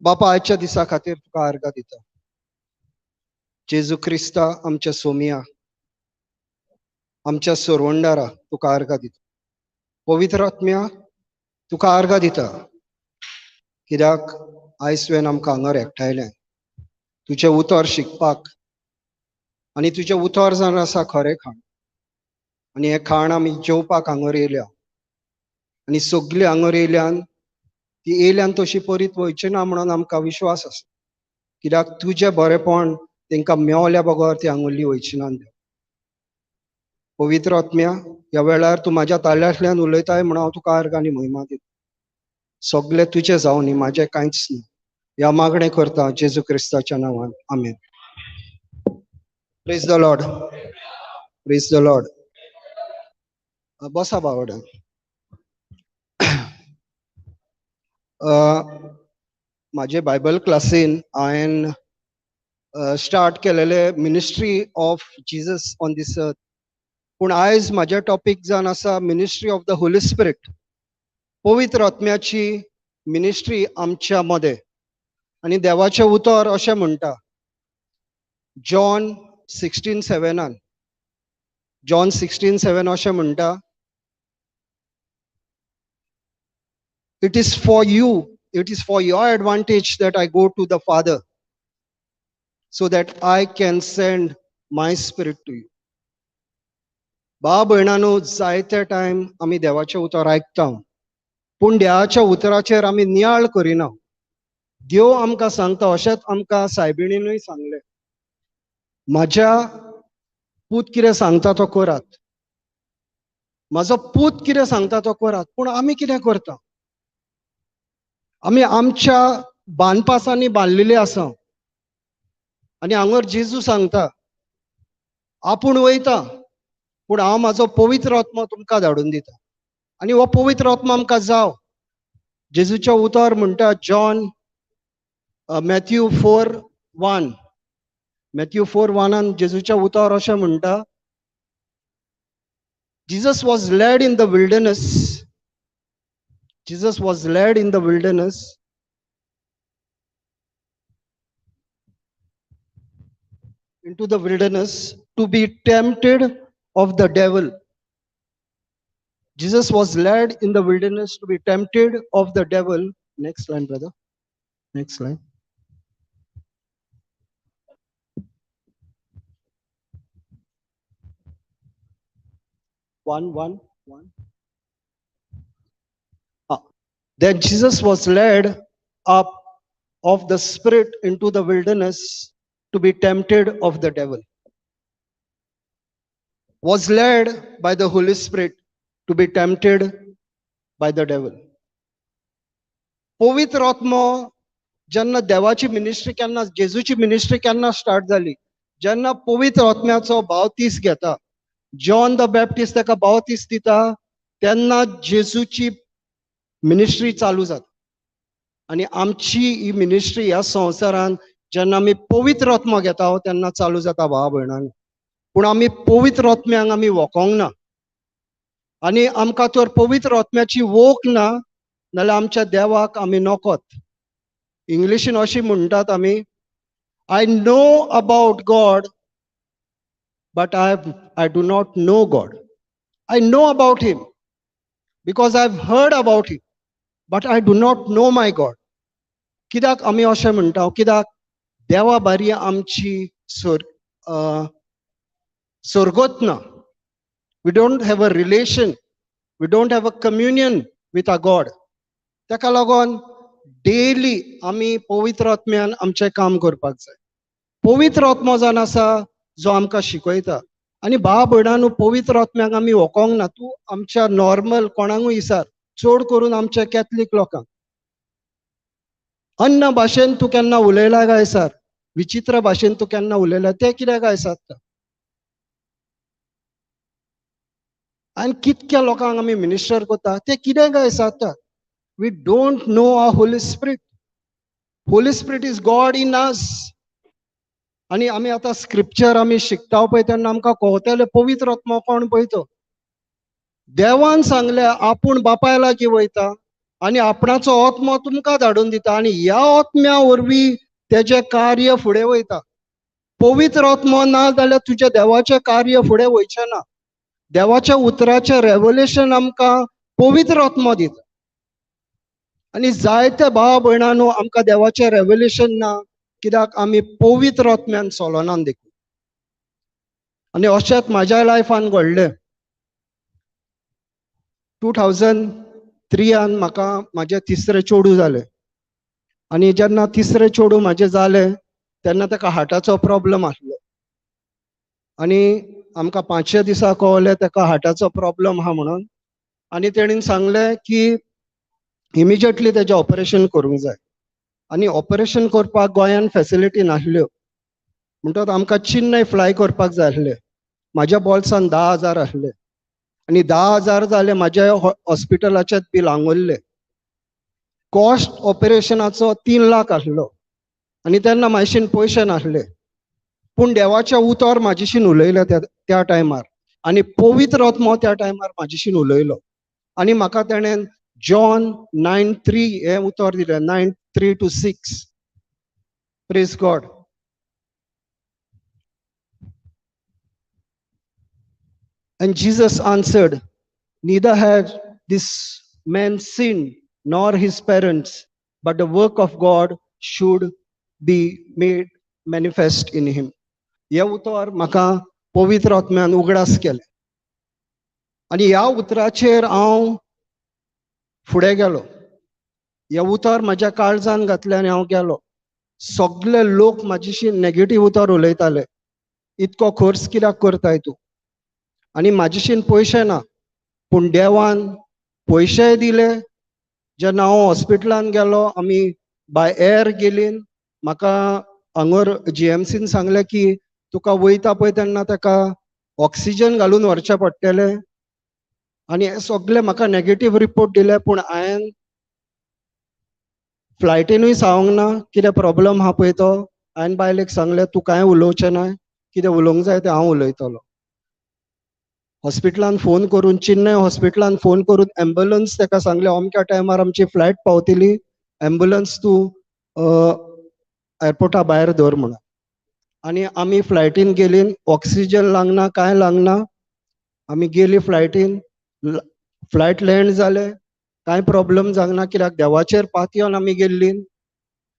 बापा, आयच्या दिसा खातीर तुका आर्गां दिता. जेजू क्रिस्ता आमच्या सोमिया, आमच्या सोरवंडारा तुका आर्गां दिता. पवित्र आत्म्या तुका आर्गां दिता, कित्याक आयज तुवें आमकां हांगर एकठांयलें तुजें उतर शिकपाक. आनी तुजें उतर जावन आसा खरें खाण, आनी हें खाण आमी जेवपाक हांगर येयल्या. आनी सगळीं हांगर येयल्यान ती येयल्यान तशी परीत वयची ना म्हणून आमकां विश्वास आसा, कित्याक तुजें बरेपण तांकां मेवल्या बगर ती हांगुल्ली वयची ना. पवित्र आत्म्या, ह्या वेळार तूं म्हाज्या ताळ्यांतल्यान उलयताय म्हणून हांव तुका आर्गां आनी म्हयमा दिता. सगळें तुजें जावं न्ही, म्हाजें कांयच न्ही. ह्या मागणें करता जेजू क्रिस्ताच्या नांवान, आमेन. Praise the Lord. Praise the Lord. बसा बावड्यान. म्हाजे बायबल क्लासीन हांवें स्टार्ट केलेले ministry of Jesus on this earth. पूण आयज म्हाजे टॉपीक जावन आसा ministry of the Holy Spirit, पवित्र आत्म्याची मिनिस्ट्री आमच्या मदें. आनी देवाचें उतर अशें म्हणटा जॉन 16:7, जॉन 16:7 अशें म्हणटा, It is for you, it is for your advantage that I go to the Father, so that I can send my spirit to you. बा भयणानो, जायते टायम आमी देवाचें उतर आयकता, पूण देवाच्या उतराचेर आमी नियाळ करिना. देव आमकां सांगता, अशेंच आमकां सायबिणीनूय सांगलें, म्हाज्या पूत कितें सांगता तो करात, म्हाजो पूत कितें सांगता तो करात. पूण आमी कितें करता? आमी आमच्या बांदपासांनी बांदलेले आसा. आनी हांगर जेजू सांगता, आपूण वयता, पूण हांव म्हाजो पवित्र आत्मा तुमकां धाडून दिता. आनी हो पवित्र आत्मा आमकां जाव. जेजूचें उतर म्हणटा जॉन मॅथ्यू 4:1, मॅथ्यू 4:1 जेजूचें उतर अशें म्हणटा, Jesus was led in the wilderness. Jesus was led in the wilderness into the wilderness to be tempted of the devil. Jesus was led in the wilderness to be tempted of the devil. Next line, brother. Next line. One, one, one. Then Jesus was led up of the Spirit into the wilderness to be tempted of the devil. Was led by the Holy Spirit to be tempted by the devil. पवित्र आत्मो जेन्ना देवाची ministry केन्ना, जेजूची ministry केन्ना start जाली, जेन्ना पवित्र आत्म्याचो बावतीस घेता, जॉन the Baptist ताका बावतीस दिता, तेन्ना जेजूची मिनिस्ट्री चालू जाता. आनी आमची ही मिनिस्ट्री ह्या संवसारान जेन्ना आमी पवित्र आत्मो घेता तेन्ना चालू जाता भाव भयणांनी. पूण आमी पवित्र आत्म्यांक आमी वोकोंक ना, आनी आमकां तर पवित्र आत्म्याची वोक ना, नाल्यार आमच्या देवाक आमी नकोत. इंग्लिशीन अशी म्हणटात आमी, I know about God but I do not know God. I know about him because I have heard about him, but I do not know my God. कित्याक आमी अशें म्हणटा? कित्याक देवा बारी आमची सोरगोत ना. We don't have a relation, we don't have a communion with a God. ताका लागून डेली आमी पवित्र आत्म्यान आमचें काम करपाक जाय. पवित्र आत्मो जावन आसा जो आमकां शिकयता. आनी भाव भयणांनो, पवित्र आत्म्याक आमी वोकोंक ना. तूं आमच्या नॉर्मल कोणाकूय विचार, चड करून आमच्या कॅथलीक लोकांक, अन्न भाशेन तूं केन्ना उलयला काय सर, विचित्र भाशेन तूं केन्ना उलयला, तें कित्याक काय सादता? आनी कितक्या लोकांक आमी मिनिस्टर करता, तें कितें काय सादता? We don't know our Holy Spirit. Holy Spirit is God in us. आनी आमी आतां स्क्रिप्चर आमी शिकता पळय तेन्ना आमकां कळटलें पवित्र आत्मो कोण पळय तो. देवान सांगलें आपूण बापाय लागीं वयता आनी आपणाचो आत्मो तुमकां धाडून दिता आनी ह्या आत्म्या वरवीं तेजें कार्य फुडें वयता. पवित्र आत्मो ना जाल्यार तुजें देवाचें कार्य फुडें वयचें ना. देवाच्या उतराचें रेवलेशन आमकां पवित्र आत्मो दिता. आनी जायते भाव भयणांनो आमकां देवाचें रेवलेशन ना, कित्याक आमी पवित्र आत्म्यान चलना देखून. आनी अशेंच म्हाज्या लायफान घडलें. 2003 म्हाका म्हाजें तिसरें चेडूं जालें. आनी जेन्ना तिसरें चेडूं म्हाजें जालें तेन्ना ताका हार्टाचो प्रॉब्लम आसलो. आनी आमकां 5 दिसा कळ्ळें ताका हार्टाचो प्रॉब्लम आहा म्हणून. आनी तेणीन सांगलें की इमिजिएटली तेजें ऑपरेशन करूंक जाय. आनी ऑपरेशन करपाक गोंयान फेसिलिटी नासल्यो, म्हणटकच आमकां चेन्नय फ्लाय करपाक जाय आसलें. म्हाज्या बोल्सान 10,000 आसले आनी 10,000 जाले म्हाज्या हॉस्पिटलाचें बील आंगुरलें. कॉस्ट ऑपरेशनाचो 3 लाख आसलो आनी तेन्ना म्हाजेशीन पयशे नासले. पूण देवाचें उतर म्हाजेशीन उलयलें त्या टायमार आनी पवित्र आत्मो त्या टायमार म्हाजेशीन उलयलो आनी म्हाका तेणें जॉन 9:3 हें उतर दिलें, 9:3 to 6. Praise God. And Jesus answered, neither had this man sinned nor his parents, but the work of God should be made manifest in him. हें उतर म्हाका पवित्र आत्म्यान उगडास केलें आनी ह्या उतराचेर हांव फुडें गेलो. हें उतर म्हाज्या काळजान घातलें आनी हांव गेलो. सगळे लोक म्हाजेशी नेगेटीव उतर उलयताले, इतको खर्च कित्याक करताय तूं? आनी म्हाजेशीन पयशे ना, पूण देवान पयशेय दिले. जेन्ना हांव हॉस्पिटलान गेलो, आमी बाय एअर गेलीं. म्हाका हांगर GMCन सांगलें की तुका वयता पळय तेन्ना ताका ऑक्सिजन घालून व्हरचें पडटलें. आनी हे सगळे म्हाका नेगेटीव रिपोर्ट दिले, पूण हांवें फ्लायटीनूय सांगूंक ना कितें प्रॉब्लम आहा पळय तो. हांवें बायलेक सांगलें तूं कांय उलोवचें ना, कितें उलोवंक जाय तें हांव उलयतलो. हॉस्पिटलान फोन करून, चेन्नय हॉस्पिटलान फोन करून एम्बुलन्स ताका सांगलें अमक्या टायमार आमची फ्लायट पावतली, एम्बुलन्स तूं एअरपोर्टा भायर दवर म्हणून. आनी आमी फ्लायटीन गेलीं, ऑक्सिजन लागना कांय लागना, आमी गेली फ्लायटीन. फ्लायट लँड जालें, कांय प्रॉब्लम जावंक ना, कित्याक देवाचेर पातयेवन आमी गेल्लीं.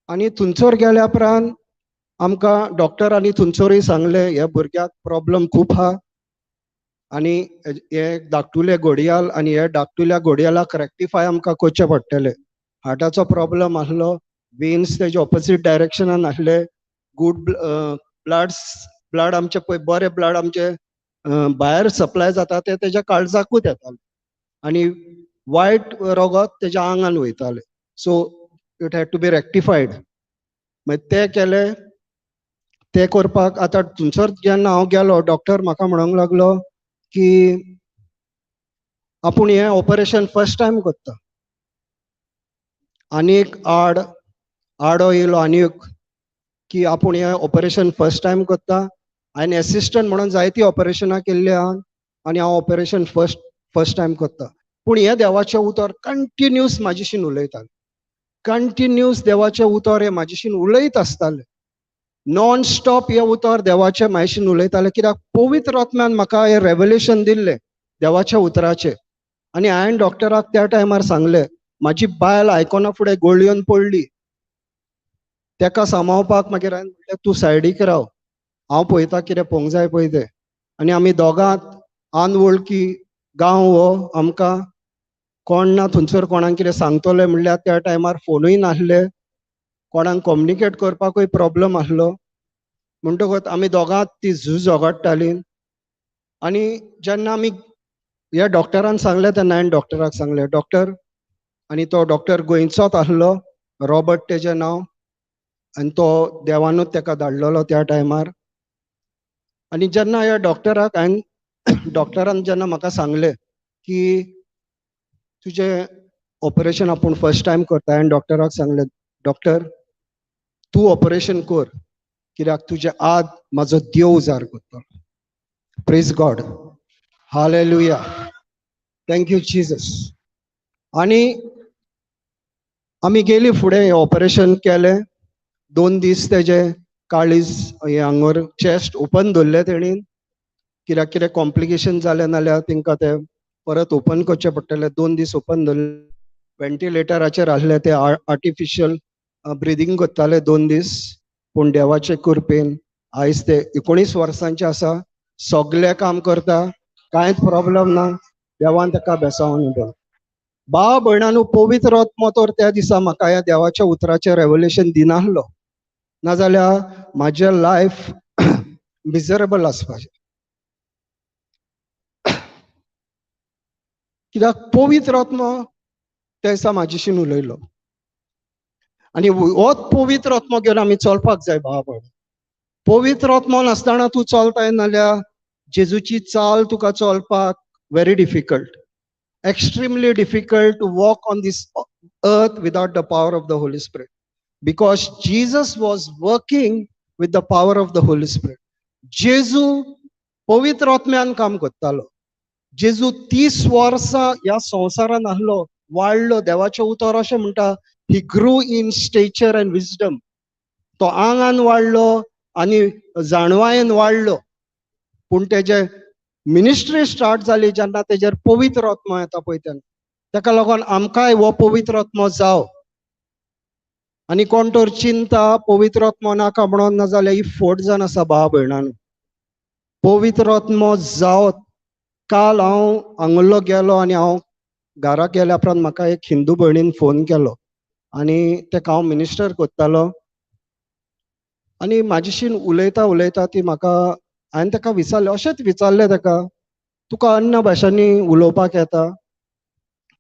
आनी थंयसर गेल्या उपरांत आमकां डॉक्टरांनी थंयसरूय सांगलें ह्या भुरग्याक प्रॉब्लम खूब आहा आनी हे धाकटुले घोडयाल आनी हे धाकटुल्या घोडयालाक रेक्टिफाय आमकां करचें पडटलें. हार्टाचो प्रॉब्लम आसलो, वेन्स तेजे ऑपोजीट डायरेक्शनान आसले, गूड ब्लड आमचे पळय बरे ब्लड आमचे भायर सप्लाय जाता ते तेज्या काळजाकूच येताले आनी वायट रगत तेज्या आंगान वयताले. So it had to be rectified. मागीर ते केले. ते करपाक आतां थंयसर जेन्ना हांव गेलो, डॉक्टर म्हाका म्हणूंक लागलो की आपूण हें ऑपरेशन फर्स्ट टायम करता. आनी एक आडो येयलो आनी एक की आपूण हें ऑपरेशन फर्स्ट टायम करता. हांवें एसिस्टंट म्हणून जायतीं ऑपरेशनां केल्लीं आहा आनी हांव ऑपरेशन फर्स्ट टायम करता. पूण हें देवाचें उतर कंटिन्यूस म्हाजेशीन उलयतालें, कंटिन्यूस देवाचें उतर हें म्हाजेशीन उलयत आसतालें. नॉन स्टॉप हें उतर देवाचें म्हाजेशीन उलयतालें, कित्याक पवित्र आत्म्यान म्हाका हें रेवलेशन दिल्लें देवाच्या उतराचें. आनी हांवें डॉक्टराक त्या टायमार सांगलें, म्हाजी बायल आयकना फुडें गळयेन पडली, तेका सांबाळपाक मागीर हांवें म्हणलें तूं सायडीक राव, हांव पळयता कितें पळोवंक जाय पळय तें. आनी आमी दोगांत अनवळखी गांव हो, आमकां कोण ना थंयसर कोणाक कितें सांगतले म्हणल्यार त्या टायमार फोनूय नासले, कोणाक कम्युनिकेट करपाकूय प्रॉब्लम आसलो. म्हणटकच आमी दोगांत ती झूज झगडटालीं. आनी जेन्ना आमी ह्या डॉक्टरान सांगलें तेन्ना हांवें डॉक्टराक सांगलें, डॉक्टर, आनी तो डॉक्टर गोंयचोच आसलो, रॉबर्ट तेजें नांव, आनी तो देवानूच तेका धाडलेलो त्या टायमार. आनी जेन्ना ह्या डॉक्टराक हांवें डॉक्टरान जेन्ना म्हाका सांगलें की तुजें ऑपरेशन आपूण फर्स्ट टायम करता, हांवें डॉक्टराक सांगलें, डॉक्टर तूं ऑपरेशन कर, कित्याक तुजें आद म्हाजो देव उजार करतलो. Praise God, hallelujah, thank you Jesus. आनी आमी गेली फुडें, ऑपरेशन केलें. 2 दीस तेजे काळीज हे हांगर चेस्ट ओपन दवरलें तेणीन, कित्याक कितें कॉम्प्लिकेशन जालें नाल्यार तेंकां तें परत ओपन करचें पडटलें. 2 दीस ओपन दवरलें, व्हेंटिलेटराचेर आसले ते, आर्टिफिशियल ब्रिदींग करताले 2 दीस. पूण देवाचे कृपेन आयज ते 19 वर्सांचे आसा, सगळें काम करता, कांयच प्रॉब्लम ना. देवान ताका बेसावन उडोवं. भाव भयणांनो, पवित्र आत्मो तर त्या दिसा म्हाका ह्या देवाच्या उतराचें रेवलेशन दिनासलो, नाजाल्यार म्हाजें लायफ मिजरेबल आसपाचें. कित्याक पवित्र आत्मो त्या दिसा म्हाजेशीन उलयलो. आनी होच पवित्र आत्मो घेवन आमी चलपाक जाय भाव भयण. पवित्र आत्मो नासतना तूं चलताय नाल्यार जेजूची चाल तुका चलपाक very difficult, extremely difficult to walk on this earth without the power of the Holy Spirit, because Jesus was working with the power of the Holy Spirit. जेजू पवित्र आत्म्यान काम करतालो. जेजू 30 वर्सां ह्या संवसारान आसलो, वाडलो. देवाचें उतर अशें म्हणटा, he grew in stature and wisdom. तो आंगान वाडलो आनी जाणवायेन वाडलो. पूण तेजे मिनिस्ट्री स्टार्ट जाली जेन्ना तेजेर पवित्र आत्मो येता पळय तेन्ना. ताका लागून आमकांय हो पवित्र आत्मो जाव. आनी कोण तर चिंता पवित्र आत्मो नाका म्हणून, नाजाल्यार ही फोट जावन आसा भाव भयणांनो. पवित्र आत्मो जावत. काल हांव हांगुल्लो गेलो आनी हांव घरा गेल्या उपरांत म्हाका एक हिंदू भयणीन फोन केलो आनी तेका हांव मिनिस्टर करतालो. आनी म्हाजेशीन उलयता उलयता ती म्हाका, हांवें ताका विचारलें, अशेंच विचारलें ताका, तुका अन्य भाशांनी उलोवपाक येता?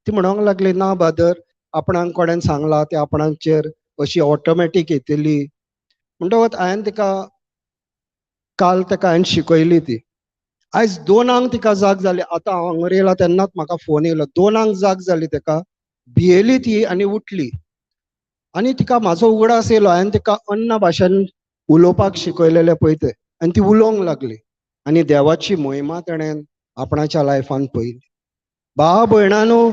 ती म्हणूंक लागली, ना बादर, आपणाक कोणेन सांगलां ते आपणाचेर अशी ऑटोमॅटीक येतली. म्हणटकच हांवें तिका काल ताका हांवें शिकयली ती. आयज 2 तिका जाग जाली. आतां हांव हांगर येयला तेन्नाच म्हाका फोन येयलो. 2 जाग जाली ताका, भियेली ती आनी उठली. आनी तिका म्हाजो उगडास येयलो, हांवें तिका अन्य भाशेन उलोवपाक शिकयलेलें पळय तें, आनी ती उलोवंक लागली. आनी देवाची मोहिमा तेणें आपणाच्या लायफान पळयली. भाव भयणांनो,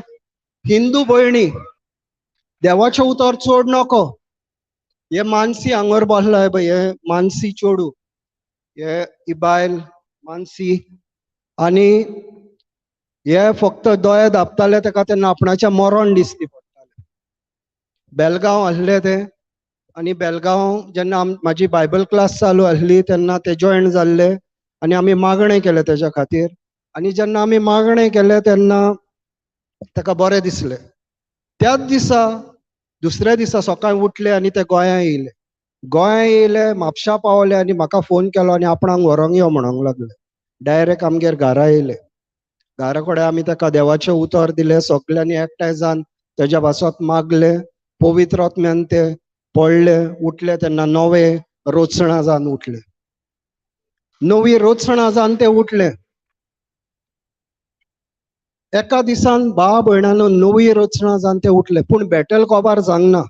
हिंदू भयणी, देवाचें उतर चड नको. हे मानसी हांगर बसलाय पळय, हे मानसी चेडूं, हे ही बायल मानसी, आनी हे फक्त दोळे दापताले ताका तेन्ना आपणाच्या मरण दिसती पडटालें. बेलगांव आसले ते, आनी बेलगांव जेन्ना म्हाजी बायबल क्लास चालू आसली तेन्ना ते जॉयन जाल्ले आनी आमी मागणें केलें तेज्या खातीर. आनी जेन्ना आमी मागणें केलें तेन्ना ताका बरें दिसलें. त्याच दिसा दुसऱ्या दिसा सकाळीं उठले आनी ते गोंया येयले. गोंया येयले, म्हापशा पावले आनी म्हाका फोन केलो आनी आपणाक व्हरोंक यो म्हणूंक लागले. डायरेक्ट आमगेर घरा येयले. घरा कडेन आमी ताका देवाचें उतर दिलें, सगल्यांनी एकठांय जावन तेज्या पासत मागलें. पवित्र आत्म्यान ते पडले, उठले तेन्ना नवे रोचणां जावन उठले, नवी रोचणां जावन ते उठले. एका दिसान भाव भयणांनो नवी रचना जावन ते उठले. पूण बॅटल कोबार जावंक ना,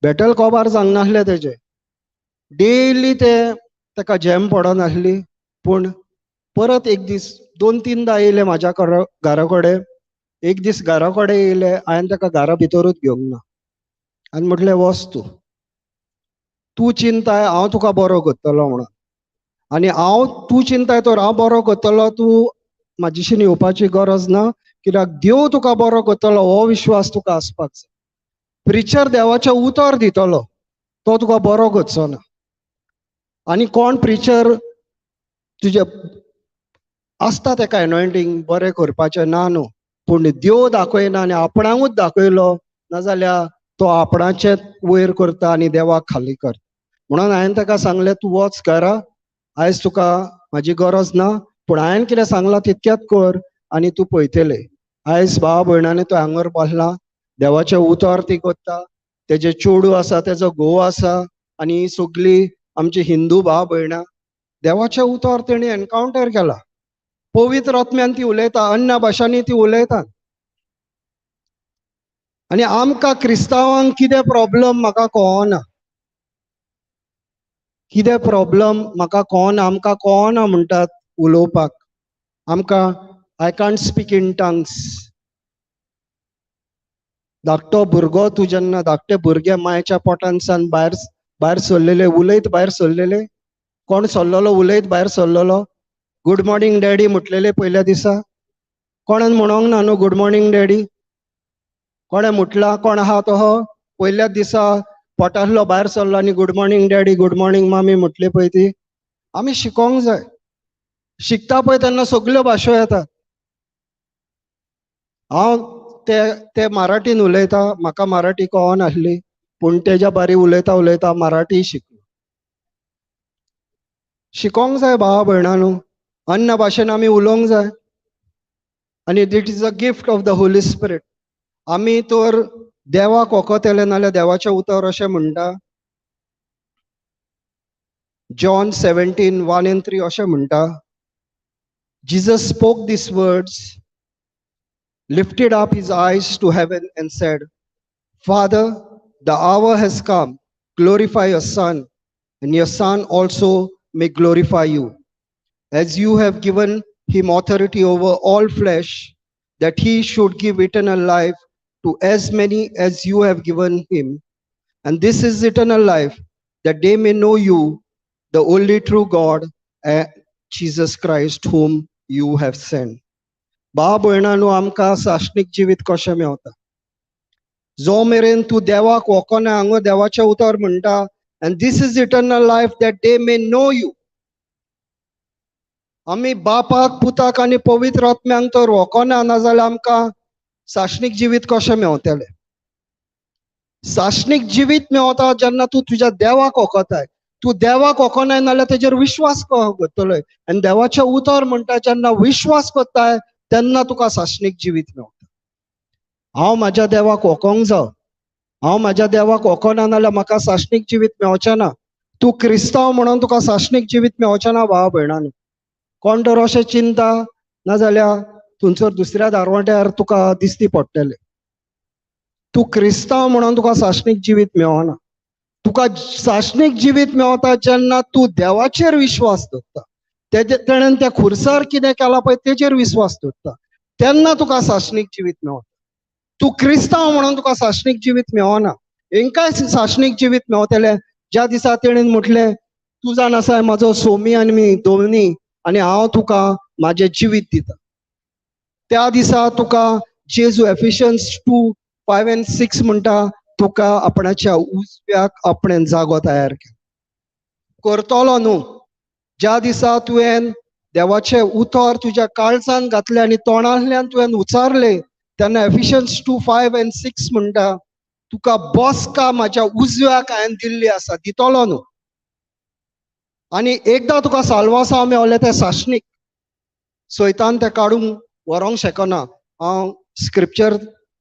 बॅटल कोबार जावंक नासलें तेजें. डेली ते ताका जॅम पडनासली. पूण परत एक दीस 2-3 येयले म्हाज्या घरा कडेन. एक दीस घरा कडेन येयले, हांवें ताका घरा भितरूच घेवंक ना आनी म्हटलें वच तूं, तूं चिंताय हांव तुका बरो करतलो म्हणून. आनी हांव तूं चिंताय तर हांव बरो करतलो, तूं म्हाजेशीन येवपाची गरज ना, कित्याक देव तुका बरो करतलो हो विश्वास तुका आसपाक जाय. प्रिचर देवाचें उतर दितलो, तो तुका बरो करचो ना. आनी कोण प्रिचर तुजे आसता तेका एनॉयंटींग बरें करपाचें ना न्हू, पूण देव दाखयना आनी आपणाकूच दाखयलो नाजाल्यार तो आपणाचें वयर करता आनी देवाक खाली करता. म्हणून हांवें ताका सांगलें, तूं वच घरा, आयज तुका म्हाजी गरज ना, पूण हांवें कितें सांगलां तितकेंच कर आनी तूं पळयतलें. आयज भाव भयणांनी तो हांगर बसला, देवाचें उतर ती करता, तेजें चेडूं आसा, तेजो घोव आसा, आनी ही सगळीं आमची हिंदू भाव भयणां देवाचें उतर तेणी एनकावंटर केलां. पवित्र आत्म्यान ती उलयता, अन्य भाशांनी ती उलयतात. आनी आमकां क्रिस्तांवांक कितें प्रॉब्लम म्हाका कळना, कितें प्रॉब्लम म्हाका कळना, आमकां कळना म्हणटात उलोवपाक. आमकां I can't speak in tongues. धाकटो भुरगो तूं जेन्ना धाकटे भुरगे मायच्या पोटान सान भायर भायर सरलेले, उलयत भायर सरलेले, कोण सरलेलो उलयत भायर सरलेलो, गुड मॉर्निंग डॅडी म्हटलेले पयल्या दिसा, कोणान म्हणोंक ना न्हू गुड मॉर्निंग डॅडी? कोणें म्हटलां? कोण आहा तो पयल्याच दिसा पोटांतलो भायर सरलो आनी good morning daddy, good morning mummy म्हटली पळय ती? आमी शिकोंक जाय. शिकता पळय तेन्ना सगल्यो भाशो येतात. हांव ते ते मराठीन उलयता, म्हाका मराठी कळनासली, पूण तेज्या बारी उलयता उलयता मराठी शिकलो. शिकोंक जाय भावा भयणांनो, अन्य भाशेन आमी उलोवंक जाय. आनी it is a gift of the Holy Spirit. आमी तर देवाक वखतले नाल्यार देवाचें उतर अशें म्हणटा, John 17:1 and 3 अशें म्हणटा, Jesus spoke these words, lifted up his eyes to heaven and said, Father, the hour has come, glorify your Son, and your Son also may glorify you, as you have given him authority over all flesh, that he should give eternal life to as many as you have given him. And this is eternal life, that they may know you, the only true God, and Jesus Christ, whom you have sent. भाव भयणांनो, आमकां सासणीक जिवीत कशें मेवता? जो मेरेन तूं देवाक वळखना, हांगा देवाचें उतर म्हणटा, and this is eternal life, that they may know you. आमी बापाक, पुताक आनी पवित्र आत्म्यांक तर वळखना, नाजाल्यार आमकां सासणीक जिवीत कशें मेवतलें? सासणीक जिवीत मेवता जेन्ना तूं तुज्या देवाक वळखताय. तूं देवाक वळखनाय नाल्यार तेजेर विश्वास करतलोय? आनी देवाचें उतर म्हणटा, जेन्ना विश्वास करताय तेन्ना तुका सासणीक जिवीत मेवता. हांव म्हाज्या देवाक वळखोंक जाव. हांव म्हाज्या देवाक वळखना नाल्यार म्हाका सासणीक जिवीत मेवचें ना. तूं क्रिस्तांव म्हणून तुका सासणीक जिवीत मेवचें ना. भाव भयणांनो, कोण तर अशें चिंता नाजाल्यार थंयसर दुसऱ्या दारवंट्यार तुका दिसती पडटलें. तूं क्रिस्तांव म्हणून तुका सासणीक जिवीत मेवना. तुका सासणीक जिवीत मेवता जेन्ना तूं देवाचेर विश्वास दवरता, तेजे तेणेन त्या खुर्सार कितें केलां पळय तेजेर विश्वास दवरता, तेन्ना तुका सासणीक जिवीत मेवता. तूं क्रिस्तांव म्हणून तुका सासणीक जिवीत मेवना. हेंकाय सासणीक जिवीत मेवतलें ज्या दिसा तेणेन म्हटलें, तूं जाण आसाय म्हाजो सोमी आनी मी दोनी आनी हांव तुका म्हाजें जिवीत दिता. त्या दिसा तुका जेजू एफिशियन्स 2:5 and 6 म्हणटा, तुका आपणाच्या उजव्याक आपणें जागो तयार केलो करतलो न्हू. ज्या दिसा तुवें देवाचें उतर तुज्या काळजान घातलें आनी तोंडांतल्यान तुवें उचारलें, तेन्ना एफिशियन्स 2:5 and 6 म्हणटा, तुका बसका म्हाज्या उजव्याक हांवें दिल्ली आसा, दितलो न्हू. आनी एकदां तुका साल्वासांव मेवलें तें सासणीक, सैतान तें काडूंक व्हरोंक शकना. हांव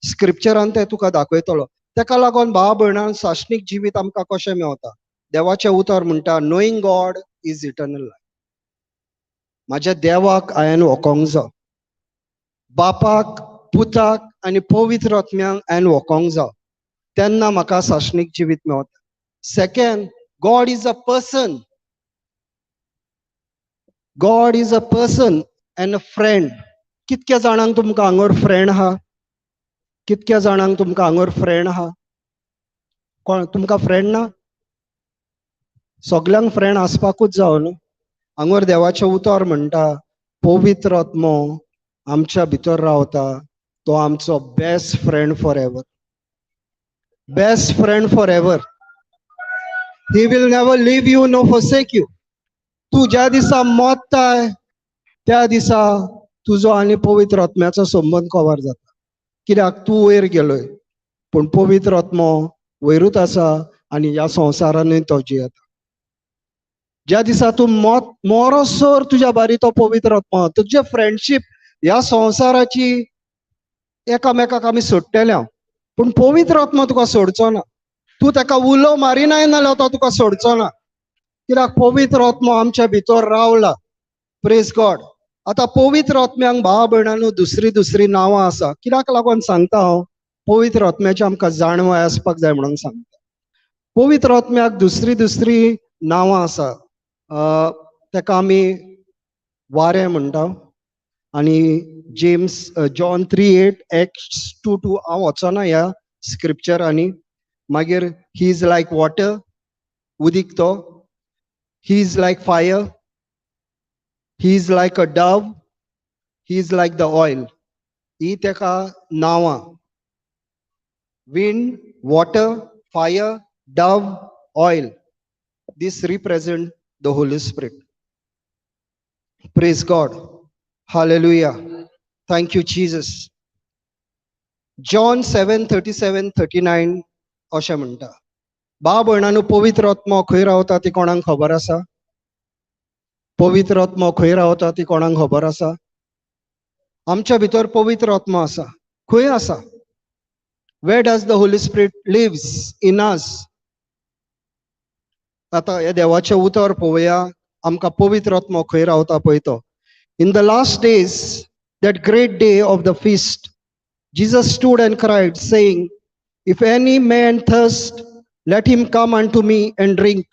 स्क्रिप्चरान तें तुका दाखयतलो. तेका लागून भाव भयणां, सासणीक जिवीत आमकां कशें मेवता? देवाचें उतर म्हणटा, knowing God is eternal life. म्हाज्या देवाक हांवें वळखोंक जाव. बापाक, पुताक आनी पवित्र आत्म्यांक हांवें वळखोंक जाव, तेन्ना म्हाका सासणीक जिवीत मेवता. Second, God is a person. God is a person and a friend. कितक्या जाणांक तुमकां हांगर फ्रेंड आहा? कितक्या जाणांक तुमकां हांगर फ्रेंड आहा? कोण तुमकां फ्रेंड ना? सगल्यांक फ्रेंड आसपाकूच जाव न्हू. हांगर देवाचें उतर म्हणटा, पवित्र आत्मो आमच्या भितर रावता, तो आमचो best friend for ever, best friend for ever. He will never leave you nor forsake you. तूं ज्या दिसा मोत्ताय त्या दिसा तुजो आनी पवित्र आत्म्याचो संबंद कवर जाता, कित्याक तूं वयर गेलोय, पूण पवित्र आत्मो वयरूच आसा आनी ह्या संवसारानूय तो जियेता. ज्या दिसा तूं मोत मोरोसर तुज्या बारी तो पवित्र आत्मो. तुजे फ्रेंडशीप ह्या संवसाराची एकामेकाक आमी सोडटले हांव, पूण पवित्र आत्मो तुका सोडचो ना. तूं ताका उलो मारिनाय नाल्यार तो तुका सोडचो ना, कित्याक पवित्र आत्मो आमच्या भितर रावला. Praise God. आतां पवित्र आत्म्यांक, भाव भयणांनो, दुसरी दुसरी नांवां आसा. कित्याक लागून सांगता हांव, पवित्र आत्म्याची आमकां जाणवाय आसपाक जाय म्हणून सांगता. पवित्र आत्म्याक दुसरी दुसरी नांवां आसा. ताका आमी वारें म्हणटा आनी James, John 3:8, Acts 2:2. हांव वचना ह्या. स्क्रिप्चरांनी. मागीर he is like water, उदीक तो. He is like fire, he is like a dove, he is like the oil. ही तेका नांवां. Wind, water, fire, dove, oil. This represent the Holy Spirit. Praise God. Hallelujah. Thank you Jesus. John 7:37 39 अशें म्हणटा. बा भयणांनो, पवित्र आत्मो खंय रावता ती कोणाक खबर आसा? पवित्र आत्मो खंय रावता ती कोणाक खबर आसा? आमच्या भितर पवित्र आत्मो आसा. खंय आसा? Where does the Holy Spirit lives in us? आतां हे देवाचें उतर पळोवया, आमकां पवित्र आत्मो खंय रावता पळय तो. In the last days, that great day of the feast, Jesus stood and cried, saying, If any man thirst, let him come unto me and drink.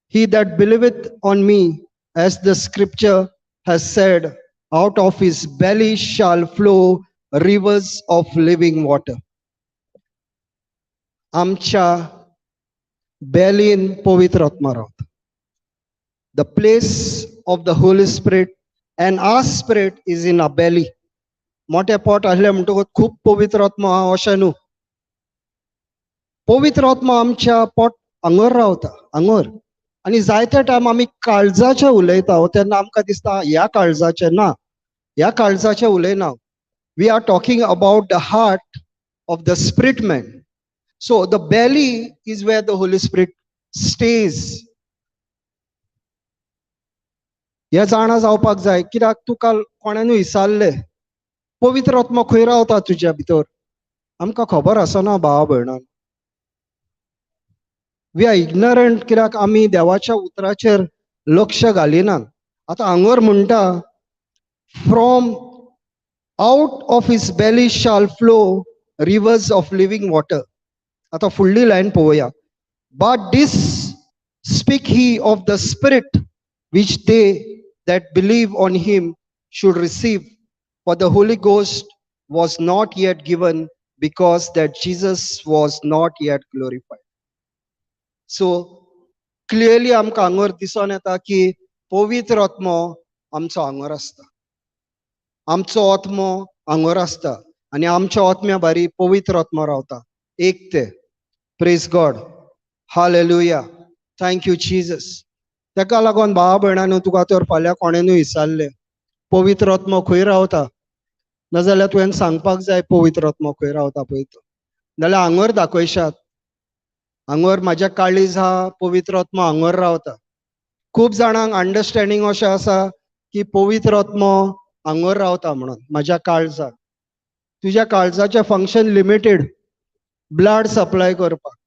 He that believeth on me, as the scripture has said, out of his belly shall flow rivers of living water. आमच्या बेलीन पवित्र आत्मा रावता. The place of the Holy Spirit and our spirit is in our belly. मोठे पोट आसले म्हणटकूच खूब पवित्र आत्मा आहा अशें न्हू. पवित्र आत्मा आमच्या पोट हांगर रावता, हांगर. आनी जायते टायम आमी काळजाचे उलयता तेन्ना आमकां दिसता ह्या काळजाचे ना, ह्या काळजाचे उलयना. We are talking about the heart of the spirit man. So the belly is where the Holy Spirit stays. हे जाणा जावपाक जाय, कित्याक तुका कोणानूय विचारलें पवित्र आत्मा खंय रावता तुज्या भितर, आमकां खबर आसना भावा भयणान. We are ignorant, कित्याक आमी देवाच्या उतराचेर लक्ष घालिनात. आतां हांगर म्हणटा, from out of his belly shall flow rivers of living water. आतां फुडली लायन पळोवया. But this speak he of the spirit which they that believe on him should receive, for the Holy Ghost was not yet given, because that Jesus was not yet glorified. So clearly आमकां हांगर दिसून येता की पवित्र आत्मो आमचो हांगर आसता, आमचो आत्मो हांगर आसता आनी आमच्या आत्म्या बारी पवित्र आत्मो रावता. एक ते. Praise God. Hallelujah. Thank you Jesus. तेका लागून भावा भयणांनो, तुका तर फाल्यां कोणेनूय विचारलें पवित्र आत्मो खंय रावता, नाजाल्यार तुवें सांगपाक जाय पवित्र आत्मो खंय रावता पळय तो. नाजाल्यार हांगर दाखयशात, हांगर म्हाज्या काळीज आहा, पवित्र आत्मो हांगर रावता. खूब जाणांक अंडरस्टँडींग अशें आसा की पवित्र आत्मो हांगर रावता म्हणून म्हाज्या काळजाक. तुज्या काळजाचें फंक्शन लिमिटेड, ब्लड सप्लाय करपाक.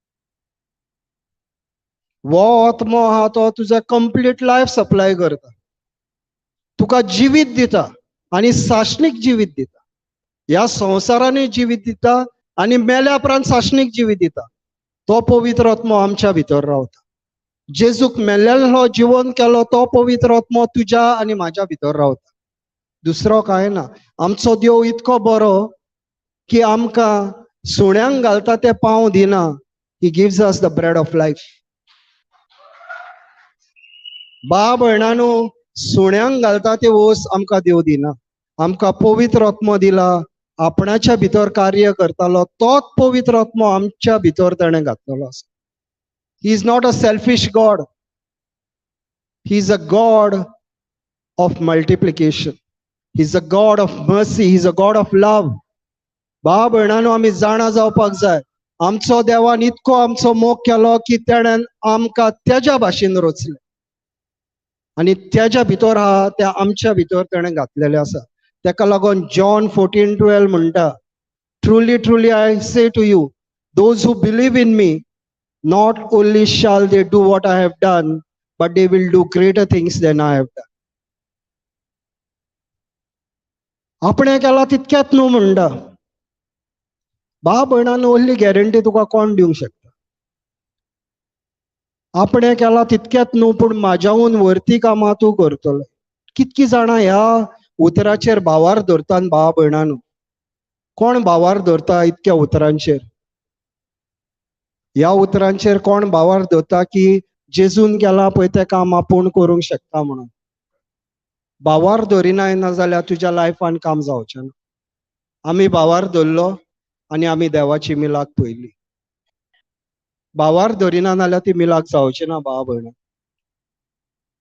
हो आत्मो आहा तो तुझा कंप्लीट लायफ सप्लाय करता, तुका जिवीत दिता आनी सासणीक जिवीत दिता. ह्या संवसारानूय जिवीत दिता आनी मेल्या उपरांत सासणीक जिवीत दिता. तो पवित्र आत्मो आमच्या भितर रावता. जेजूक मेल्लो जिवन केलो तो पवित्र आत्मो तुज्या आनी म्हाज्या भितर रावता, दुसरो कांय ना. आमचो देव इतको बरो की आमकां सुण्यांक घालता ते पांव दिना. He gives us the bread of life. बा भयणांनो, सुण्यांक घालता ते वस आमकां देव दिना. आमकां पवित्र आत्मो दिला, आपणाच्या भितर कार्य करतालो तोच पवित्र आत्मो आमच्या भितर ताणें घातलेलो आसा. He is not a selfish God. He is a God of multiplication. He is a God of mercy. He is a God of love. बा भयणांनो, आमी जाणा जावपाक जाय आमचो देवान इतको आमचो मोग केलो की तेणें आमकां तेज्या भाशेन रचलें आनी तेज्या भितर आहा त्या आमच्या भितर तेणें घातलेलें आसा. तेका लागून जॉन 14:12 म्हणटा, truly truly I say to you, those who believe in me, not only shall they do what I have done, but they will do greater things than I have done. आपणें केला तितक्यात न्हू म्हणटा. बा भयणांनो, व्हडली guarantee तुका कोण दिवंक शकता? आपणें केला तितक्यात न्हू, पूण म्हाज्याहून वरती कामां तूं करतलो. कितकी जाणां ह्या उतराचेर भावार धरता भावा भयणांनो? कोण भावार धरता इतक्या उतरांचेर? ह्या उतरांचेर कोण भावार दवरता की जेजून केलां पळय तें काम आपूण करूंक शकता म्हणून? भावार दवरिनाय ना जाल्यार तुज्या लायफान काम जावचें ना. आमी भावार दवरलो आनी आमी देवाची मिलाक पळयली. भावार दवरिना नाल्यार ती मिलाक जावची ना भावा भयणा.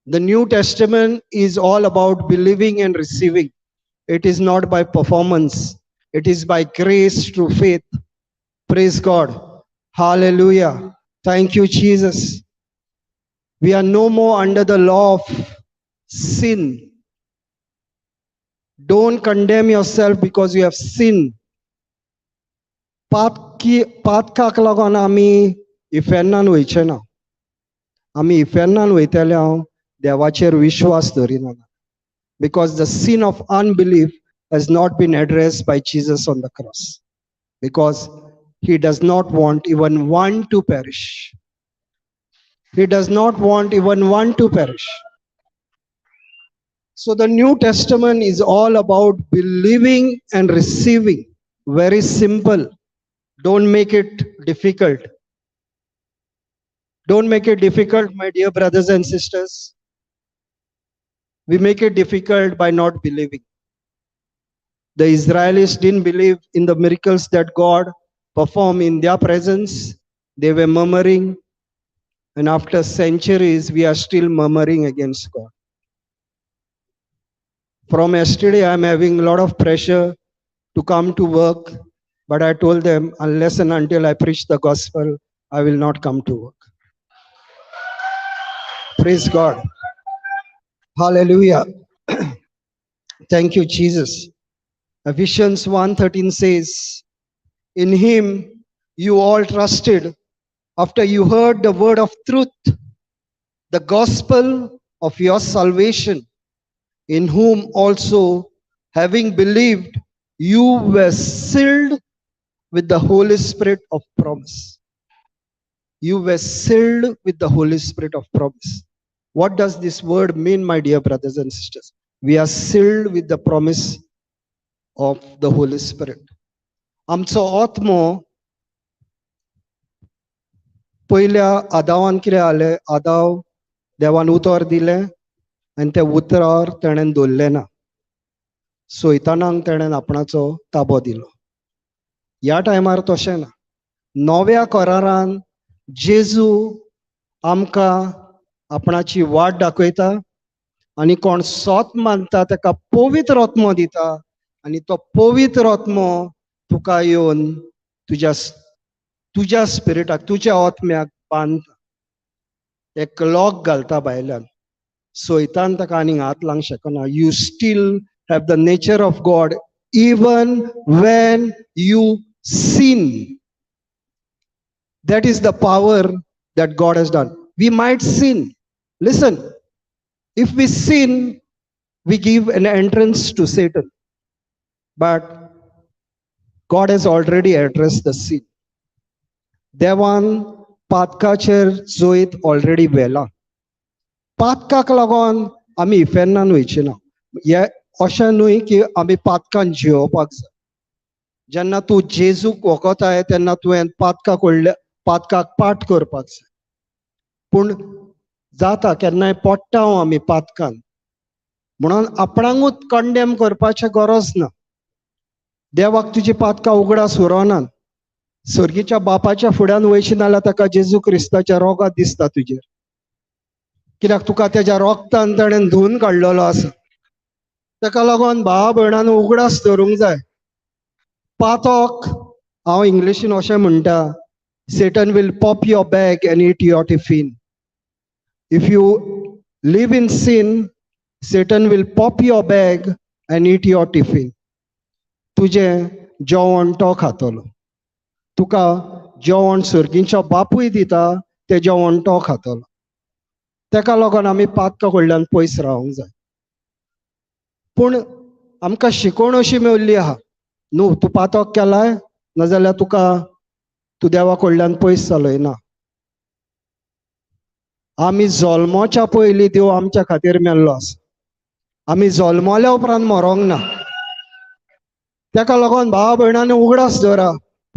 The New Testament is all about believing and receiving. It is not by performance. It is by grace through faith. Praise God. Hallelujah. Thank you, Jesus. We are no more under the law of sin. Don't condemn yourself because you have sinned. पातकाक लागून आमी इफेर्नान वयचे ना. आमी इफेर्नान वयतले हांव देवाचेर विश्वास दवरिना, because the sin of unbelief has not been addressed by Jesus on the cross, because he does not want even one to perish. He does not want even one to perish. So the New Testament is all about believing and receiving. Very simple. Don't make it difficult. Don't make it difficult, my dear brothers and sisters. We make it difficult by not believing. The Israelis didn't believe in the miracles that God performed in their presence. They were murmuring. And after centuries, we are still murmuring against God. From yesterday, I'm having a lot of pressure to come to work. But I told them, unless and until I preach the gospel, I will not come to work. Praise God. Hallelujah. Thank you, Jesus. Ephesians 1:13 says, in him you all trusted after you heard the word of truth, the gospel of your salvation, in whom also, having believed, you were sealed with the Holy Spirit of promise. You were sealed with the Holy Spirit of promise. What does this word mean, my dear brothers and sisters? We are sealed with the promise of the Holy Spirit. आमचो आत्मो पयल्या आदावान कितें जालें? आदाव देवान उतर दिलें आनी त्या उतरार तेणेन दवरलें ना. सैतानाक तेणेन आपणाचो ताबो दिलो. ह्या टायमार तशें ना. नव्या करारान जेजू आमकां आपणाची वाट दाखयता आनी कोण सोत मानता ताका पवित्र आत्मो दिता आनी तो पवित्र आत्मो तुका येवन तुज्या तुज्या स्पिरिटाक, तुज्या आत्म्याक बांदता, एक लॉक घालता भायल्यान. सैतान ताका आनीक हात लावंक शकना. You still have the nature of God even when you sin. That is the power that God has done. We might sin. Listen, if we sin, we give an entrance to Satan. But God has already addressed the sin. देवान पातकाचेर जैत already व्हेलां. पातकाक लागून आमी इफेर्नान वयचे ना. हे अशें न्हय की आमी पातकान जियोवपाक जाय. जेन्ना तूं जेजूक वखताय तेन्ना तुवें पातकाक व्हडल्या पातकाक पाठ करपाक जाय. पूण जाता केन्नाय पडटा आमी पातकान, म्हणून आपणाकूच कंडेम करपाचें गरज ना. देवाक तुजी पातकां उगडास उरोनात. सर्गीच्या बापाच्या फुड्यान वयशी नाल्यार ताका जेजू क्रिस्ताच्या रोगात दिसता तुजेर, कित्याक तुका तेज्या रोगतान ताणें धुवन काडलेलो आसा. ताका लागून भावा भयणान उगडास धरूंक जाय. पातक हांव इंग्लिशीन अशें म्हणटा, Satan will pop your bag and eat your tiffin. If you live in sin, Satan will pop your bag and eat your tiffin. तुजें जेवण तो खातलो. तुका जेवण सर्गींचो बापूय दिता, तें जेवण तो खातलो. ताका लागून आमी पातका कडल्यान पयस रावंक जाय. पूण आमकां शिकवण अशी मेळिल्ली आहा, न्हू तूं पातक केलाय नाजाल्यार तुका तूं देवा कडल्यान पयस जालोय ना. आमी जल्मोच्या पयलीं देव आमच्या खातीर मेल्लो आसा. आमी जल्मल्या उपरांत मरोंक ना. ताका लागून भावा भयणांनी उगडास दवरा,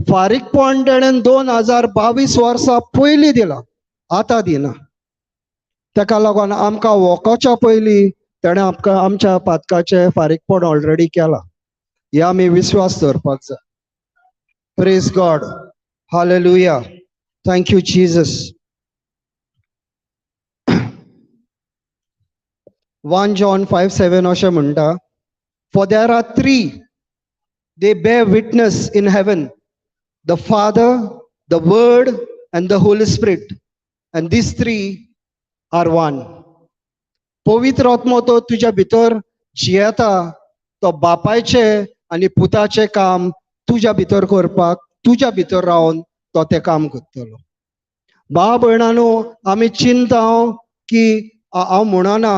फारीकपण तेणेन 2022 वर्सां पयलीं दिलां, आतां दिना. ताका लागून आमकां वोकोच्या पयलीं तेणें आमकां आमच्या पातकाचें फारीकपण ऑलरेडी केलां. हे आमी विस्वास दवरपाक जाय. Praise God, hallelujah, thank you Jesus. 1 John 5:7 अशें म्हणटा, for there are three, they bear witness in heaven, the Father, the Word and the Holy Spirit, and these three are one. पवित्र आत्मो तो तुज्या भितर जियेता, तो बापायचें आनी पुताचें काम तुज्या भितर करपाक, तुज्या भितर रावन तो तें काम करतलो. भाव भयणानो, आमी चिंता की हांव म्हणना,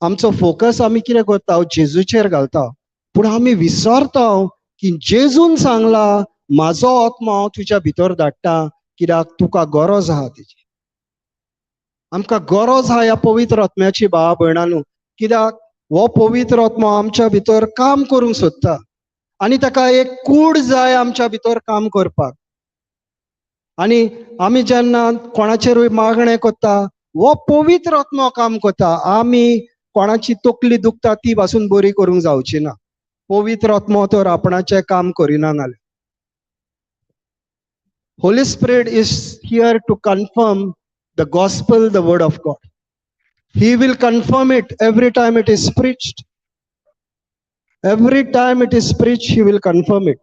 आमचो फोकस आमी कितें करता, जेजूचेर घालता, पूण आमी विसरता की जेजून सांगला म्हाजो आत्मो हांव तुज्या भितर धाडटा, कित्याक तुका गरज आहा तेजी. आमकां गरज आहा ह्या पवित्र आत्म्याची भाव भयणानो, कित्याक हो पवित्र आत्मो आमच्या भितर काम करूंक सोदता आनी ताका एक कूड जाय आमच्या भितर काम करपाक. आनी आमी जेन्ना कोणाचेरूय मागणें करता, हो पवित्र आत्मो काम करता. आमी कोणाची तकली दुखता ती पासून बरी करूंक जावची ना. पवित्र आत्मो तर आपणाचें काम करिना नाल्यार. Holy Spirit is here to confirm the gospel, the word of God. He will confirm it every time it is preached. Every time it is preached, he will confirm it.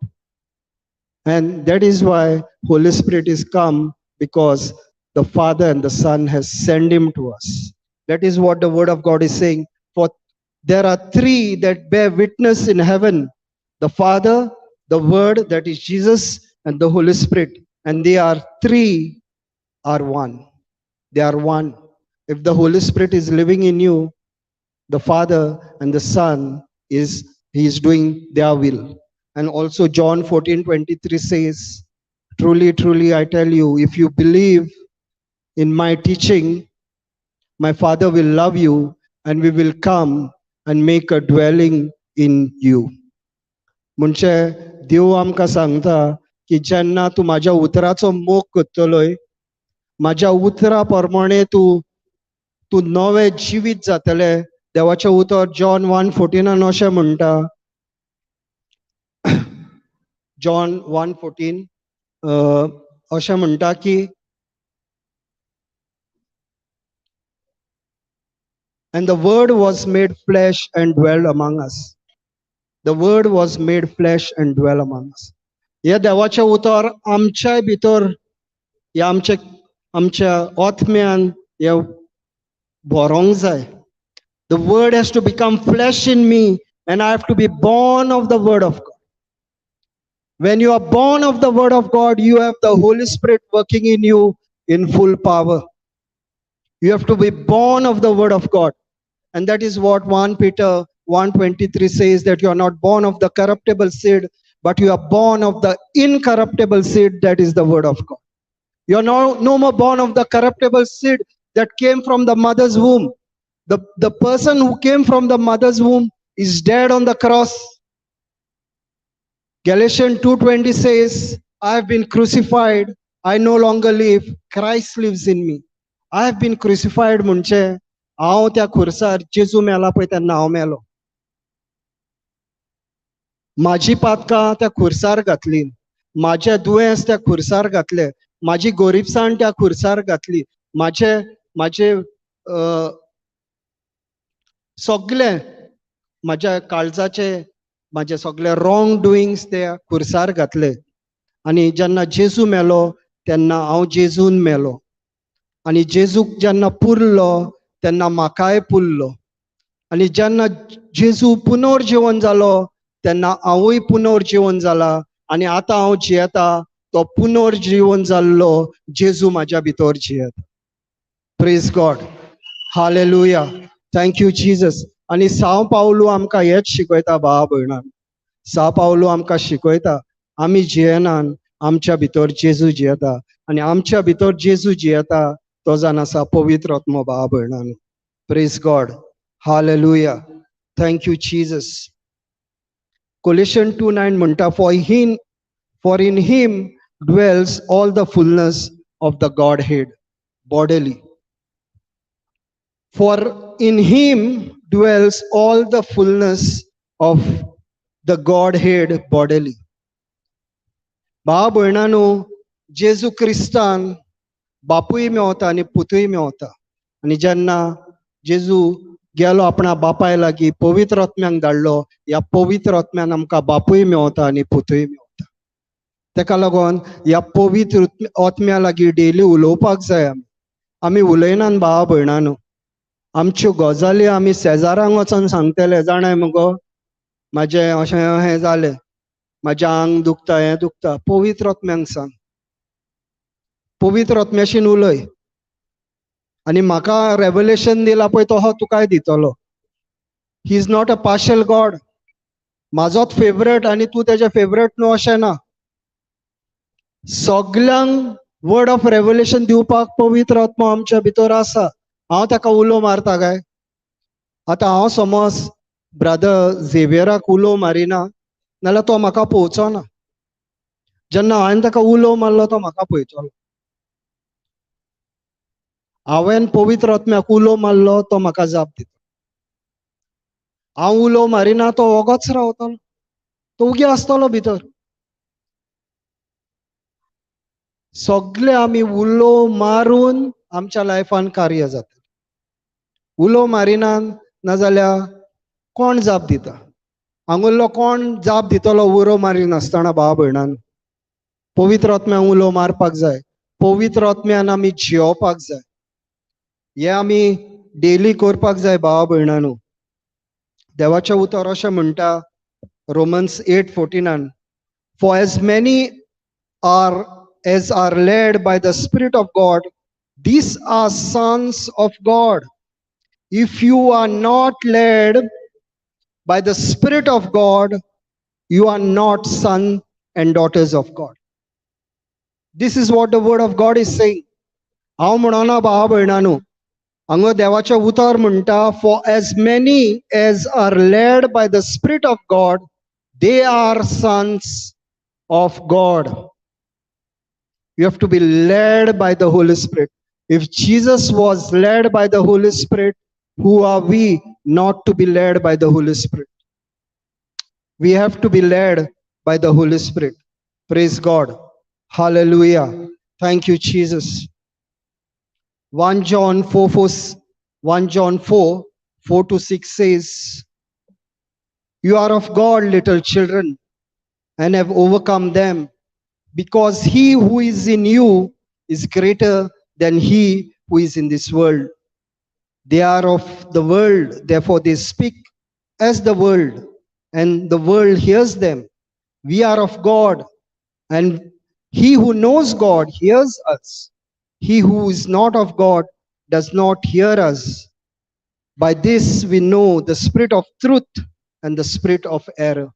And that is why Holy Spirit is come, because the Father and the Son has sent him to us. That is what the word of God is saying. For there are three that bear witness in heaven, the Father, the Word, that is Jesus, and the Holy Spirit. And they are three are one. They are one. If the Holy Spirit is living in you, the Father and the Son is, he is doing their will. And also John 14:23 says, truly, truly, I tell you, if you believe in my teaching, my Father will love you, and we will come and make a dwelling in you. म्हणजे देव आमकां सांगता की जेन्ना तूं म्हाज्या उतराचो मोग करतलोय, म्हाज्या उतरा प्रमाणे तूं तूं नवें जिवीत जातलें. देवाचें उतर जॉन 1:14 अशें म्हणटा, जॉन 1:14 अशें म्हणटा की and the word was made flesh and dwelled among us. The word was made flesh and dwelled among us. हे देवाचें उतर आमच्याय भितर, ह्या आमच्या आमच्या आत्म्यान हे भरोंक जाय. The word has to become flesh in me and I have to be born of the word of God. When you are born of the word of God, you have the Holy Spirit working in you in full power. You have to be born of the word of God. And that is what 1 Peter 1:23 says, that you are not born of the corruptible seed, but you are born of the incorruptible seed, that is the word of God. You are no more born of the corruptible seed that came from the mother's womb. The person who came from the mother's womb is dead on the cross. Galatians 2:20 says, I have been crucified, I no longer live, Christ lives in me. I have been crucified म्हणजे हांव त्या खुर्सार जेजू मेला पळय तेन्ना हांव मेलो. म्हाजी पातकां त्या खुर्सार घातली, म्हाजें दुयेंस त्या खुर्सार घातलें, म्हाजी गोरीबसाण त्या खुर्सार घातली, म्हाजे म्हाजे सगळें म्हाज्या काळजाचे म्हाजे सगळे रॉंग डुइंग्स त्या खुर्सार घातले. आनी जेन्ना जेजू मेलो तेन्ना हांव जेजून मेलो. आनी जेजूक जेन्ना पुरलो तेन्ना म्हाकाय पुरलो. आनी जेन्ना जेजू पुनर्जिवन जालो तेन्ना हांवूय पुनर्जिवन जाला. आनी आतां हांव जियेता तो पुनर्जिवन जाल्लो जेजू म्हाज्या भितर जियेता. Praise God, hallelujah, thank you Jesus. आनी साव पावलू आमकां हेच शिकयता भावा भयणान. साव पावलू आमकां शिकयता आमी जियेनान, आमच्या भितर जेजू जियेता. आनी आमच्या भितर जेजू जियेता तो जावन आसा पवित्र आत्मो भावा भयणान. Praise God, hallelujah, thank you Jesus. Colossians 2:9 म्हणटा, for in him dwells all the fullness of the Godhead bodily. For in him dwells all the fullness of the Godhead bodily. भाव भयणांनो, जेजू क्रिस्तान बापूय मेवता आनी पुतूय मेवता. आनी जेन्ना जेजू गेलो आपणा बापाय लागीं, पवित्र आत्म्यांक धाडलो. ह्या पवित्र आत्म्यान आमकां बापूय मेवता आनी पुतूय मेवता. तेका लागून ह्या पवित्र आत्म्या लागीं डेली उलोवपाक जाय. आमी आमी उलयनान भावा भयणांनो. आमच्यो गजाली आमी शेजारांक वचोन सांगतले, जाणाय मुगो म्हाजें अशें हें जालें, म्हाजें आंग दुखता, हें दुखता. पवित्र आत्म्यांक सांग, पवित्र आत्म्याशीन उलय. आनी म्हाका रेवलेशन दिला पळय तो हो तुकाय दितलो. He is not a partial God. म्हाजोच फेवरेट आनी तूं तेजें फेवरेट न्हू अशें ना. सगल्यांक वर्ड ऑफ रेवलेशन दिवपाक पवित्र आत्मो आमच्या भितर आसा. हांव ताका उलो मारता काय? आतां हांव समज ब्रदर झेवियराक उलो मारिना नाल्यार तो म्हाका पळोवचो ना. जेन्ना हांवें ताका उलो मारलो तो म्हाका पळयतलो. हांवें पवित्र आत्म्याक उलो मारलो तो म्हाका जाप दिता. हांव उलो मारिना तो वोगोच रावतलो, तो उगी आसतलो भितर. सगळे आमी उलो मारून आमच्या लायफान कार्य जाता. उलो मारिना नाजाल्यार कोण जाप दिता? हांगुल्लो कोण जाप दितलो उलो मारिनासतना? भाव भयणान, पवित्र आत्म्याक उलो मारपाक जाय. पवित्र आत्म्यान आमी जियोवपाक जाय. हे आमी डेली करपाक जाय भावा भयणानो. देवाचें उतर अशें म्हणटा Romans 8:14, for as many are as are led by the Spirit of God, these are sons of God. If you are not led by the Spirit of God, you are not sons and daughters of God. This is what the word of God is saying. हांव म्हणना भावा भयणानो, हांगा देवाचें उतर म्हणटा, for as many as are led by the Spirit of God, they are sons of God. You have to be led by the Holy Spirit. If Jesus was led by the Holy Spirit, who are we not to be led by the Holy Spirit? We have to be led by the Holy Spirit. Praise God. Hallelujah. Thank you, Jesus. 1 John 4:4-6 says, you are of God, little children, and have overcome them, because he who is in you is greater than he who is in this world. They are of the world, therefore they speak as the world, and the world hears them. We are of God, and he who knows God hears us. He who is not of God does not hear us. By this we know the spirit of truth and the spirit of error.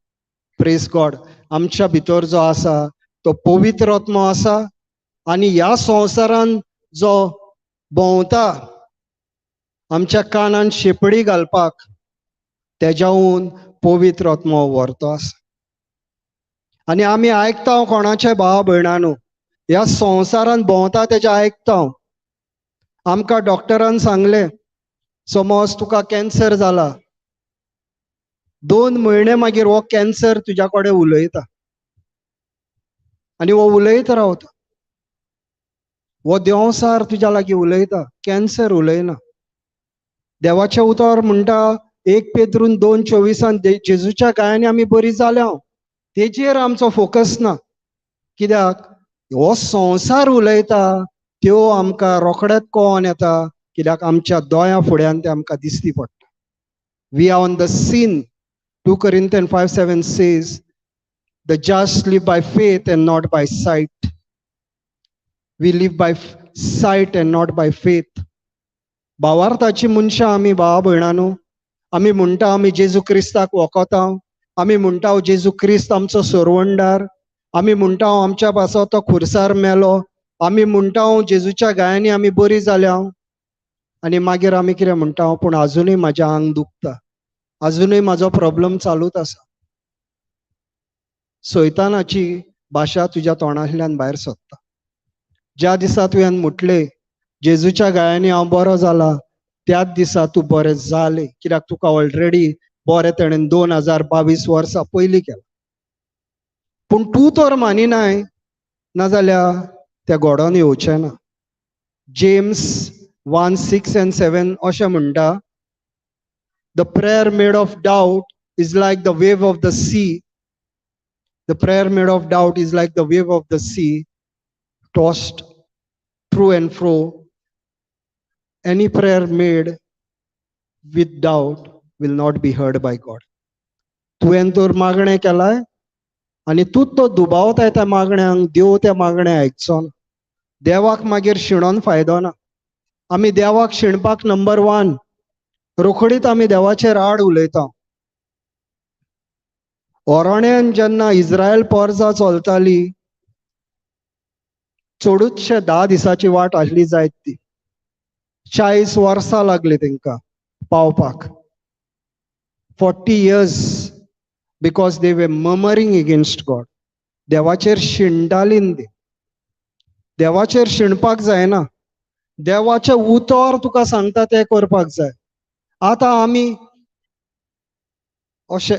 Praise God. आमच्या भितर जो आसा तो पवित्र आत्मो आसा, आनी ह्या संवसारान जो भोंवता आमच्या कानान शेपडी घालपाक, तेज्याहून पवित्र आत्मो व्हरतो आसा. आनी आमी आयकता कोणाचे भाव भयणानो, ह्या संवसारान भोंवता तेजें आयकता. आमकां डॉक्टरान सांगलें, समज तुका कॅन्सर जाला, 2 म्हयने मागीर हो कॅन्सर तुज्या कडेन उलयता आनी हो उलयत रावता. हो देंवसार तुज्या लागीं उलयता, कॅन्सर उलयना. देवाचें उतर म्हणटा 1 पेत्रून 2:24 जेजूच्या गायांनी आमी बरी जाल्या. तेजेर आमचो फोकस ना, कित्याक हो संवसार उलयता त्यो आमकां रोखडेच कळोन येता, कित्याक आमच्या दोळ्यां फुड्यान ते आमकां दिसती पडटा. We are on the scene. 2 Corinthians 5:7 says, the just live by faith and not by sight. We live by sight and not by faith. भावार्थाची मनशां आमी भावा भयणानो. आमी म्हणटा आमी जेजू क्रिस्ताक वखता, आमी म्हणटा जेजू क्रिस्त आमचो सोरवणदार, आमी म्हणटा आमच्या पासत तो खुर्सार मेलो, आमी म्हणटा जेजूच्या गायांनी आमी बरी जाल्या. आनी मागीर आमी कितें म्हणटा, पूण आजुनूय म्हाजें आंग दुखता, आजुनूय म्हाजो प्रॉब्लम चालूच आसा. सैतानाची भाशा तुज्या तोंडांतल्यान भायर सोदता. ज्या दिसा तुवें म्हटलें जेजूच्या गायांनी हांव बरो जाला, त्याच दिसा तूं बरें जालें, कित्याक तुका ऑलरेडी बरें तेणेन 2022 वर्सां पयलीं केलां. पूण तूं तर मानिनाय, नाजाल्यार तें घडोवन येवचें ना. जेम्स 1:6 and 7 अशें म्हणटा, the prayer made of doubt is like the wave of the sea. The prayer made of doubt is like the wave of the sea, tossed through and fro. Any prayer made with doubt will not be heard by God. तुवें तर मागणें केलाय आनी तूं तो दुबावताय त्या मागण्यांक, देव त्या मागणें आयकचो ना. देवाक मागीर शिणोन फायदो ना. आमी देवाक शिणपाक नंबर 1, रोखडीच आमी देवाचेर आड उलयता. ओरण्यान जेन्ना इस्रायल पोरजा चलताली, चडूचशे 10 दिसाची वाट आसली जायत ती, 40 वर्सां लागली तांकां पावपाक, 40 years, because they were murmuring against God. देवाचेर शिणटाली ती. देवाचेर शिणपाक जायना, देवाचें उतर तुका सांगता तें करपाक जाय. आतां आमी अशें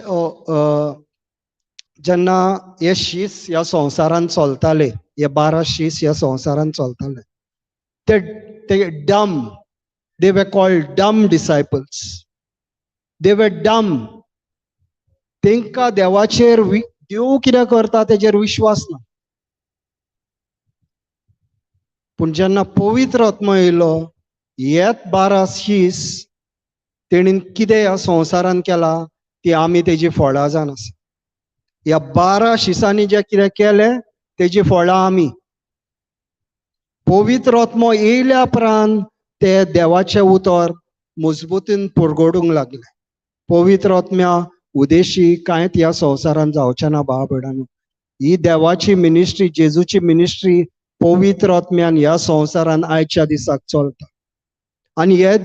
जेन्ना हे शीस ह्या संवसारान चलताले, हे 12 शीस ह्या संवसारान चलताले, ते dumb, they were called dumb disciples, they were dumb. तांकां देवाचेर देव कितें करता तेजेर विश्वास ना. पूण जेन्ना पवित्र आत्मो येयलो, हेच 12 शीस तेणीन कितें ह्या संवसारान केला ती आमी तेजी फळां जावन आसा. ह्या 12 शिसांनी जें कितें केलें तेजी फळां आमी. पवित्र आत्मो येयल्या उपरांत ते देवाचें उतर मजबूतीन परगडूंक लागले. पवित्र आत्म्या उदेशी कांयच ह्या संवसारान जावचें ना भाव भयणांनो. ही देवाची मिनिस्ट्री, जेजूची मिनिस्ट्री पवित्र आत्म्यान ह्या संवसारान आयच्या दिसाक चलता. आनी हे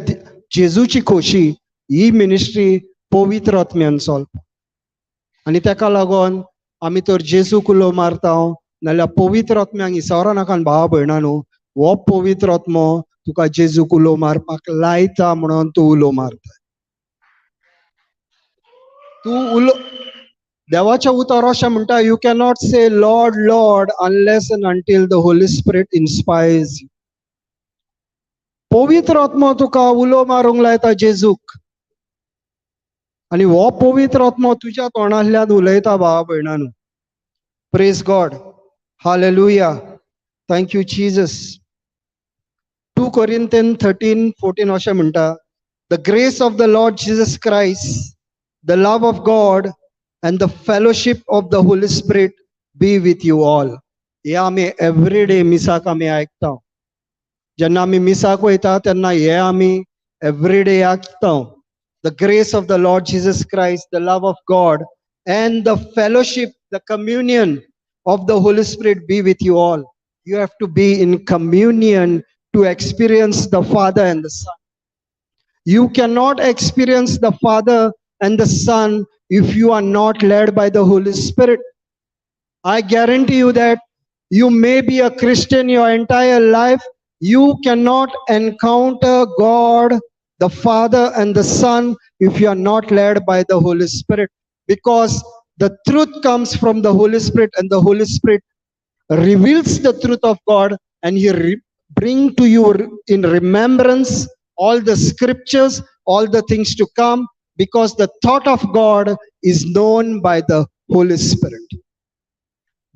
जेजूची खोशी ही मिनिस्ट्री पवित्र आत्म्यान चलता. आनी तेका लागून आमी तर जेजूक उलो मारता, नाल्यार पवित्र आत्म्याक इसावरा नाका भावा भयणांनो. हो पवित्र आत्मो तुका जेजूक उलो मारपाक लायता म्हणून तूं उलो मारता. तूं उलो देवाचें उतर अशें म्हणटा, you cannot say Lord Lord unless and until the Holy Spirit inspires you. पवित्र आत्मो तुका उलो मारूंक लायता जेजूक, आनी हो पवित्र आत्मो तुज्या तोंडांतल्यान उलयता भावा भयणांनो. Praise God, hallelujah, thank you Jesus. 2 Corinthians 13:14 अशें म्हणटा, the grace of the Lord Jesus Christ, the love of God and the fellowship of the Holy Spirit be with you all. हे आमी एवरीडे मिसाक आमी आयकता. जेन्ना आमी मिसाक वयता तेन्ना हे आमी एवरीडे आयकता. The grace of the Lord Jesus Christ, the love of God and the fellowship, the communion of the Holy Spirit be with you all. You have to be in communion to experience the Father and the Son. You cannot experience the Father and the Son if you are not led by the Holy Spirit. I guarantee you that you may be a Christian your entire life, you cannot encounter God, the Father and the Son if you are not led by the Holy Spirit, because the truth comes from the Holy Spirit and the Holy Spirit reveals the truth of God and He bring to you in remembrance all the scriptures, all the things to come, because the thought of God is known by the Holy Spirit.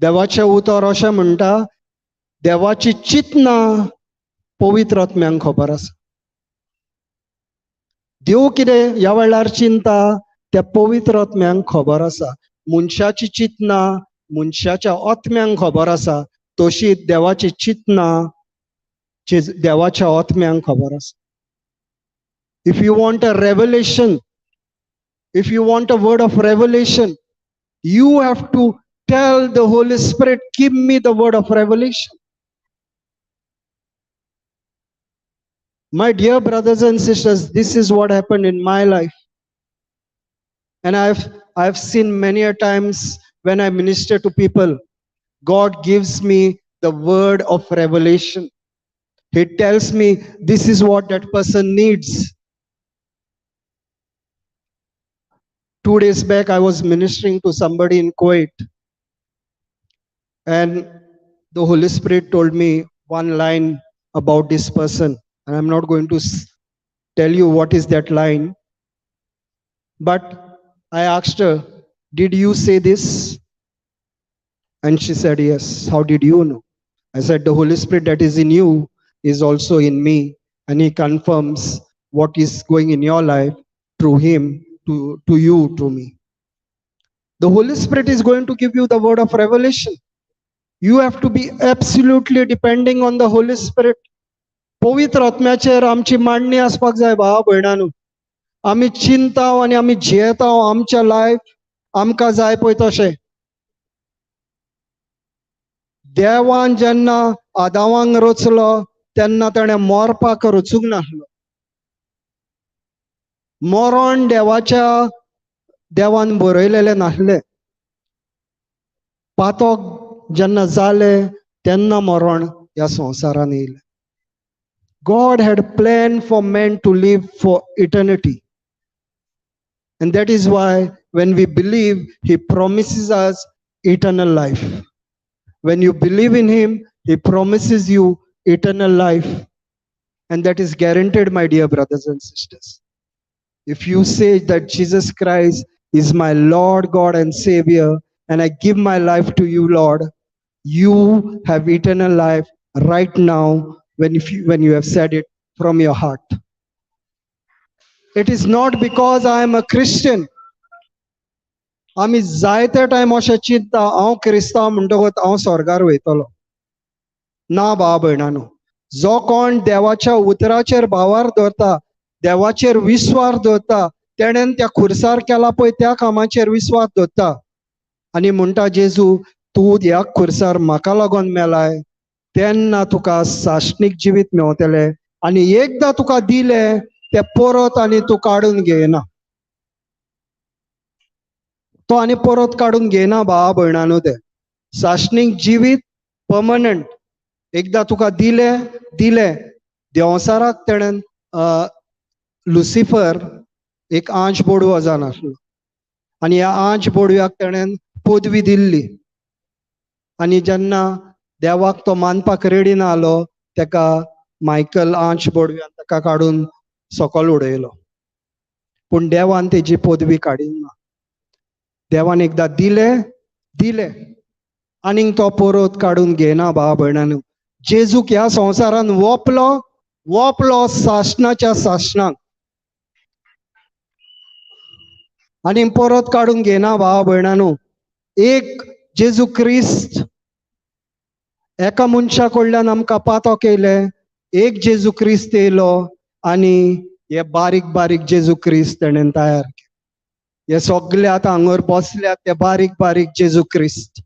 देवाचें उतर अशें म्हणटा, देवाची चिंतना पवित्र आत्म्यांक खबर आसा. देव कितें ह्या वेळार चिंता त्या पवित्र आत्म्यांक खबर आसा. मनशाची चिंतना मनशाच्या आत्म्यांक खबर आसा, तशी देवाची चिंतना देवाच्या आत्म्यांक खबर आसा. If you want a revelation, if you want a word of revelation, you have to tell the Holy Spirit, give me the word of revelation. My dear brothers and sisters, this is what happened in my life. And I've seen many a times when I minister to people, God gives me the word of revelation. He tells me this is what that person needs. 2 days back, I was ministering to somebody in Kuwait, and the Holy Spirit told me one line about this person, and I'm not going to tell you what is that line, but I asked her, did you say this? And she said, yes. How did you know? I said, the Holy Spirit that is in you is also in me, and he confirms what is going in your life through him to you, to me. The Holy Spirit is going to give you the word of revelation. You have to be absolutely depending on the Holy Spirit. पवित्र आत्म्याचेर आमची मांडणी आसपाक जाय भावा भयणांनो. आमी चिंता आनी आमी जियेता आमच्या लायफ आमकां जाय पळय तशें. देवान जेन्ना आदावांक रचलो तेन्ना ताणें मरपाक रचूंक नासलो. मरण देवाच्या देवान बरयलेलें नासलें. पातक जेन्ना जालें तेन्ना मरण ह्या संवसारान येयलें. God had planned for men to live for eternity. And that is why when we believe, he promises us eternal life. When you believe in him, he promises you eternal life. And that is guaranteed, my dear brothers and sisters. If you say that Jesus Christ is my Lord, God and Savior, and I give my life to you, Lord, you have eternal life right now when you have said it from your heart. It is not because I am a Christian. आमी जायते time अशें चिंता हांव क्रिस्तांव म्हणटकच हांव स्वर्गार वयतलो. ना भाव भयणानो, जो कोण देवाच्या उतराचेर भावार दवरता, देवाचेर विस्वास दवरता, तेणेन त्या खुर्सार केला पळय त्या कामाचेर विस्वास दवरता आनी म्हणटा, जेजू तूं ह्या खुर्सार म्हाका लागून मेलाय, तेन्ना तुका सासणीक जिवीत मेवतलें आनी एकदां तुका दिलें तें परत आनी तूं काडून घेयना. तो आनी परत काडून घेयना भावा भयणानो. तें सासणीक जिवीत पर्मनंट. एकदां तुका दिलें दिलें. देंवचाराक तेणेन लुसिफर एक आंच बोडवो जावन आसलो आनी ह्या आंच बोडव्याक तेणेन पदवी दिल्ली आनी जेन्ना देवाक तो मानपाक रेडी ना आलो तेका मायकल आंच बोडव्यान तेका काडून सकल उडयलो. पूण देवान तेजी पदवी काडिना. देवान एकदां दिलें दिलें आनीक तो परत काडून घेयना भावा भयणांनो. जेजूक ह्या संवसारान वोपलो वोपलो सासणाच्या सासणाक आनी परत काडून घेयना भावा भयणांनो. एक जेजू क्रिस्त एका मनशा कडल्यान आमकां पातक येयलें, एक जेजू क्रिस्त येयलो आनी हे बारीक बारीक जेजू क्रिस्त तेणेन तयार केले. हे सगळे आतां हांगर बसल्यात ते बारीक बारीक जेजू क्रिस्त.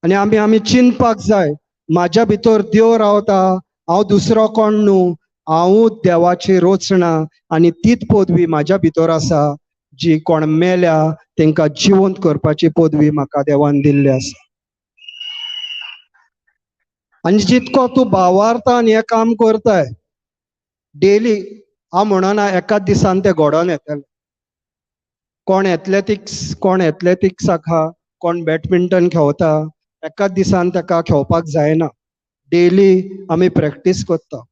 आनी आमी आमी चिंतपाक जाय, म्हाज्या भितर देव रावता, हांव दुसरो कोण न्हू, हांवूच देवाची रचना आनी तीच पदवी म्हाज्या भितर आसा जी कोण मेल्या तेंकां जिवंत करपाची पदवी म्हाका देवान दिल्ली आसा. आनी जितको तूं भावार्थान हें काम करताय डेली, हांव म्हणना एकाच दिसान तें घडोवन येतलें. कोण एथलेटिक्स, कोण एथलेटिक्स आहा, कोण बॅडमिंटन खेळता, एकाच दिसान ताका खेळपाक जायना. डेली आमी प्रॅक्टीस करता.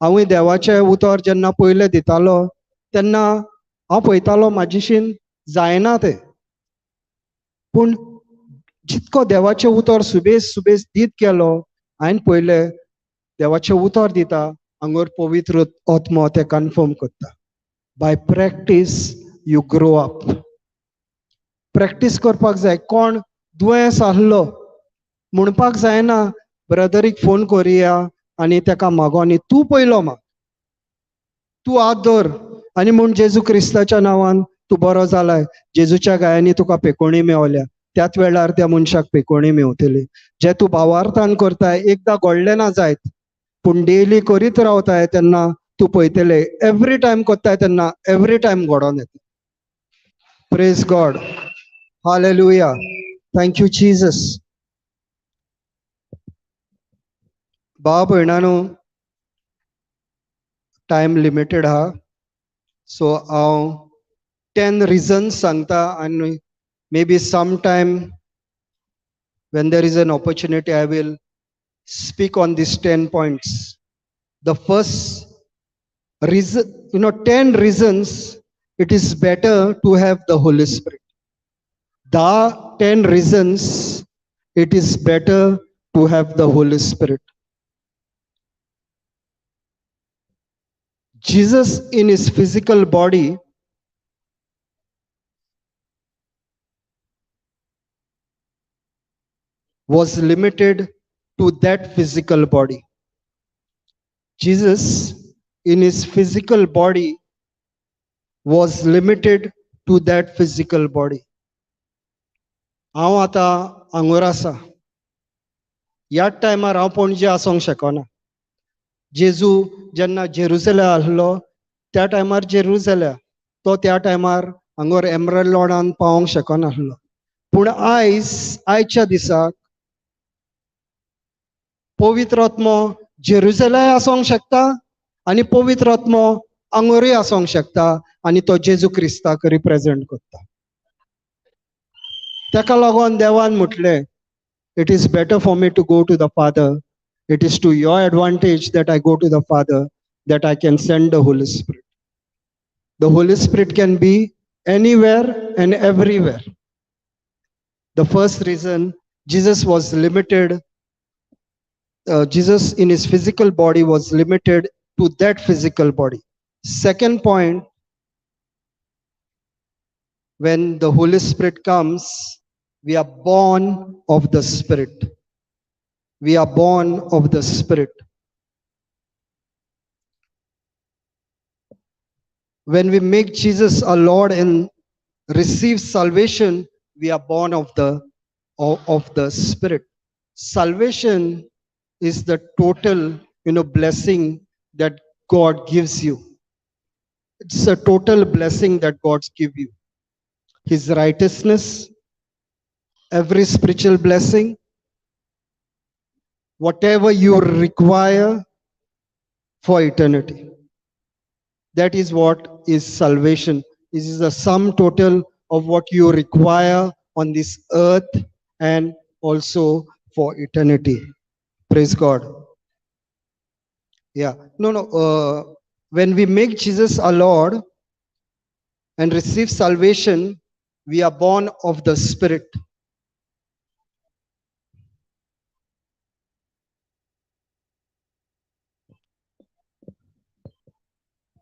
हांवूय देवाचें उतर जेन्ना पयलें दितालो तेन्ना हांव पळयतालो म्हाजेशीन जायना तें, पूण जितको देवाचें उतर सुबेज सुबेज दीत गेलो हांवें पयलें देवाचें उतर दिता हांगर पवित्र आत्मो तें कन्फर्म करता. By practice you grow up. Practice करपाक जाय. कोण दुयेंस आहलो म्हणपाक जायना ब्रदरीक फोन करुया आनी तेका मागो आनी तूं पयलो माग, तूं हात धर आनी म्हूण जेजू क्रिस्ताच्या नांवान तूं बरो जालाय, जेजूच्या गायांनी तुका पेकोणी मेवल्या, त्याच वेळार त्या मनशाक पेकोणी मेवतली. जे तूं भावार्थान करताय एकदां घडलें ना जायत, पूण डेली करीत रावताय तेन्ना तूं पळयतले एवरी टायम करताय तेन्ना एवरी टायम घडोवन येता. Praise God, hallelujah. Thank you Jesus. भाव भयणानो, टायम लिमिटेड आहा, सो हांव 10 रिजन्स सांगता आनी maybe some time when there is an opportunity I will speak on these 10 points. The first reason, 10 reasons it is better to have the Holy Spirit. The 10 reasons it is better to have the Holy Spirit. Jesus in his physical body was limited to that physical body. Jesus in his physical body was limited to that physical body. हांव आतां हांगोर आसा, ह्या टायमार हांव पणजे आसूंक शकना. जेजू जेन्ना जेरुजलेम आसलो त्या टायमार जेरुजलेम, तो त्या टायमार हांगोर एमरल्ड लॉनान पावोंक शकनासलो. पूण आयज आयच्या दिसाक पवित्र आत्मो जेरुजलेम आसूंक शकता आनी पवित्र आत्मो आंगोरूय आसूंक शकता आनी तो जेजू क्रिस्ताक रिप्रेजेंट करता. ताका लागून देवान म्हटलें, it is better for me to go to the Father. It is to your advantage that I go to the Father, that I can send the Holy Spirit. The Holy Spirit can be anywhere and everywhere. The first reason, Jesus was limited, Jesus in his physical body was limited to that physical body. Second point, when the Holy Spirit comes, we are born of the Spirit. We are born of the Spirit. When we make Jesus our Lord and receive salvation, we are born of the Spirit. Salvation is the total, blessing that God gives you. It's a total blessing that God gives you. His righteousness, every spiritual blessing, whatever you require for eternity. That is what is salvation. This is the sum total of what you require on this earth and also for eternity. Praise God. Yeah. No. When we make Jesus our Lord and receive salvation, we are born of the Spirit.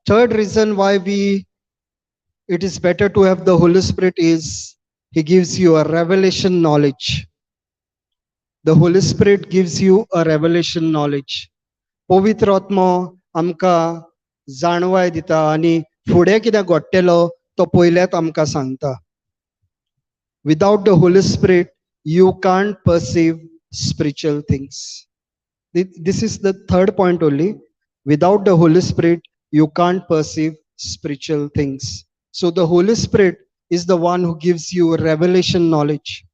Third reason why it is better to have the Holy Spirit is He gives you a revelation knowledge. The Holy Spirit gives you a revelation knowledge. पवित्र आत्मो आमकां जाणवाय दिता आनी फुडें कितें घडटलो तो पयल्यात आमकां सांगता. Without the Holy Spirit, you can't perceive spiritual things. This is the third point only. Without the Holy Spirit, you can't perceive spiritual things. So the Holy Spirit is the one who gives you revelation knowledge.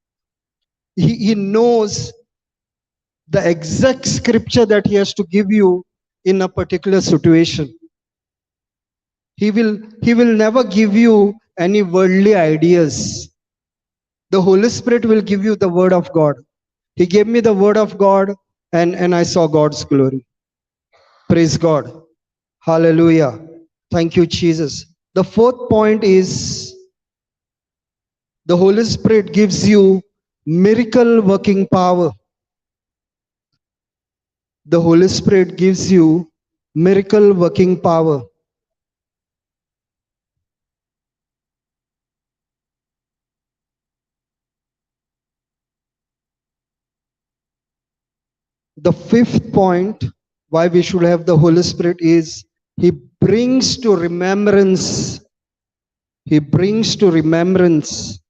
He knows the exact scripture that he has to give you in a particular situation. He will never give you any worldly ideas. The Holy Spirit will give you the word of God. He gave me the word of God and I saw God's glory. Praise God. Hallelujah. Thank you, Jesus. The fourth point is the Holy Spirit gives you miracle working power. The Holy Spirit gives you miracle working power. The fifth point why we should have the Holy Spirit is He brings to remembrance. He brings to remembrance.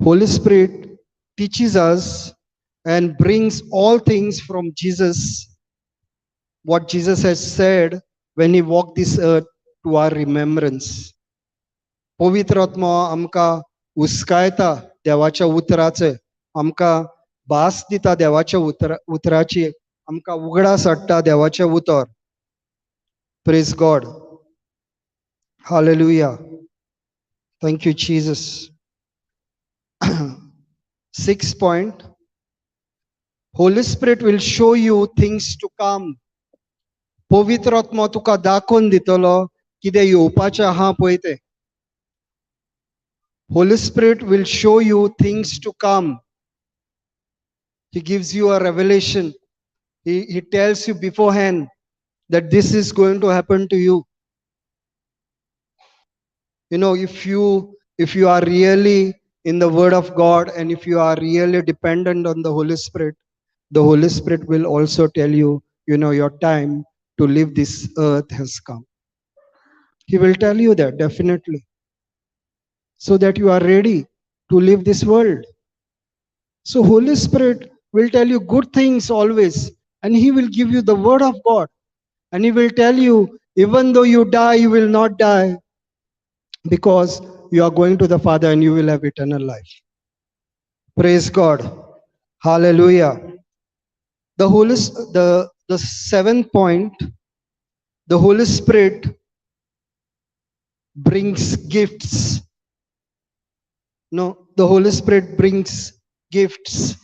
Holy Spirit teaches us and brings all things from Jesus, what Jesus has said when he walked this earth, to our remembrance. पवित्र आत्मा आमकां उस्कायता देवाच्या उतराचे, आमकां भास दिता देवाच्या उतराची, आमकां उगडास हाडटा देवाचें उतर. Praise God. Hallelujah. Thank you Jesus. 6 point, Holy Spirit will show you things to come. पवित्र आत्मो तुका दाखोवन दितलो कितें येवपाचें आहा पळय तें. Holy Spirit will show you things to come. He gives you a revelation. He tells you beforehand that this is going to happen to you. You know, if you are really in the Word of God and if you are really dependent on the Holy Spirit, the Holy Spirit will also tell you, you know, your time to leave this earth has come. He will tell you that definitely, so that you are ready to leave this world. So Holy Spirit will tell you good things always, and He will give you the Word of God, and He will tell you, even though you die, you will not die, because you are going to the Father and you will have eternal life. Praise God. Hallelujah. The seventh point, the Holy Spirit brings gifts. No, the Holy Spirit brings gifts.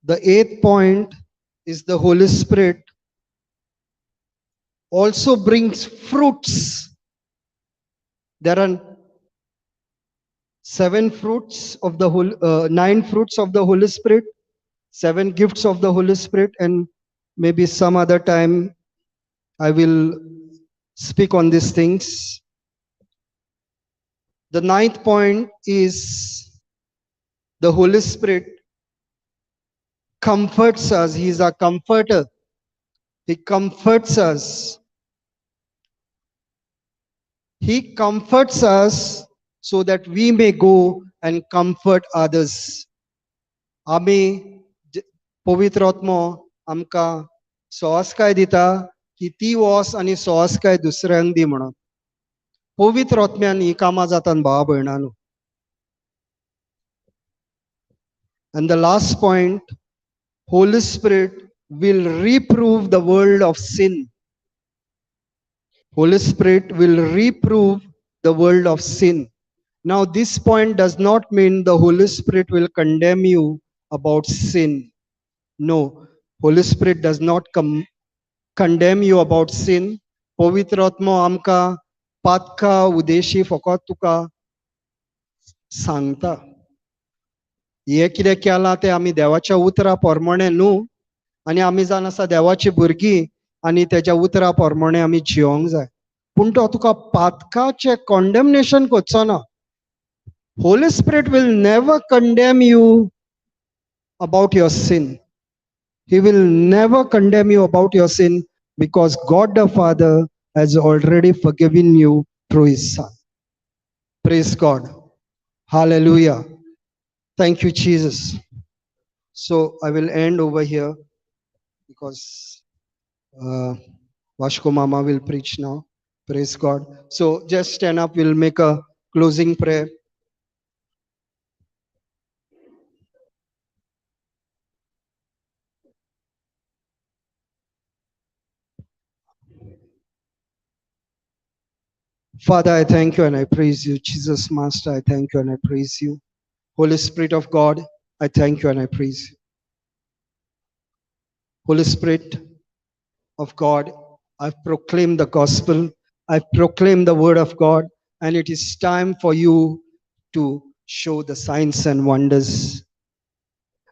The eighth point is the Holy Spirit also brings fruits. There are 7 fruits of the 9 fruits of the Holy Spirit, 7 gifts of the Holy Spirit, and maybe some other time I will speak on these things. The ninth point is the Holy Spirit comforts us. He is our comforter. He comforts us. He comforts us so that we may go and comfort others. आमी पवित्र आत्मो आमकां सोसकाय दिता की ती वस आनी सोसकाय दुसऱ्यांक दी म्हणून. पवित्र आत्म्यान ही कामां जातात भावा भयणांनो. And the last point, Holy Spirit will reprove the world of sin. Holy Spirit will reprove the world of sin. Now, this point does not mean the Holy Spirit will condemn you about sin. No, Holy Spirit does not condemn you about sin. पवित्र आत्मो आमकां पातका उदेशी फकत तुका सांगता. हे कितें केलां तें आमी देवाच्या उतरा प्रमाणे न्हू, आनी आमी जावन आसा देवाची भुरगीं आनी तेज्या उतरा प्रमाणे आमी जियोंक जाय. पूण तो तुका पातकाचें कॉन्डेमनेशन करचो ना. Holy Spirit will never condemn you about your sin. He will never condemn you about your sin because God the Father has already forgiven you through His Son. Praise God. Hallelujah. Thank you, Jesus. So I will end over here because Vashko Mama will preach now. Praise God. So just stand up. We'll make a closing prayer. Father, I thank you and I praise you. Jesus, Master, I thank you and I praise you. Holy Spirit of God, I thank you and I praise you. Holy Spirit of God, I've proclaimed the gospel. I've proclaimed the word of God, and it is time for you to show the signs and wonders.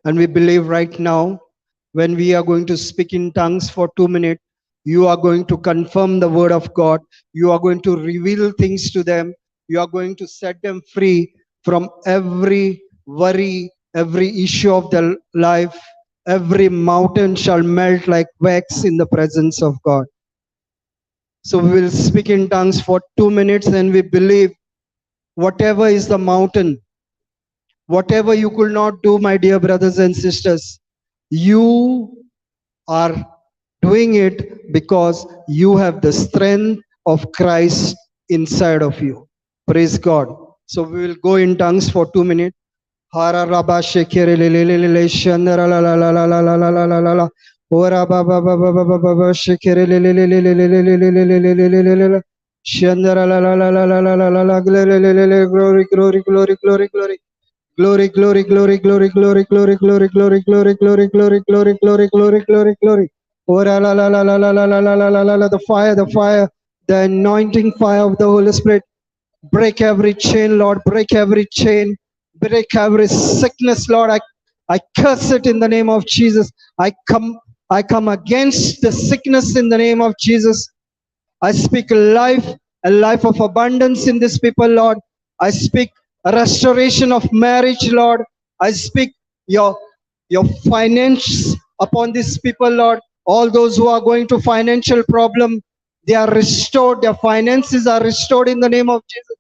And we believe right now, when we are going to speak in tongues for 2 minutes, you are going to confirm the word of God. You are going to reveal things to them. You are going to set them free from every worry, every issue of their life. Every mountain shall melt like wax in the presence of God. So we will speak in tongues for 2 minutes, and we believe whatever is the mountain, whatever you could not do, my dear brothers and sisters, You are doing it because you have the strength of Christ inside of you. Praise God. So we will go in tongues for 2 minutes. Glory, glory, glory, glory, glory. Glory, glory, glory, glory, glory, glory, glory, glory, glory, glory, glory, glory, glory, glory, glory, glory. The fire, the fire, the anointing fire of the Holy Spirit. Break every chain, Lord. Break every chain. Break every sickness, Lord. I curse it in the name of Jesus. I come against the sickness in the name of Jesus. I speak life, a life of abundance in this people, Lord. I speak a restoration of marriage, Lord. I speak your finance upon these people, Lord. All those who are going to financial problem, they are restored. Their finances are restored in the name of Jesus.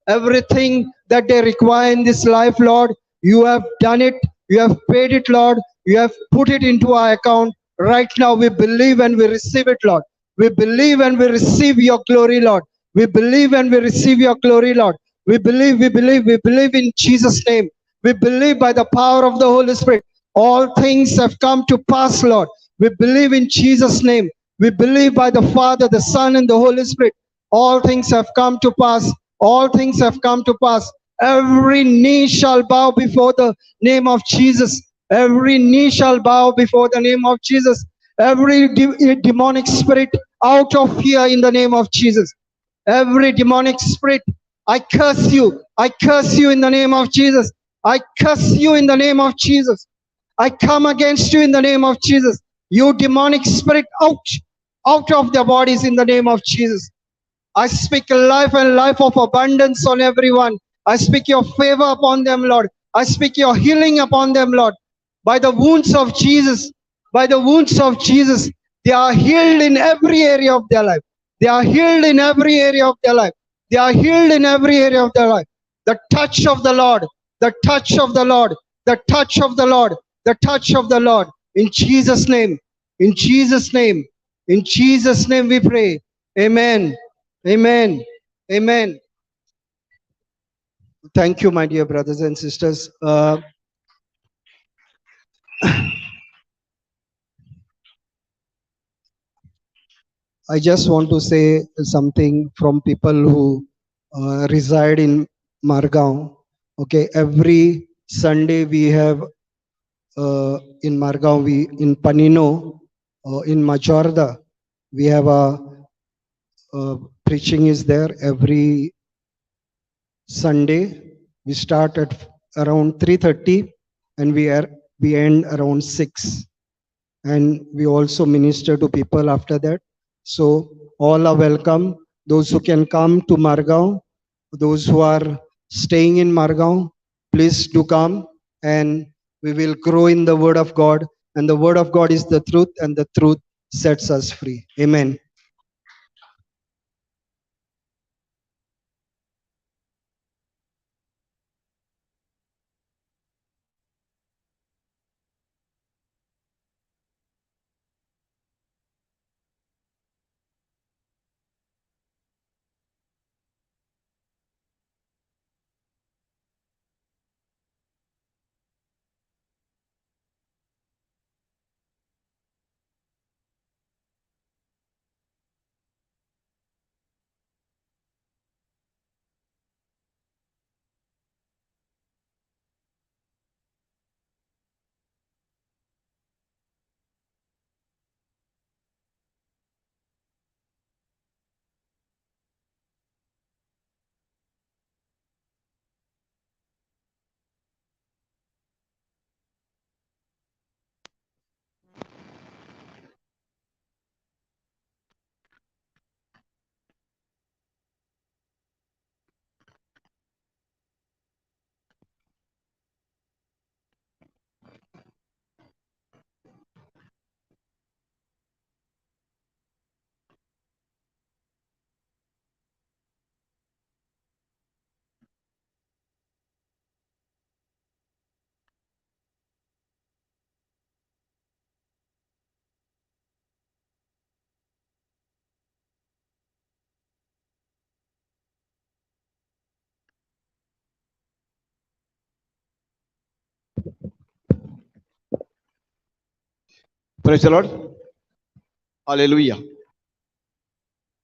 Everything that they require in this life, Lord, you have done it. You have paid it, Lord. You have put it into our account. Right now, we believe and we receive it, Lord. We believe and we receive your glory, Lord. We believe and we receive your glory, Lord. We believe, we believe, we believe in Jesus' name. We believe by the power of the Holy Spirit. All things have come to pass, Lord. We believe in Jesus' name. We believe by the Father, the Son, and the Holy Spirit. All things have come to pass. All things have come to pass. Every knee shall bow before the name of Jesus. Every knee shall bow before the name of Jesus. Every demonic spirit out of here in the name of Jesus. Every demonic spirit, I curse you. I curse you in the name of Jesus. I curse you in the name of Jesus. I come against you in the name of Jesus. You demonic spirit, out, out of their bodies in the name of Jesus. I speak life and life of abundance on everyone. I speak your favor upon them, Lord. I speak your healing upon them, Lord. By the wounds of Jesus, by the wounds of Jesus, they are healed in every area of their life. They are healed in every area of their life. They are healed in every area of their life. The touch of the Lord, the touch of the Lord, the touch of the Lord, the touch of the Lord. In Jesus' name, in Jesus' name, in Jesus' name we pray. Amen. Amen. Amen. Thank you, my dear brothers and sisters. I just want to say something from people who reside in Margao. Okay, every Sunday we have in Margao, we in Panino, in Majorda, we have a preaching is there every Sunday. We start at around 3:30 and we end around 6. And we also minister to people after that. So all are welcome. Those who can come to Margao, those who are staying in Margao, please do come, and we will grow in the Word of God. And the Word of God is the truth, and the truth sets us free. Amen. Praise the Lord. Hallelujah.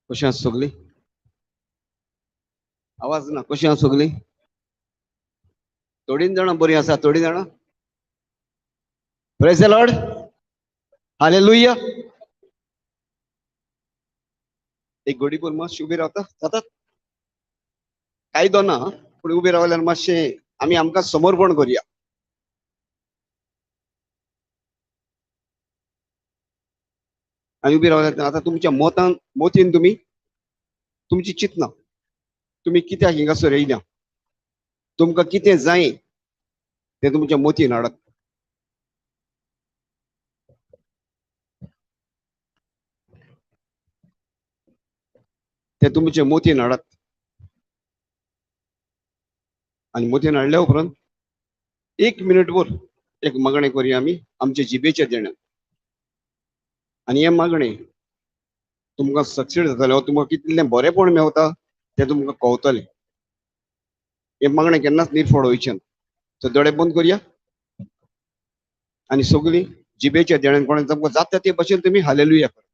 कशी आसा सगळी? आवाज ना. कशी आसा सगळी? थोडीं जाणां बरीं आसा, थोडीं जाणां. Praise the Lord. Hallelujah. एक घडीभर मातशें उबी रावता जातात, कायदो ना, पूण उबी रावल्यार मातशें आमी आमकां समर्पण करुया. आनी उबी रावल्यार आतां तुमच्या मतान मोतीन तुमी तुमची चिंतना, तुमी कित्याक हिंगासर येयल्या, तुमकां कितें जाय तें तुमच्या मोतीन हाडात. ते तुमचे मोतीन हाडात आनी मोतीन हाडल्या उपरांत एक मिनट भर एक मागणें करुया आमी आमचे जिबेच्या देण्यान. आनी हें मागणें तुमकां सक्सेस जातलें, तुमकां कितलें बरेंपण मेवता तें तुमकां कवतलें. हें मागणें केन्नाच निर्फळ वयचें ना. सो दोळे बंद करुया आनी सगळीं जिबेच्या देण्यान कोणें तुमकां जाता ते भशेन तुमी हालेलुया करात.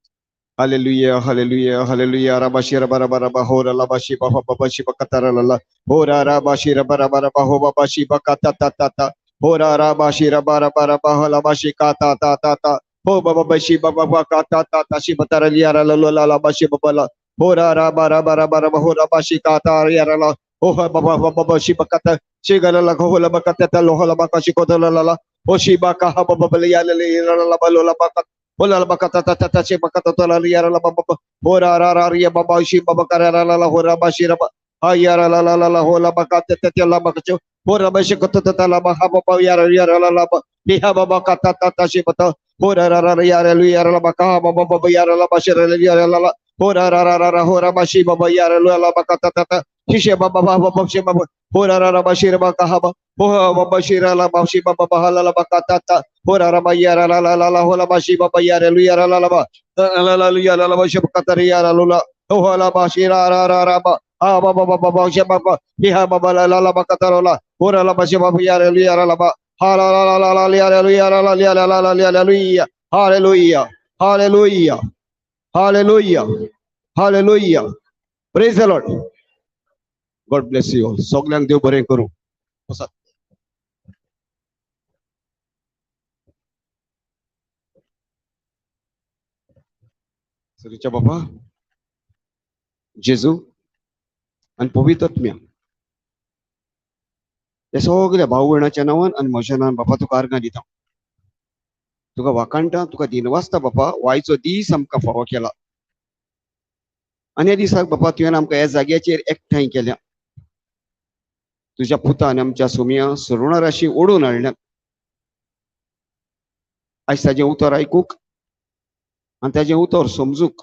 Hallelujah, hallelujah, hallelujah. Rabashi raba raba raba ho ra labashi ba ba ba shi ba katara la la ho ra rabashi raba raba raba ho ba ba shi ba kata ta ta ta ho ra rabashi raba raba raba ho labashi ka ta ta ta ta ho ba ba ba shi ba ba ba ka ta ta ta shi ba ta ra li ra la la la la ba shi ba ba la ho ra raba raba raba raba ho rabashi ka ta ya ra la ho ha ba ba ba ba shi ba ka ta shi ga la la ho la ba ka ta ta lo ho la ba ka shi ko ta la la la ho shi ba ka ha ba ba ba ya la la la la ba lo la ba ka ho la ba ka ta ta ta ta shi ba ka ta ta la ya ra la ba ba ho ra ra ra ya ba ba shi ba ba ka ra ra la la ho ra ba shi ra ba ha ya ra la la la la ho la ba ka ta ta ta la ba ka cho ho ra ba shi ka ta ta ta la ba ha ba ba ya ra la la ba hi ha ba ba ka ta ta ta shi ba ta ho ra ra ra ya ra lu ya ra la ba ka ba ba ba ya ra la ba shi ra ya ra la la ho ra ra ra ra ho ra ba shi ba ba ya ra lu la ba ka ta ta ta shi shi ba ba ba ba shi ba ho ra ra ra ba shi ra ba ka ha ba ho ha ba ba shi ra la ba shi ba ba ba ha la la ba ka ta ta ho ra ra ba ya ra la la la la ho la ba shi ba ba ya ra lu ya ra la la ba la la lu ya la la ba shi ba ka ta ri ya ra lu la ho ha la ba shi ra ra ra ra ba ha ba ba ba ba ba shi ba ba hi ha ba ba la la la ba ka ta ro la ho ra la ba shi ba ba ya ra lu ya ra la ba ha la la la la la ya ra lu ya ra la ya la la la ya la lu ya. Hallelujah, hallelujah, hallelujah, hallelujah. Praise the Lord. God bless you all. सगल्यांक देव बरें करूं. बसात. सरीच्या बाबा जेजू आनी पवित्र आत्म्या हे सगल्या भाव भयणाच्या नांवान आनी म्हज्या नांवान बापा तुका आर्गां दिता, तुका वाखाणटा, तुका दिनवासता बापा. वायचो दीस आमकां फावो केला आनी ह्या दिसाक बापा तुवें आमकां ह्या जाग्याचेर एकठांय केल्या. तुज्या पुतान आमच्या सोम्या सरुणाराशी ओडून हाडल्या. आयज ताजें उतर आयकूंक आनी ताजें उतर समजूंक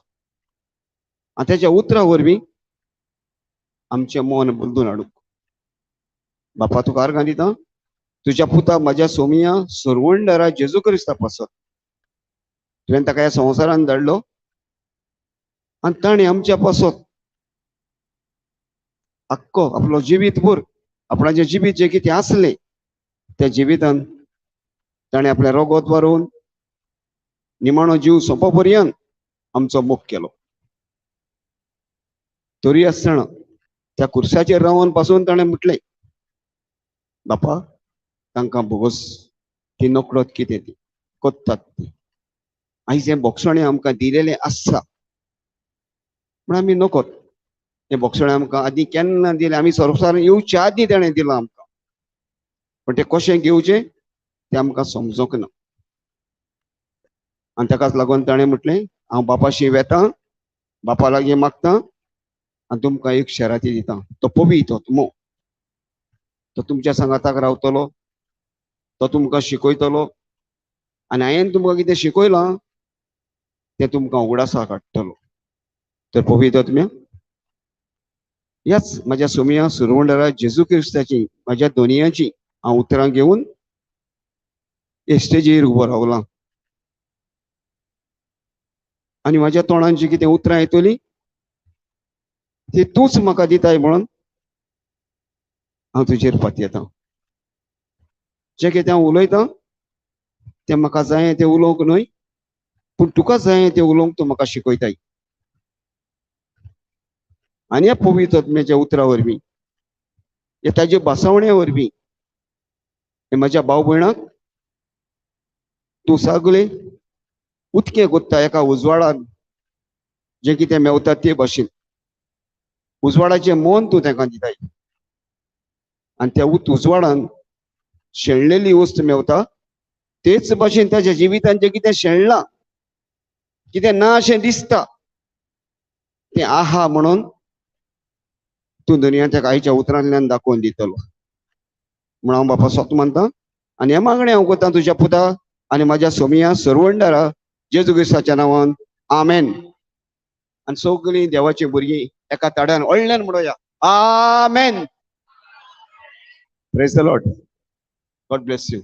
आनी ताच्या उतरा वरवीं आमचें मन बदलून हाडूंक बापा तुका आर्गां दिता. तुज्या पुता म्हज्या सोमिया सरवणदारा जेजू क्रिस्ता पासत तुवें ताका ह्या संवसारान धाडलो आनी ताणें आमच्या पासत आख्खो आपलो जिवीत भर आपणाचें जिवीत जें कितें आसलें त्या जिवितान ताणें आपलें रोगोत वारोवन निमाणो जीव सोंपो पर्यंत आमचो मोग केलो. तरी आसतना त्या कुर्साचेर रावन पासून ताणें म्हटलें, बापा तांकां भोगोस, ती नकळत कितें ती कोत्तात ती. आयज हें बोगसणें आमकां दिलेलें आसा पूण आमी नकत. हें बोगसणें आमकां आदीं केन्ना दिलें, आमी संवसारांत येवच्या आदीं ताणें दिलां आमकां, पूण तें कशें घेवचें तें आमकां समजूंक ना. आनी ताकाच लागून ताणें म्हटलें, हांव बापाशी वेतां, बापा लागीं मागतां आनी तुमकां एक शराती दिता, तो पवित्र आत्मो, तो तुमच्या सांगाताक रावतलो, तो तुमकां शिकयतलो आनी हांवें तुमकां कितें शिकयलां तें तुमकां उगडासाक हाडटलो. तर पवित्र आत्म्या ह्याच म्हज्या सोम्या सुरवंडरा जेजू क्रिस्ताची म्हज्या दोनयांची हांव उतरां घेवन हे स्टेजीर उबो रावलां आनी म्हज्या तोंडान जी कितें उतरां येतलीं ती तूंच म्हाका दिताय म्हणून हांव तुजेर पातयेतां. जें कितें हांव उलयतां तें म्हाका जाय तें उलोवंक न्हय, पूण तुका जाय तें उलोवंक तूं म्हाका शिकयताय. आनी ह्या पवित्र आत्म्याच्या उतरा वरवीं, ह्या ताजे भासावण्या वरवीं हे म्हज्या भाव भयणाक तूं सगळें उदकें कोत्ता एका उजवाडान, जें कितें मेवता ते भाशेन उजवाडाचें मन तूं तांकां दिताय आनी त्या उजवाडान शेणलेली वस्त मेवता. तेच भाशेन ताच्या जिवितान जें कितें शेणलां, कितें ना अशें दिसता तें आहा म्हणून तूं दुनियाच्या आईच्या उतरांतल्यान दाखोवन दितलो. म्हणून हांव बापा सोत मानता आनी हें मागणें हांव करता तुज्या पुता आनी म्हाज्या सोमिया सरवंडारा जेजू क्रिस्ताच्या नांवान, आमेन. आनी सगळीं देवाचीं भुरगीं एका ताड्यान व्हडल्यान म्हणोया, आमेन. Praise the Lord. God bless you.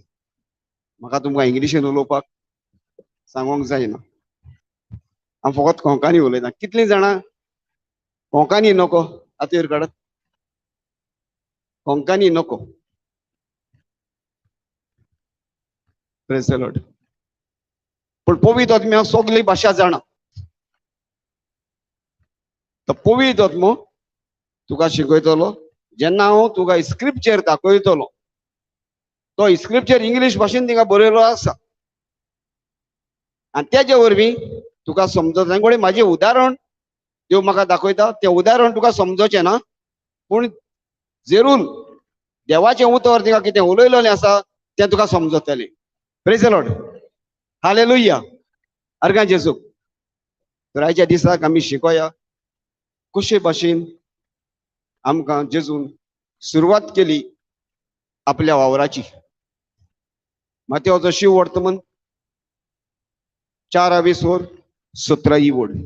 म्हाका तुमकां इंग्लिशीन उलोवपाक सांगूंक जायना, हांव फकत कोंकणी उलयता. कितलीं जाणां कोंकणी नको हातीर काडत? कोंकणी नको. Praise the Lord. पूण पवित्र आत्म्या सगळी भाशा जाणा. तो पवित्र आत्मो तुका शिकयतलो. जेन्ना हांव तुका स्क्रिप्चर दाखयतलो, तो स्क्रिप्चर इंग्लीश भाशेन तिका बरयलो आसा आनी तेजे वरवीं तुका समजतलें. गोडे म्हाजें उदाहरण देव म्हाका दाखयता, तें उदाहरण तुका समजचें ना, पूण जरूर देवाचें उतर तिका कितें उलयलेलें आसा तें तुका समजतलें. Praise the Lord. Hallelujah. अर्गां जेजूक. तर आयच्या दिसाक आमी शिकोया कशे भाशेन आमकां जेजून सुरवात केली आपल्या वावराची. मातेवाचो शिव वर्तमान 4 वर 17 वड.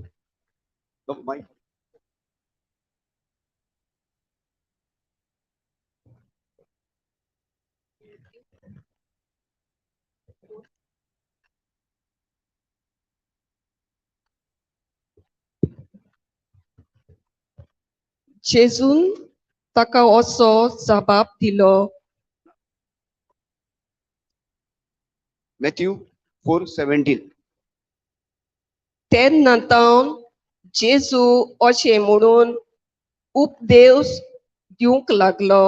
जेजून ताका असो जबाब दिलो. मॅथ्यू 4:17. तेन्ना तावन जेजू अशें म्हणून उपदेश दिवंक लागलो,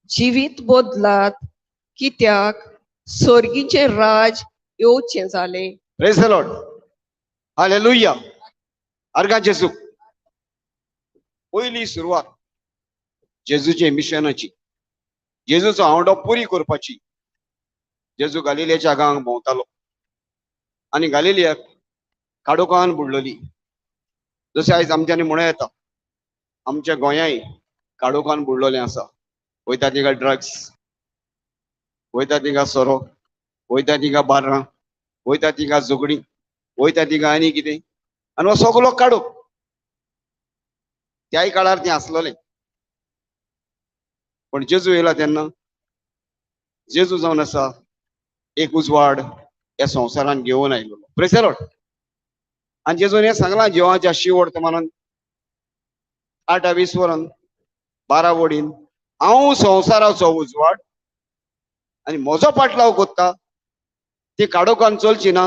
जिवीत बदलात कित्याक स्वर्गीचें राज येवचें जालें. Praise the Lord. Hallelujah. अर्गां जेजूक. पयली सुरवात जेजूचे मिशनाची, जेजूचो आंवडो पुरी करपाची. जेजू गालिलियाच्या गांवांक भोंवतालो आनी गालिलियाक काडोकान बुडलोली. जशें आयज आमच्यांनी म्हणूं येता, आमच्या गोंयांय काडोकान बुडलोलें आसा. वयता तिका ड्रग्स, वयता तिका सोरो, वयता तिका बार्रां, वयता तिका झगडीं, वयता तिका आनी कितें, आनी हो सगलो काडोक. त्याय काळार तें आसलोलें. पण जेजू येयला तेन्ना जेजू जावन आसा एक उजवाड ह्या संवसारान घेवन आयलो. Praise the Lord. आनी जेजून हें सांगलां जिवाच्या शिव वर्तमानान 8:20 वरान 12 वडीन, हांव संवसाराचो उजवाड आनी म्हजो पाटलाव कोत्ता ती काडोकान चलची ना,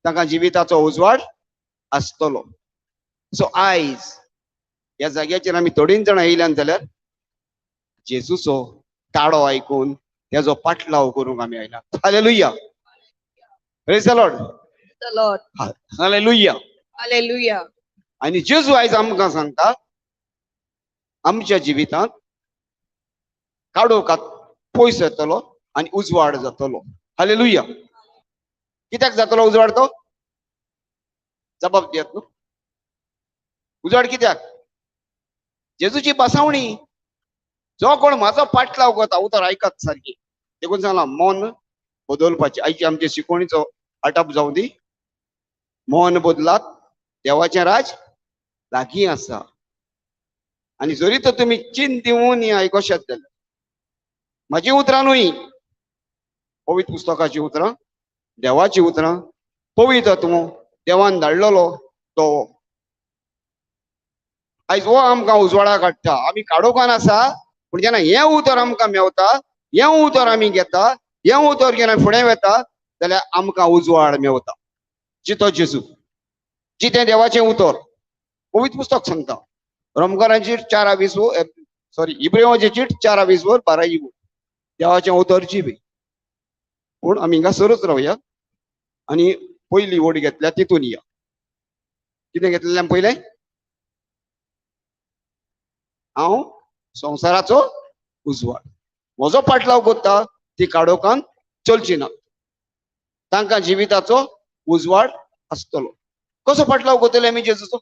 तांकां जिविताचो उजवाड आसतलो. सो आयज ह्या जाग्याचेर आमी थोडीं जाणां येयल्यान जाल्यार जेजूचो ताळो आयकून तेजो पाटलाव करूंक आमी आयला. Hallelujah. Praise the Lord. Hallelujah. Hallelujah. आनी जेजू आयज आमकां सांगता, आमच्या जिवितांत काडोकात पयस येतलो आनी उजवाड जातलो. हालेलुया. कित्याक जातलो उजवाड? तो जबाब दियात न्हू. उजवाड कित्याक? जेजूची बसावणी. जो कोण म्हाजो पाटलाव करता, उतर आयकात सारकी, देखून सांगलां मन बदलपाचें. आयची आमचे शिकवणीचो आटाप जावं दी. मन बदलात, देवाचें राज लागीं आसा. आनी जरी तर तुमी चिंत दिवन हें आयकोशात जाल्यार म्हाजी उतरां न्हय, पवित्र पुस्तकाचीं उतरां, देवाचीं उतरां, पवित्र आत्मो देवान धाडलेलो तो आयज हो आमकां उजवाडा काडटा. आमी काडोकान आसा, पूण जेन्ना हें उतर आमकां मेवता, हें उतर आमी घेता, हें उतर घेवन फुडें वता जाल्यार आमकां उजवाड मेवता, जितो जेजू, जितें देवाचें उतर. पवित्र पुस्तक सांगता रोमकारांची 4:20, सॉरी इब्रेवाची चीट 4:20 12 देवाचें उतर जिबी. पूण आमी हिंगासरूच रावया आनी पयली वोड घेतल्या तितून या. कितें घेतलेलें आमी पयलें? हांव संवसाराचो उजवाड. म्हजो पाटलाव करता ती काडोकान चलची ना, तांकां जिविताचो उजवाड आसतलो. कसो पाटलाव करतले आमी जेजूचो?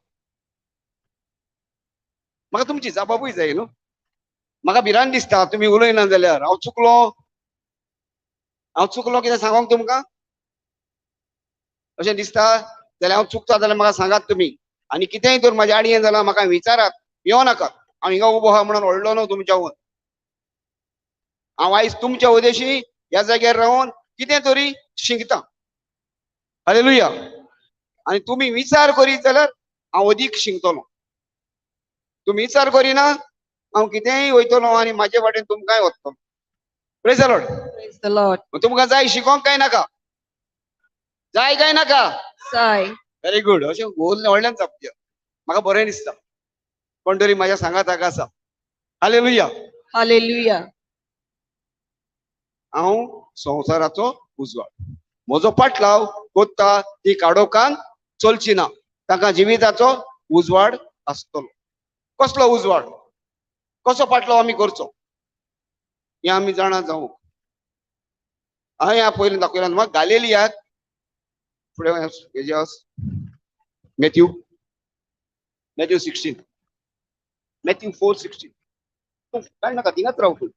म्हाका तुमची जबाबूय जाय न्हू. म्हाका भिरांत दिसता तुमी उलयना जाल्यार हांव चुकलो, हांव चुकलो कितें सांगोंक तुमकां अशें दिसता जाल्यार हांव चुकता जाल्यार म्हाका सांगात तुमी. आनी कितेंय तर म्हाज्या आडयेन जाल्यार म्हाका विचारात, येवं नाकात. हांव हिंगा उबो आहा म्हणून व्हडलो न्हू तुमच्या. हांव आयज तुमच्या उदेशी ह्या जाग्यार रावन कितें तरी शिकता. हालेलुया. आनी तुमी विचार करीत जाल्यार हांव अदीक शिकतलो. तुमी विचार करिना हांव कितेंय वयतलो आनी म्हाजे वाटेन तुमकांय वतलो. Praise the Lord. Praise the Lord. तुमकां जाय शिकोंक काय नाका? जाय काय नाका? जाय. Very good. अशें गोल व्हडल्यान जाप दिया, म्हाका बरें दिसता. कोण तरी म्हाज्या सांगाताक आसा. हालेलुया. हालेलुया. हांव संवसाराचो उजवाड. म्हजो पाटलाव कोत्ता ती काडोकान चलची ना, तांकां जिविताचो उजवाड आसतलो. कसलो उजवाड? कसो पाटलाव आमी करचो हें आमी जाणा जावंक. हांवें ह्या पयलीं दाखयला म्हाका गालेलियाक फुडें मॅथ्यू, मॅथ्यू 16, मॅथ्यू 4:16. तूं कांय नाका, थिंगाच राव तूं.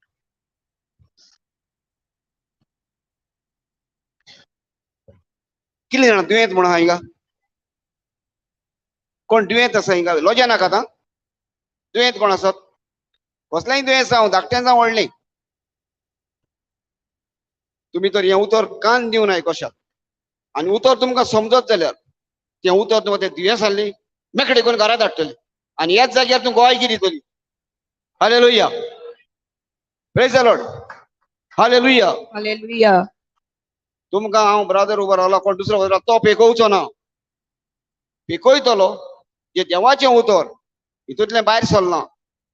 कितले जाणां दुयेंत म्हणून आहा हिंगा? कोण दुयेंत आसा हिंगा? लॉजा नाका आतां. दुयेंत कोण आसत? कसलेंय दुयेंत जावं, धाकटें जावं व्हडलें, तुमी तर हें उतर कान दिवन आयकशात आनी उतर तुमकां समजत जाल्यार तें उतर तुमकां तें दुयेंस आहलें मेकळें करून घरा धाडटलें आनी ह्याच जाग्यार तूं गोवायकी दितली. Hallelujah. Praise the Lord. Hallelujah. Hallelujah. तुमकां हांव ब्रादर उबो रावला, कोण दुसरो उबो रावला तो पेकोवचो ना. पेकयतलो जे देवाचें उतर हितूंतलें भायर सरलां,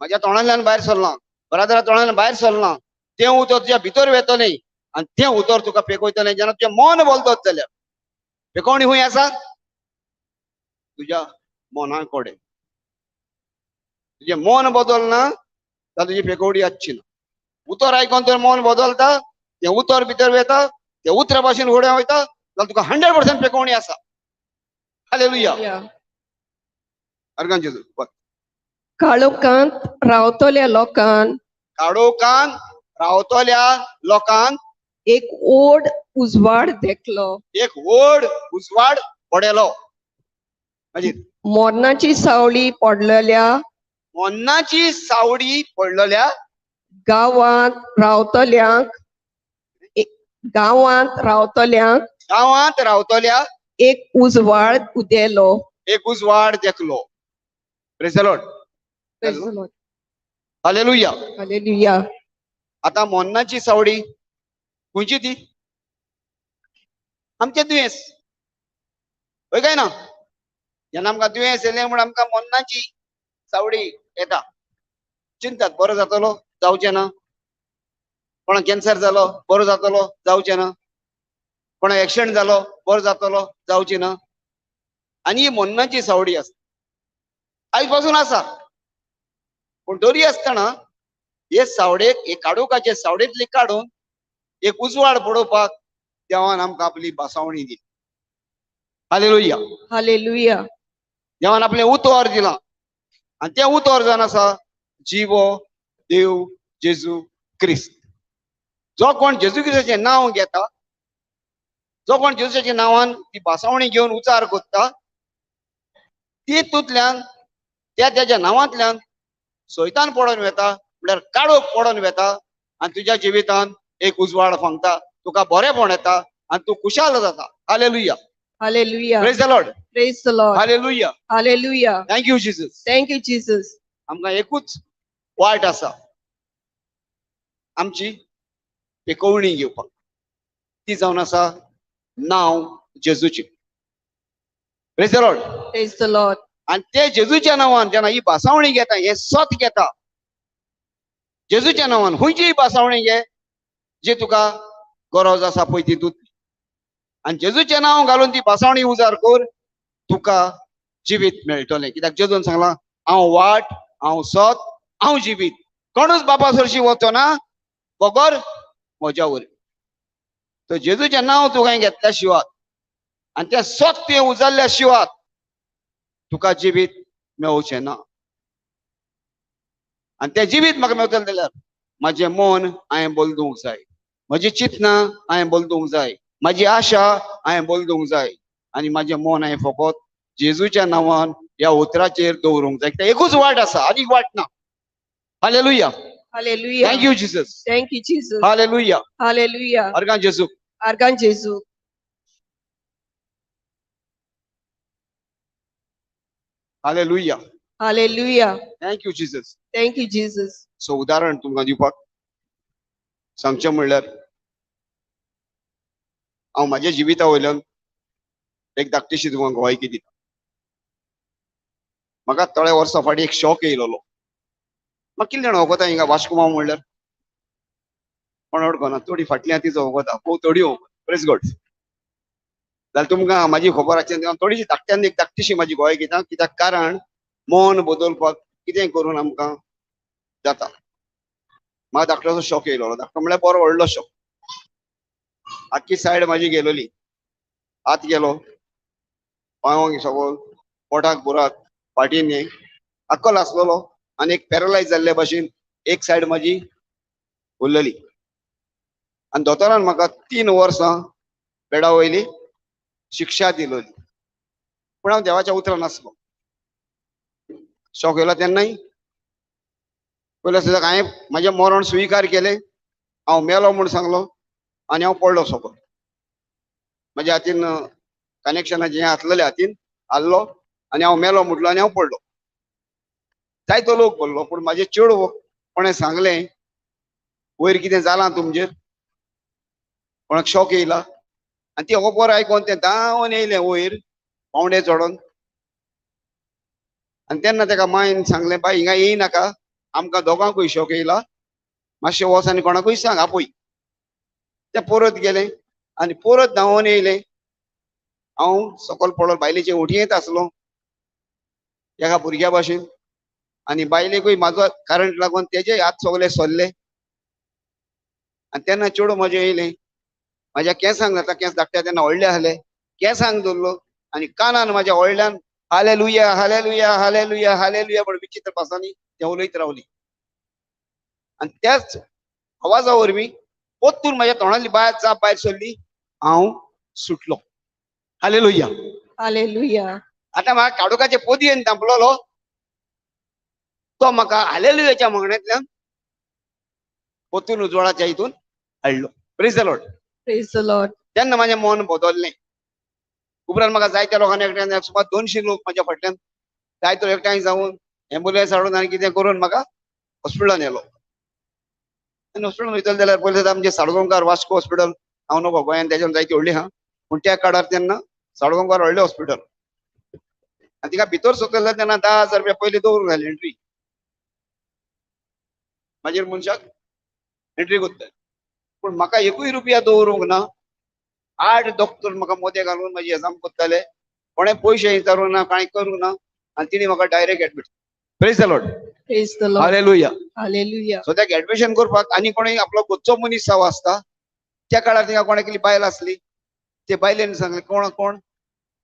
म्हाज्या तोंडांतल्यान भायर सरलां, ब्रादरा तोंडांतल्यान भायर सरलां, तें उतर तुज्या भितर वेतलें आनी तें उतर तुका पेकयतलें. जेन्ना तुजें मन बदलत जाल्यार पेकोवणी खंय आसा? तुज्या मना कडेन. तुजें मन बदलना जाल्यार तुजी पेकोवडी आसची ना. उतर आयकोन तर मन बदलता, तें उतर भितर वेता, ते उतरा भाशेन फुडें वयता जाल्यार तुका 100% पेकोवणी आसा. हालेलुया. अर्गान जेजू. काळोखांत रावतल्या लोकान, काळोखांत रावतल्या लोकांक एक व्हड उजवाड देखलो. एक व्हड उजवाड पडलो. मागीर मरणाची सावळी पडलेल्या, मरणाची सावळी पडलेल्या गांवांत रावतल्यांक, गांवांत रावतल्यांक, गांवांत रावतल्या एक उजवाड उदेलो. एक उजवाड देखलो. Praise the Lord. Praise the Lord. Hallelujah. Hallelujah. आता मरणाची सावळी खंयची ती? आमचें दुयेंस. हय काय ना? जेन्ना आमकां दुयेंस येयलें म्हूण आमकां मरणाची सावळी येता. चिंतात बरो जातलो जावचें ना, कोणाक कॅन्सर जालो बरो जातलो जावचें ना, कोणाक एक्सिडंट जालो बरो जातलो जावचें ना. आनी ही मरणाची सावळी आसता, आयज पासून आसा. पूण तरी आसतना हे सावळेक, हे काडोकाचे सावळेंतली काडून एक उजवाड पडोवपाक देवान आमकां आपली बासावणी दिली. हालेलुया. हालेलुया. देवान आपलें उतर दिलां आनी तें उतर जावन आसा जिवो देव जेजू क्रिस्त. जो कोण जेजू क्रिस्ताचें नांव घेता, जो कोण जेजूच्या नांवान ती बासावणी घेवन उचार करता, तितूंतल्यान त्या तेज्या नांवांतल्यान सैतान पडोन वेता, म्हळ्यार काळोख पडोन वेता आनी तुज्या जिवितान एक उजवाड फांगता, तुका बरेंपण येता आनी तूं खुशाल जाता. Hallelujah. Hallelujah. Praise the Lord. Praise the Lord. Hallelujah. Hallelujah. Thank you Jesus. Thank you Jesus. आमकां एकूच वाट आसा आमची पेकोवणी घेवपाक, ती जावन आसा नांव जेजूची. Praise the Lord. Praise the Lord. आनी ते जेजूच्या नांवान जेन्ना ही भासावणी घेता, हे सत घेता जेजूच्या नांवान, खंयचीय भासावणी घे जी तुका गरज आसा पळय तितूंत, आनी जेजूचें नांव घालून ती भासावणी उजार कर, तुका जिवीत मेळटलें. कित्याक जेजून सांगलां, हांव वाट, हांव सत, हांव जिवीत, कोणूच बापा सरशी वचो ना बगर म्हज्या वरवीं. तर जेजूचें नांव तुवें घेतल्या शिवात आनी तें सत तुवें उजल्ल्या शिवात तुका जिवीत मेळचें ना. आनी तें जिवीत म्हाका मेळटलें जाल्यार म्हाजें मन हांवें बदलूंक जाय, म्हजी चिंतनां हांवें बदलूंक जाय, म्हाजी आशा हांवें बदलूंक जाय, आनी म्हाजें मन हांवें फकत जेजूच्या नांवान ह्या उतराचेर दवरूंक जाय. कित्याक एकूच वाट आसा, आनीक वाट ना. Hallelujah. Hallelujah. Thank you Jesus. Thank you, Jesus. Hallelujah. Hallelujah. अर्गां जेजू. Argan Jesu. Hallelujah. Hallelujah. Thank you Jesus. Thank you, Jesus. So उदाहरण तुमकां दिवपाक सांगचें म्हणल्यार हांव म्हाज्या जिविता वयल्यान एक धाकटीशी तुमकां गवायकी दिता. म्हाका थोड्या वर्सां फाटीं एक शॉक येयलेलो. म्हाका कितले जाण वळखता हिंगा वास्को मामा म्हणल्यार? कोण वळखना? थोडी फाटल्यान तिचो वळखता, पो थोडी वळखता. Praise God. जाल्यार तुमकां म्हाजी खबर आसची हांव थोडीशी धाकट्यान एक धाकटीशी म्हाजी गवायकी दिता. कित्याक कारण मन बदलपाक कितें करून आमकां जाता. म्हाका धाकट्याचो शॉक येयलो. धाकटो म्हणल्यार बरो व्हडलो शॉक. आख्खी सायड म्हाजी गेलोली, हात गेलो, पांयांक सगळो, पोटाक बुराक, फाटीन हें आक्को आसलेलो आनी एक पॅरलायज जाल्ले भाशेन एक सायड म्हाजी उरलेली. आनी दोतोरान म्हाका 3 वर्सां बेडा वयली शिक्षा दिलोली. पूण हांव देवाच्या उतरान आसलो. शॉक येयलो तेन्नाय पयलें सुद्दां हांवें म्हाजें मरण स्विकार केलें, हांव मेलो म्हूण सांगलो आनी हांव पडलो सोंपो. म्हाज्या हातीन कनेक्शनाचें हें आसलेलें, हातीन हाल्लो आनी हांव मेलो म्हटलो आनी हांव पडलो. जायतो लोक पडलो, पूण म्हाजें चेडूं कोणें सांगलें वयर कितें जालां तुमचेर, कोणाक शॉक येयला, आनी ती खबर आयकोन तें धांवन येयलें वयर पावंडे चडोन. आनी तेन्ना तेका मायन सांगलें, बाय हिंगा येयनाका, आमकां दोगांकूय शॉक येयला, मातशें वच आनी कोणाकूय सांग आपय. तें परत गेलें आनी परत धांवन येयलें. हांव सकयल पडलो, बायलेचे ओटयेंत आसलो एका भुरग्या भाशेन, आनी बायलेकूय म्हाजो करंट लागून तेजे हात सगळे सोल्ले. आनी तेन्ना चेडूं म्हजें येयलें, म्हाज्या केंसांक जाता, केंस धाकटे तेन्ना व्हडले आहले, केंसांक धरलो आनी कानान म्हाज्या व्हडल्यान hallelujah hallelujah hallelujah hallelujah म्हण विचित्र भासांनी तें उलयत रावली. आनी त्याच आवाजा वरवीं परतून म्हाज्या तोंडांतली बाय जाप भायर सरली, हांव सुटलो. हालेलुया. हालेलुया. आतां म्हाका काडुकाचे पोदयेन धांपलोलो तो म्हाका हालेलुयाच्या मागण्यांतल्यान परतून उजवाडाच्या हितून हाडलो. Praise the Lord. Praise the Lord. तेन्ना म्हाजें मन बदललें. उपरांत म्हाका जायत्या लोकांनी एकठांय, सुमार 200 लोक म्हाज्या फाटल्यान जायतो एकठांय जावन एम्बुलन्स हाडून आनी कितें करून म्हाका हॉस्पिटलान येलो. आनी हॉस्पिटलान वयतले जाल्यार पयलें आमचें साळगांवकार वास्को हॉस्पिटल, हांव न्हू गोंयान तेज्यान जायती व्हडली आहा, पूण त्या काळार तेन्ना साळगांवकार व्हडलें हॉस्पिटल. आनी तिका भितर सरतले जाल्यार तेन्ना 10,000 रुपया पयलीं दवरूंक जाय एंट्री, मागीर मनशाक एंट्री करता. पूण म्हाका 1 रुपया दवरूंक ना. 8 डॉक्टर म्हाका मोदे घालून म्हाजी एग्जाम करताले, कोणें पयशे विचारूंक ना, कांय करूंक ना, आनी तिणी म्हाका direct admit. Praise the Lord. Praise the Lord. Hallelujah. Hallelujah. So त्याक एडमिशन करपाक आनी कोणूय आपलो गोच्चो मनीस जावो आसता. त्या काळार थिंगा कोणें केली बायल आसली, ते बायलेन सांगलें कोण कोण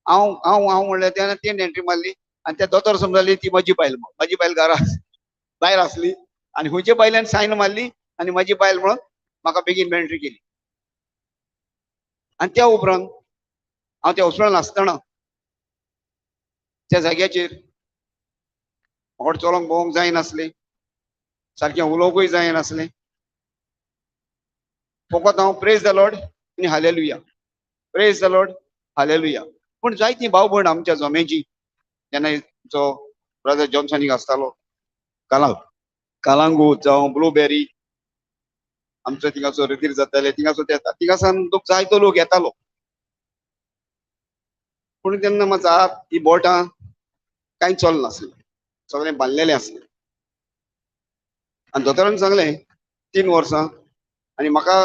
हांव हांव हांव म्हणलें, तेन्ना तेणें एंट्री मारली आनी त्या दोतोर समजली ती म्हजी बायल, म्हजी बायल घरा बायल आसली आनी खंयच्या बायल्यान सायन मारली आनी म्हजी बायल म्हणून म्हाका बेगीन एंट्री केली. आनी त्या उपरांत हांव त्या हॉस्पिटलान आसतना त्या जाग्याचेर म्हाका चलोवंक भोंवंक जायनासलें, सारकें उलोवंकूय जायनासलें, फकत हांव प्रेज the Lord आनी hallelujah, praise the Lord hallelujah. पूण जायतीं भाव भयण आमच्या जमेची, जेन्ना जो ब्रदर जॉन्सनीक आसतालो कालांगूट जावं ब्लुबेरी आमचो थिंगासो रितीर जाताले, थिंगासो ते थिंगासान लोक जायतो लोक येतालो. पूण तेन्ना म्हजो हात ही बोटां कांय चलनासलें, सगळें बांदलेलें आसलें. आनी दोतोरान सांगलें 3 वर्सां. आनी म्हाका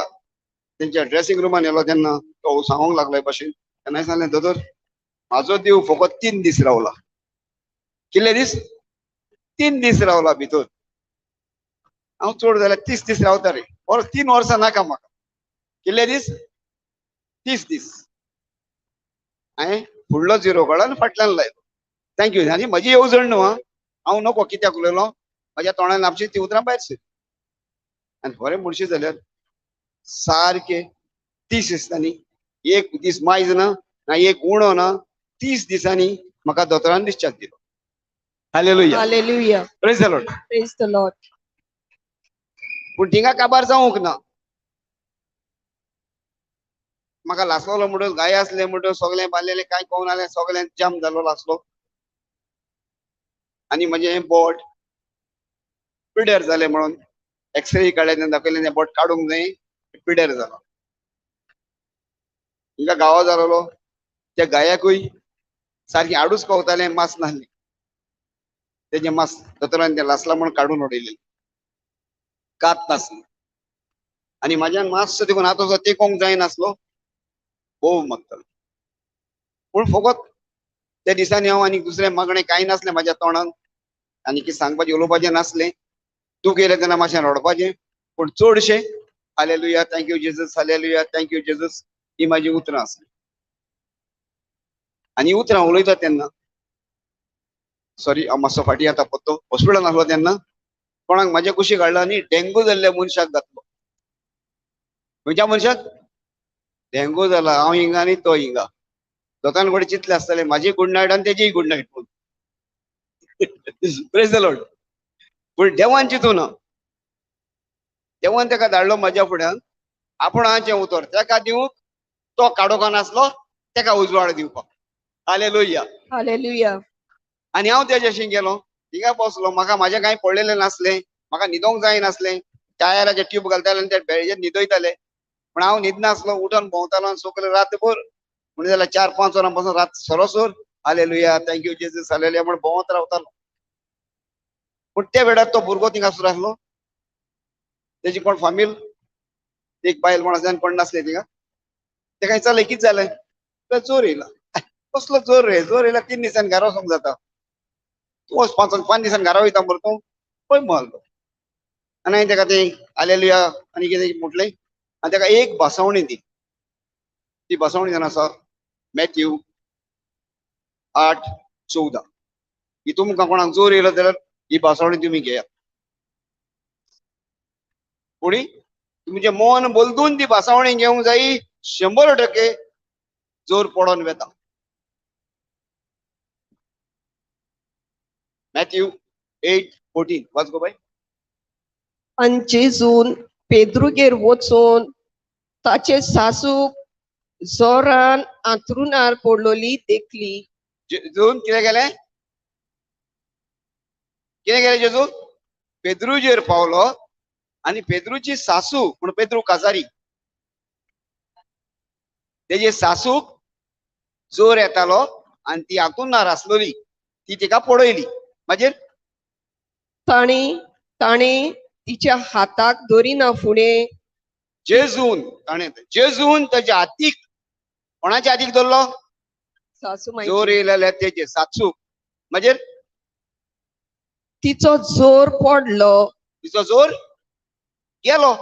तेंच्या ड्रेसिंग रुमान येलो तेन्ना तो सांगूंक लागलो भाशेन. तेन्ना हांवें सांगलें, दोतोर म्हाजो देव फकत 3 दीस रावला. कितले दीस? 3 दीस रावला भितर. हांव चड जाल्यार 30 दीस रावता रे, और 3 वर्सां नाका म्हाका. कितले दीस? 30 दीस. हांवें फुडलो झिरो काडलो आनी फाटल्यान लायलो. Thank you. आनी म्हजी येवजण न्हू, हांव नको कित्याक उलयलो, म्हज्या तोंडान आपशी ती उतरां भायर सर. आनी खरें म्हणशी जाल्यार सारके 30 दिसांनी, एक दीस मायज ना ना एक उणो ना, 30 दिसांनी म्हाका दोतोरान डिस्चार्ज दिलो. Hallelujah. Hallelujah. Praise the Lord. Praise the Lord. पूण थिंगा काबार जावंक ना. म्हाका लासलोलो म्हणटच गाय आसले म्हणटच सगळें बांदलेलें कांय कळून आसलें, सगळें जाम जालो लासलो. आनी म्हजें हें बोट पिड्यार जालें म्हणून एक्सरे काडले तेन्ना दाखयलें, तें बोट काडूंक जाय, पिड्यार जालो. हिंगा गांवा जालोलो त्या गायाकूय सारकी आडूच पावतालें, मास नासलें तेजें मास दोतोरान तें लासलां म्हणून काडून उडयलें, कात नासली. आनी म्हाज्यान मातसो देखून हात असो तेकोंक जायनासलो, भोव मागतालो. पूण फकत त्या दिसांनी हांव आनी दुसरें मागणें कांय नासलें म्हाज्या तोंडान, आनी कितें सांगपाचें उलोवपाचें नासलें. तूं गेलें तेन्ना मातशें रडपाचें, पूण चडशें hallelujah thank you Jesus, hallelujah thank you Jesus ही म्हाजी उतरां आसली. आनी उतरां उलयता तेन्ना, सॉरी हांव मातसो फाटीं येता पत्तो, हॉस्पिटलान आसलो तेन्ना कोणाक म्हाज्या कुशीक हाडलो आनी डेंगू जाल्ल्या मनशाक घातलो. खंयच्या मनशाक? डेंगू जाला. हांव हिंगा आनी तो हिंगा. दोगां कडेन चिंतले आसतले म्हाजी गुड नायट आनी तेजीय गुड नायट म्हणून. Praise the Lord. पूण देवान चिंतू ना, देवान तेका धाडलो म्हाज्या फुड्यान, आपणाचें उतर तेका दिवंक, तो काडोका नासलो तेका उजवाड दिवपाक. हालेलुया. हालेलुया. आनी हांव तेज्याशी गेलो, थिंगा बसलो. म्हाका म्हाजें कांय पडलेलें नासलें, म्हाका न्हिदोंक जाय नासलें. टायराचे ट्यूब घालताले आनी त्या बेळीचेर न्हिदयताले, पूण हांव न्हिदनासलो, उठून भोंवतालो आनी सगळें रातभर, म्हणजे जाल्यार 4-5 वरां पासून रात सरोसर hallelujah thank you Jesus hallelujah म्हण भोंवत रावतालो. पूण त्या वेळार तो भुरगो थिंगासर आसलो, तेजी कोण फामील, एक बायल कोण आसली आनी कोण नासले थिंगा. तेका विचारलें कितें जालें? जोर येयला. कसलो जोर रे? जोर येयला 3 दिसांनी घरा वचोंक जाता, तूं वच 5 दिसांनी घरा वयता मरे तूं, पळय म्हणलो. आनी हांवें तेका तें हालेलुया आनी कितें म्हटलें आनी तेका एक भासावणी दी. ती भासावणी जावन आसा मॅथ्यू 8:14. ही तुमकां कोणाक जोर येयलो जाल्यार ही भासावणी तुमी घेयात. कोणी तुमचें मन बदलून ती भासावणी घेवंक जाय, 100% जोर पडोन वेता. मॅथ्यू 8:14 वाच गो बाय. आनी जेजून पेद्रुगेर वचून ताचे सासूक जोरान आंतरुणार पडलोली देखली. जेजून कितें केलें? कितें केलें जेजून? पेद्रुचेर पावलो आनी पेद्रुची सासू, म्हण पेद्रू काजारी, तेजे सासूक जोर येतालो आनी ती आंतरुणार आसलोली, ती तिका पडयली. मागीर ताणें तिच्या हाताक धरिना फुडें जेजून, ताणें जेजून ताच्या हातीक, कोणाच्या हातीक धरलो? सासू. जोर येयलेल्या तेजे सासूक. मागीर तिचो जोर पडलो, तिचो जोर गेलो.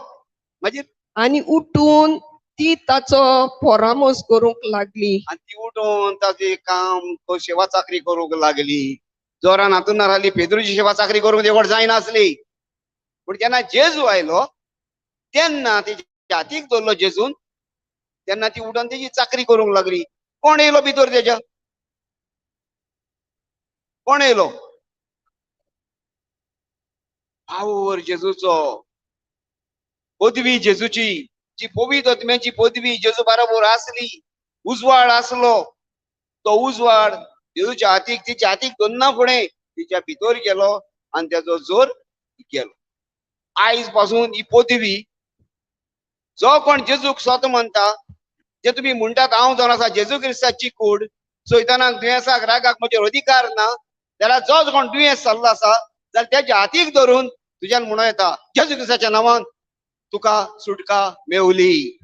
मागीर आनी उठून ती ताचो परामर्श करूंक लागली. आनी ती उठून ताचें काम, तो सेवा चाकरी करूंक लागली. जोरान हातून रावली, पेद्रुची सेवा चाकरी करूंक देवड जायनासली. पूण जेन्ना जेजू आयलो तेन्ना तेच्या हातीक धरलो जेजून, तेन्ना ती उठून तेजी चाकरी करूंक लागली. कोण येयलो भितर तेज्या? कोण येयलो? पावर जेजूचो, पदवी जेजूची, जी पवित्र आत्म्याची पदवी जेजू बरोबर आसली, उजवाड आसलो. तो उजवाड जेजूच्या हातीक, तिच्या हातीक धरना फुडें तिच्या भितर गेलो आनी तेजो जोर गेलो. आयज पासून ही पदवी जो कोण जेजूक स्वता म्हणटा, जे तुमी म्हणटात हांव जावन आसा जेजू क्रिस्ताची कूड, सैतानाक दुयेंसाक रागाक म्हजेर अधिकार ना जाल्यार जो कोण दुयेंस जाल्लो आसा जाल्यार त्याच्या हातीक धरून तुज्यान म्हणूं येता जेजू क्रिस्ताच्या नांवान तुका सुटका मेवली.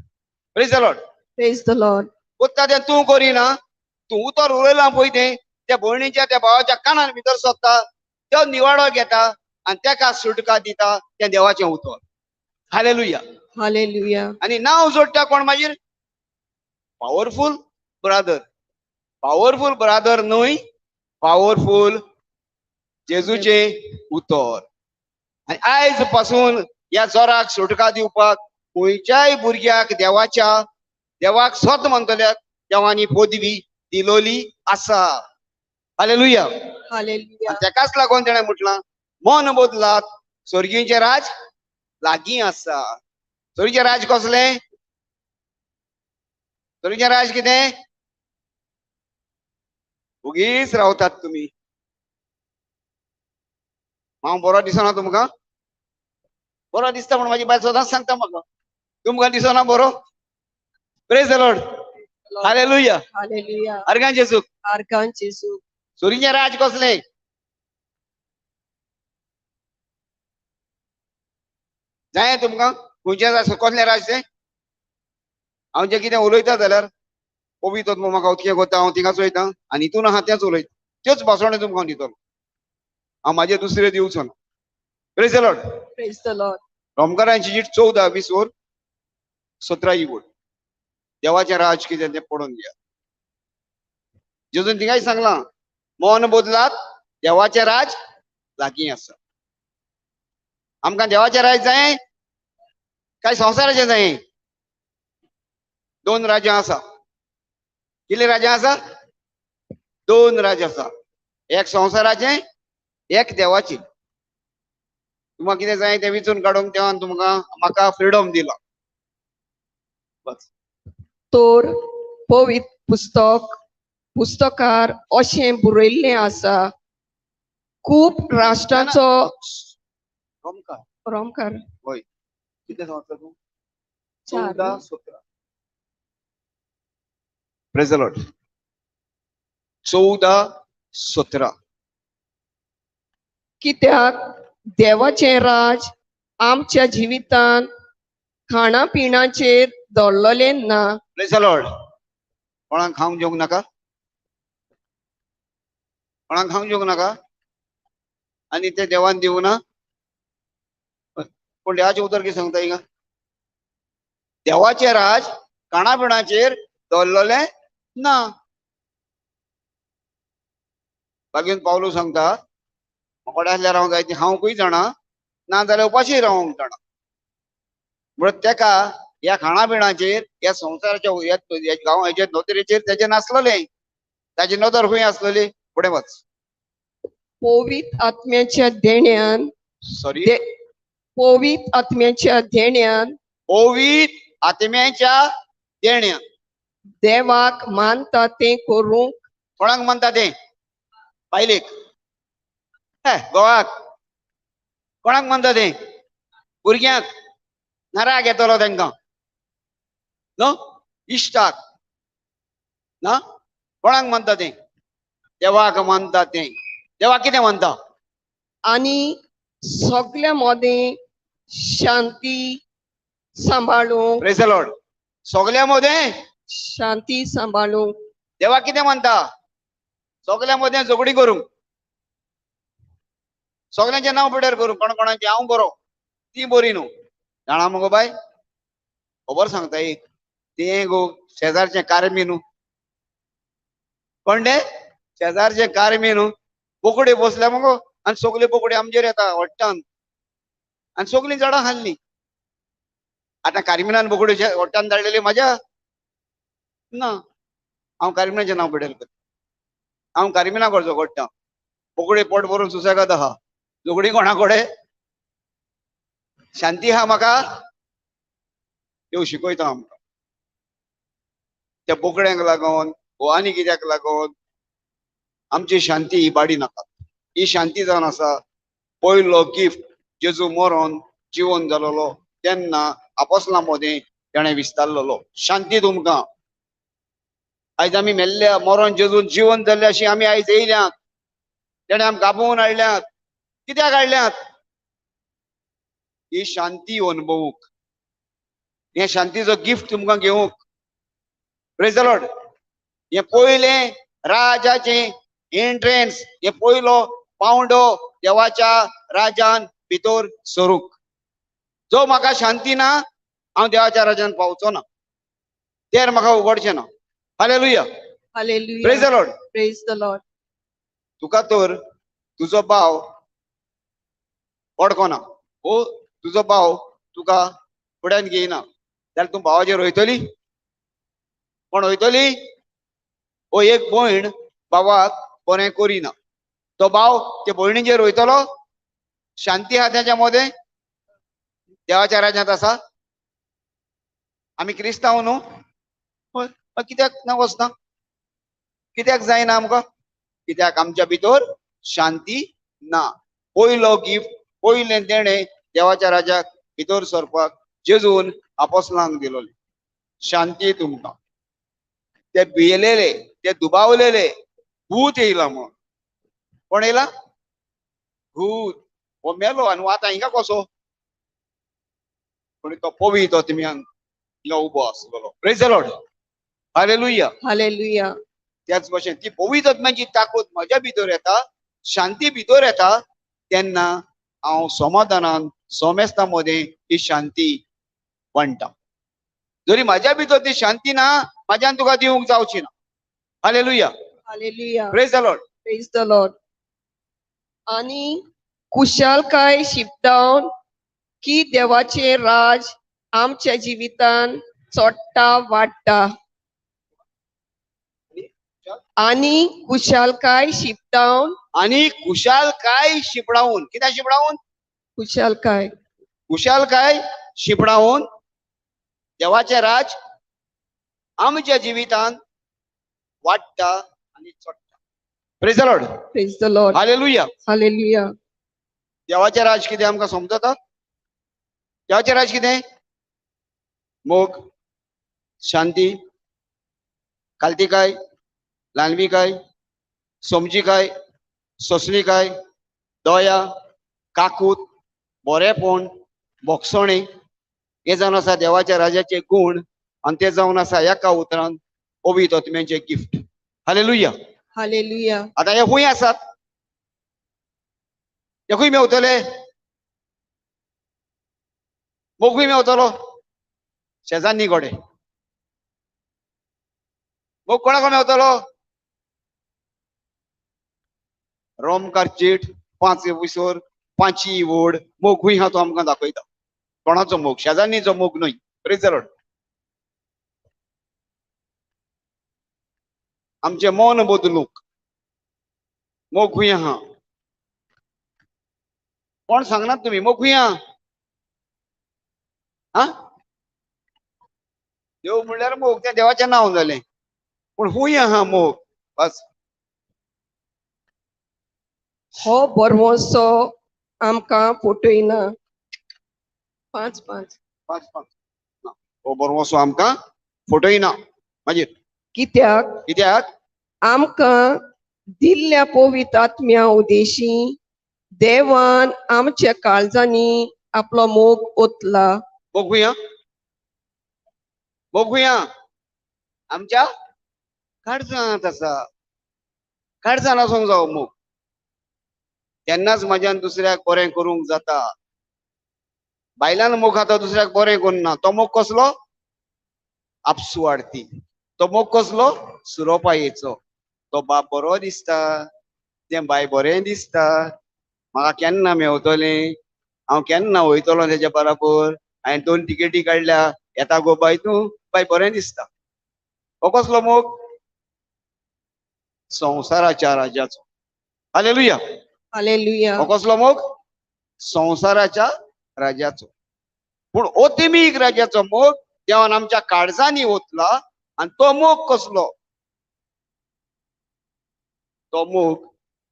Praise the Lord. Praise the Lord. कोत्ता तें तूं करिना, तूं उतर उलयलां पळय तें त्या भयणीच्या त्या भावाच्या कानान भितर सोदता, तो निवाडो घेता आनी तेका सुटका दिता तें देवाचें उतर. हालेलुया. हालेलुया. आनी नांव जोडटा कोण मागीर? Powerful brother. Powerful brother न्हय, पावरफूल जेजूचें उतर. आनी आयज पासून ह्या जोराक सुटका दिवपाक खंयच्याय भुरग्याक देवाच्या देवाक स्वत मानतल्याक देवानी पदवी दिलोली आसा. हालेलुया. हालेलुया. तेकाच लागून तेणें म्हटलां मन बदलात, स्वर्गींचें राज लागीं आसा. स्वर्गीचें राज कसलें? स्वर्गीचें राज कितें? उगीच रावतात तुमी. हांव बरो दिसना तुमकां? बरो दिसता म्हण म्हाजी बायल सदांच सांगता म्हाका, तुमकां दिसना बरो? Praise the Lord. Hallelujah. Hallelujah. अर्गां जेजूक. आर्गां जेजूक. सुरीचें राज कसलें? जाय तुमकां खंयचें कसलें राज तें? हांव जें कितें उलयता जाल्यार पवित्र म्हाका उतकें कोत्ता, हांव थिंगाच वयता आनी हितून आहा तेंच उलयता, त्योच भाशणां तुमकां हांव दितलो, हांव म्हाजे दुसरे दिवचो ना. Praise the Lord. Praise the Lord. रोमकारांची चीट 14:20 वर 17 ही वोट. देवाचें राज कितें तें पडोवन दिया. जेजून थिंगाय सांगलां मन बदलात, देवाचें राज लागीं आसा. आमकां देवाचें राज जाय काय संवसाराचें जाय? दोन राज्यां आसा. कितलीं राज्यां आसा? दोन राज्यां आसा, एक संवसाराचें एक देवाचें. तुमकां कितें जाय तें विचून काडूंक देवान तुमकां म्हाका फ्रिडम दिला. बस. तर पवित्र पुस्तक पुस्तकार अशें बरयल्लें आसा, खूब राष्ट्रांचो रोमकार. रोमकार हय. कितें सांगता तूं? 14:17. Praise the Lord. 14:17. कित्याक देवाचें राज आमच्या जिवितांत खाणा पिणाचेर दवरलें ना. Praise the Lord. कोणाक खावंक जेवंक नाका? कोणाक खावंक जेवंक नाका? आनी ते देवान दिवं ना? पूण देवाचें उतर कितें सांगता हिंगा? देवाचें राज खाणा पिणाचेर दवरलें ना. बागेन पावलू सांगता मोकोडे आसल्यार रावंक जाय ती खावंकूय जाणा, ना जाल्यार उपाशी रावंक जाणा. म्हणून तेका ह्या खाणा पिणाचेर ह्या संवसाराच्या ह्या गांव हेजे नदरेचेर तेजें नासलेलें. ताची नदर खंय आसलेली? फुडें वच. पवित्र आत्म्याच्या देण्यान. सॉरी, पवित्र आत्म्याच्या देण्यान. पवित्र आत्म्याच्या देण्यान देवाक मानता तें करूंक. कोणाक मानता तें? बायलेक, गोवाक. कोणाक मानता तें? भुरग्यांक. नाराग येतलो तांकां न्हू, इश्टाक ना. कोणाक मानता तें? देवाक मानता तें. देवाक कितें मानता? आनी सगल्या मदें शांती सांबाळूंक. Praise the Lord. सगल्या मदें शांती सांबाळूंक. देवाक कितें मानता? सगल्या मदें झगडी करूंक, सगल्यांचें नांव पिड्यार करूंक, कोण कोणाचें हांव बरो ती बरी न्हू. जाणा मुगो बाय, खबर सांगता एक, तें गो शेजारचें कारमी न्हू. कोण तें? शेजारचें कारमी न्हू. बोकडे बसल्या मुगो आनी सगले बोकडे आमचेर येता वट्टान आनी सगलीं झाडां हाडलीं. आतां कारमिनान बोकडे वट्टान धाडलेली म्हाज्या ना. हांव कारमिनाचें नांव पिड्यार करता. हांव कारमिना कडचो झगडटा. बोकडे पोट भरून सुसेगाद आहा, झगडी कोणा कडेन? शांती आहा म्हाका. देव शिकयता आमकां. त्या बोकड्यांक लागून वो आनी कित्याक लागून आमची शांती ही बाडी नाका. ही शांती जावन आसा पयलो गिफ्ट जेजू मरोन जिवन जालोलो तेन्ना आपोसला मदें तेणें विस्तारलेलो. शांती तुमकां. आयज आमी मेल्ल्या मरोन जेजून जिवन जाल्ले अशी आमी आयज येयल्यात. तेणें आमकां आपोवन हाडल्यात. कित्याक हाडल्यात? ही शांती अनुभवूंक, हे शांतीचो गिफ्ट तुमकां घेवंक. Praise the Lord. हे पयलें राजाचें एंट्रन्स, हे पयलो पावंडो देवाच्या राजान भितर सरूंक. जो म्हाका शांती ना हांव देवाच्या राजान पावचो ना, तेर म्हाका उगडचें ना. Hallelujah. Hallelujah. Praise the Lord. Praise the Lord. तुका तर तुजो भाव वळखना ओ तुजो भाव तुका फुड्यान घेयना जाल्यार तूं भावाचेर वयतली? कोण वयतली? ओ एक भयण भावाक बरें करिना, तो भाव ते भयणीचेर वयतलो? शांती आहा तेच्या मदें? देवाच्या राज्यांत आसा? आमी क्रिस्तांव न्हू, हय, कित्याक ना वचना? कित्याक जायना आमकां? कित्याक आमच्या भितर शांती ना. पयलो गिफ्ट, पयलें देणें देवाच्या राजाक भितर सरपाक जेजून आपोसलांक दिलोलें. शांती तुमकां. ते भियेलेले, ते दुबावलेले, भूत येयला म्हणून. कोण येयला? भूत. हो मेलो आनी आतां हिंगा कसो? पूण तो पवित्र आत्म्यान हिंगा उबो आसलेलो. Praise the Lord. Hallelujah. Hallelujah. त्याच भशेन ती पवित्र आत्म्याची ताकद म्हज्या भितर येता, शांती भितर येता, तेन्ना हांव समाधानान सोमेस्ता मदें ही शांती वांट्टा. जरी म्हाज्या भितर ती शांती ना, म्हाज्यान तुका दिवंक जावची ना. Hallelujah. Hallelujah. Praise the Lord. Praise the Lord. आनी कुशालकाय शिपडावन की देवाचें राज आमच्या जिवितान चोडटा वाडटा. आनी कुशालकाय शिपडावन, आनी कुशालकाय शिपडावन, कित्याक शिपडावन? कुशालकाय, कुशालकाय शिपडावन देवाचें राज आमच्या जिवितान वाडटा आनी चडटा. Praise the Lord. Praise the Lord. Hallelujah. Hallelujah. देवाचें राज कितें आमकां समजता? देवाचें राज कितें? मोग, शांती, कालतीकाय, ल्हानविकाय, समजिकाय, सोंसणिकाय, दया, काकूत, बरेपण, भोगसणें, हे जावन आसा देवाच्या राजाचे गूण. आनी ते जावन आसा एका उतरान पवित्र आत्म्याचें गिफ्ट. हालेलुया. हालेलुया. आतां हे खंय आसात? हे खंय मेवतले? मोग खंय मेवतलो? शेजान्नी कडेन. मोग कोणाक मेवतलो? रोमकार चीट 5 विसर 5 वड मोग खंय आहा तो आमकां दाखयता. कोणाचो मोग? शेजान्नीचो मोग न्हय. Praise the Lord. आमचें मन बदलूंक मोग खंय आहा? कोण सांगनात तुमी मोग खंय आहा? आं, देव म्हणल्यार मोग, तें देवाचें नांव जालें, पूण खंय आहा मोग? बस हो बरवसो आमकां फटयना. 5 5 5 5. हो बरवसो आमकां फटयना. मागीर कित्याक? कित्याक? आमकां दिल्ल्या पवित्र आत्म्या उदेशी देवान आमच्या काळजांनी आपलो मोग ओतला. मोग खंय आहा? मोग खंय आहा? आमच्या काळजांत आसा. काळजांत आसूंक जावो मोग, तेन्नाच म्हज्यान दुसऱ्याक बरें करूंक जाता. बायलान मोग खाता दुसऱ्याक बरें करुना, तो मोग कसलो? आपसुवार्थी. तो मोग कसलो? सुरोपायेचो. तो बाप बरो दिसता, तें बाय बरें दिसता, म्हाका केन्ना मेवतलें, हांव केन्ना वयतलो तेज्या बराबर, हांवें 2 तिकेटी काडल्या, येता गो बाय तूं, बाय बरें दिसता. हो कसलो मोग? संवसाराच्या राजाचो. हालेलुया. हालेलुया. हो कसलो मोग? संवसाराच्या राजाचो. पूण ओतिमीक राजाचो मोग देवान आमच्या काळजांनी ओतला. आनी तो मोग कसलो? तो मोग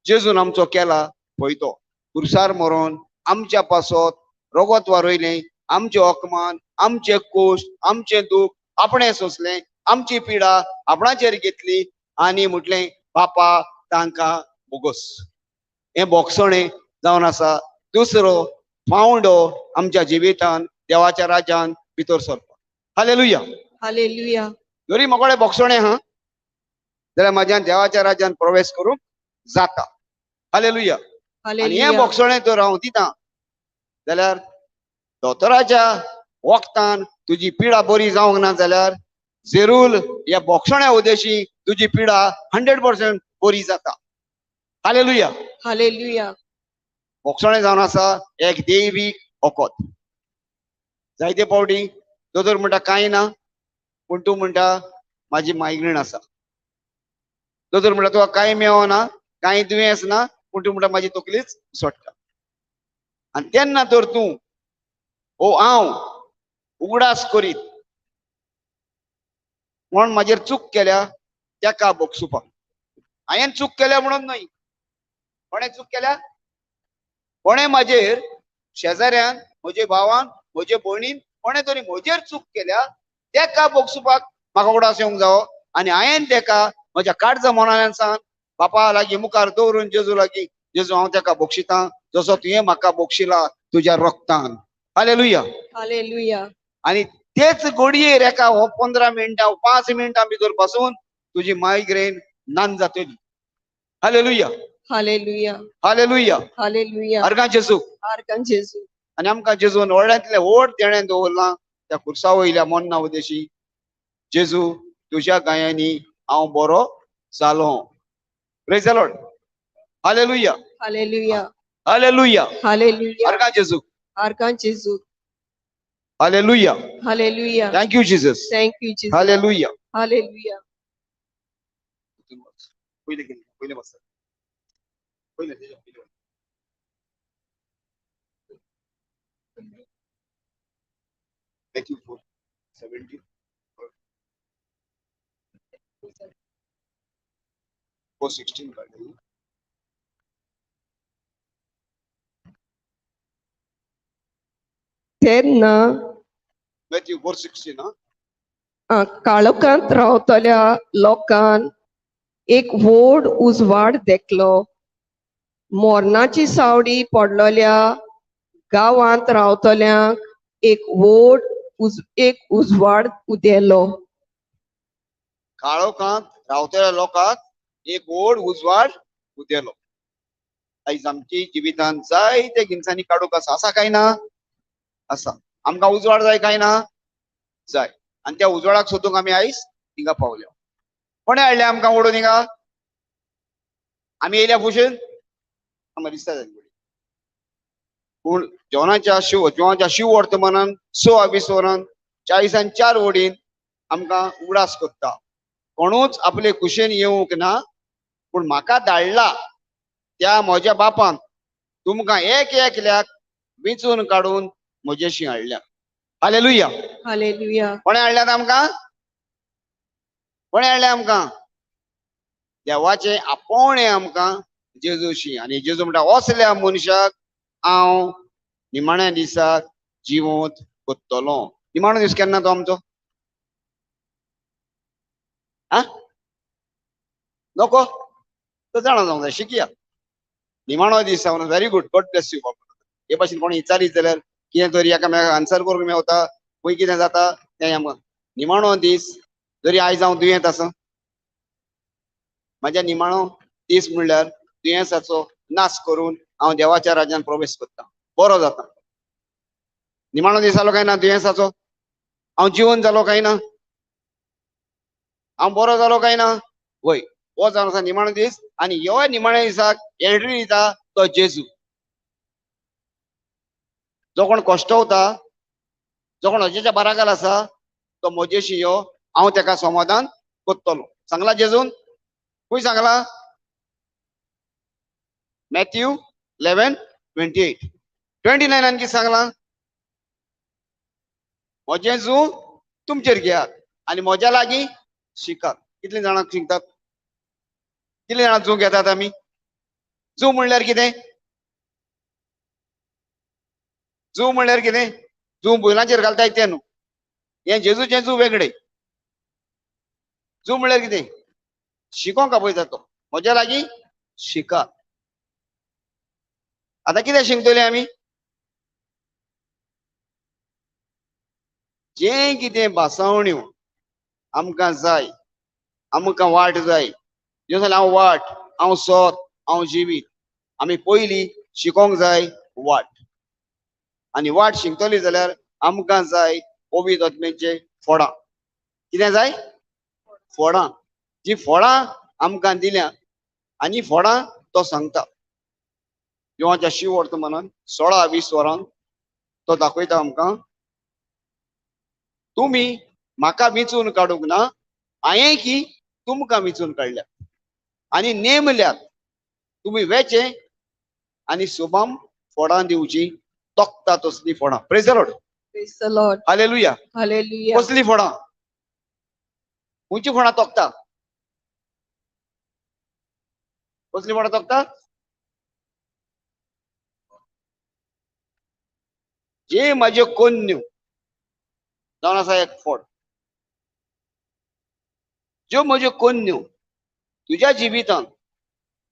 जेजून आमचो केला पळय, तो खुर्सार मरोन आमच्या पासत रगत वारयलें, आमचें अपमान, आमचें कोश्ट, आमचें दूख आपणें सोंसलें, आमची पिडा आपणाचेर घेतली आनी म्हटलें बापा तांकां बोगोस. हें बोगसणें जावन आसा दुसरो पावंडो आमच्या जिवितान देवाच्या राज्यान भितर सरपाक. हालेलुया. हालेलुया. जरी मोगळे बोगसणें हा जाल्यार म्हज्यान देवाच्या राज्यान प्रवेश करूंक जाता. हालेलुया. आनी हें बोगसणें तर हांव दिता जाल्यार दोतोराच्या वखदान तुजी पिडा बरी जावंक ना जाल्यार जेरूल ह्या बोगसण्या उद्देशी तुजी पिडा 100% बरी जाता. हालेलुया. हालेलुया. बोगसणें जावन आसा एक दैवीक वखद. जायते फावटी दोतोर म्हणटा कांय ना, पूण तूं म्हणटा म्हाजी मायग्रेन आसा. दोतोर म्हणटा तुका कांय मेळना, कांय दुयेंस ना, पूण तूं म्हणटा म्हाजी तकलीच सोडटा. आनी तेन्ना तर तूं ओ हांव उगडास करीत कोण म्हाजेर चूक केल्या तेका बोगसुपाक. हांवें चूक केल्या म्हणून न्हय, कोणें चूक केल्या, कोणें म्हाजेर शेजाऱ्यान, म्हजे भावान, म्हजे भयणीन, कोणें तरी म्हजेर चूक केल्या तेका बोगसुपाक म्हाका उगडास येवंक जावो. आनी हांवें तेका म्हज्या काळजा मनांतल्यान सांग बापा लागीं मुखार दवरून जेजू लागीं, जेजू हांव तेका बोगशितां जसो तुवें म्हाका बोगशिला तुज्या रक्तान. हालेलुया. हालेलुया. आनी तेच घडयेर एका हो 15 मिनटां 5 मिनटां भितर बसून तुजी मायग्रेन नान जातली. हालेलुया. हालेलुया. हालेलुया. हालेलुया. अर्गां जेजू. आर्गां जेजू. आनी आमकां जेजून व्हडल्यांतलें व्हड देणें दवरलां त्या खुर्सा वयल्या मोन्ना उदेशी. जेजू तुज्या गायांनी हांव बरो जालो. Praise the Lord. Hallelujah. Hallelujah. Hallelujah. Hallelujah. अर्गां जेजू. आर्गां जेजू. Hallelujah. Hallelujah. Thank you Jesus. Thank you Jesus. Hallelujah. Hallelujah. पयलें पयलें बस, पयलें पयलें. Matthew 4:17. 4:16 काडली. तेन्ना Matthew 4:16. काळोखांत रावतल्या लोकान एक व्हड उजवाड देखलो. मोरनाची सावडी पडलेल्या गांवांत रावतल्यांक एक व्हड एक उजवाड उदेलो. काळोखांत रावतल्या लोकांक एक व्हड उजवाड उदेलो. आयज आमची जिवितांत जायते जिनसांनी काडूंक आसा. आसा काय ना? आसा. आमकां उजवाड जाय काय ना? जाय. आनी त्या उजवाडाक सोदूंक आमी आयज हिंगा पावल्या. कोणें हाडलें आमकां ओडून हिंगा? आमी येयल्या भशेन आमकां दिसता जाली. पूण जेवणाच्या शिव वर्तमानान 6 वरान 44 वडीन आमकां उगडास करता. कोणूच आपले कुशेन येवंक ना, पूण म्हाका धाडला त्या म्हज्या बापान तुमकां एक एकल्याक विंचून काडून म्हजेशी हाडल्या. हालेलुया. हालेलुया. कोणें हाडल्यात आमकां? कोणें हाडल्या आमकां? देवाचें आपोवणें आमकां जेजूशी. आनी जेजू म्हणटा असल्या मनशाक हांव निमाण्या दिसाक जिवंत करतलो. निमाणो दीस केन्ना तो आमचो? आ नको तो जाणा जावंक जाय, शिकया. निमाणो दीस जावन. Very good, God bless you. हे भाशेन कोण विचारीत जाल्यार कितें तरी एकामेकाक आन्सर करूंक मेवता, खंय कितें जाता तें आमकां. निमाणो दीस जरी आयज हांव दुयेंत आसा, म्हाज्या निमाणो दीस म्हणल्यार दुयेंसाचो नाश करून हांव देवाच्या राज्यान प्रवेश करता, बरो जाता. निमाणो दीस जालो काय ना दुयेंसाचो? हांव जिवन जालो काय ना? हांव बरो जालो काय ना? वय, हो जावन आसा निमाणो दीस. आनी ह्यो निमाण्या दिसाक एंट्री दिता तो जेजू. जो कोण कश्टवता, जो कोण हजेच्या बारागाल आसा तो म्हजेशी यो, हांव तेका समाधान करतलो. सांगला जेजून? खंय सांगला? मॅथ्यू 11:28 29 आणखी सांगला, म्हजें जू तुमचेर घेयात आनी म्हज्या लागीं शिकात. कितली जाणां शिकतात? कितली जाणां जू घेतात आमी? जू म्हणल्यार कितें? जू म्हणल्यार कितें? जू बैलांचेर घालताय तें न्हू. हें जेजूचें जू वेगळें. जू म्हणल्यार कितें? शिकोंक आपयता तो. म्हज्या लागीं शिकात. आतां कितें शिकतले आमी? जें कितें भासावण्यो आमकां जाय, आमकां वाट जाय. जें जाल्यार हांव वाट, हांव सत, हांव जिवीत. आमी पयलीं शिकोंक जाय वाट. आनी वाट शिकतली जाल्यार आमकां जाय पवित्र आत्म्याचे फोडां. कितें जाय? फोडां. जी फोडां आमकां दिल्या आनी फोडां तो सांगता. देवाच्या शिवर्तमानान 16-20 वरान तो दाखयता आमकां, तुमी म्हाका विंचून काडूंक ना, हांवें की तुमकां विंचून काडल्यात आनी नेमल्यात तुमी वेचे आनी सुबाम फोडां दिवची, तोखता तसली फोडां. Praise the Lord. Praise the Lord. Hallelujah. Hallelujah. कसली फोडां? खंयची फोडां तोखता? कसली फोडां तोखता? जे म्हज्यो कोन्न्यो जावन आसा एक फोड, ज्यो म्हज्यो कोन्न्यो तुज्या जिवितांत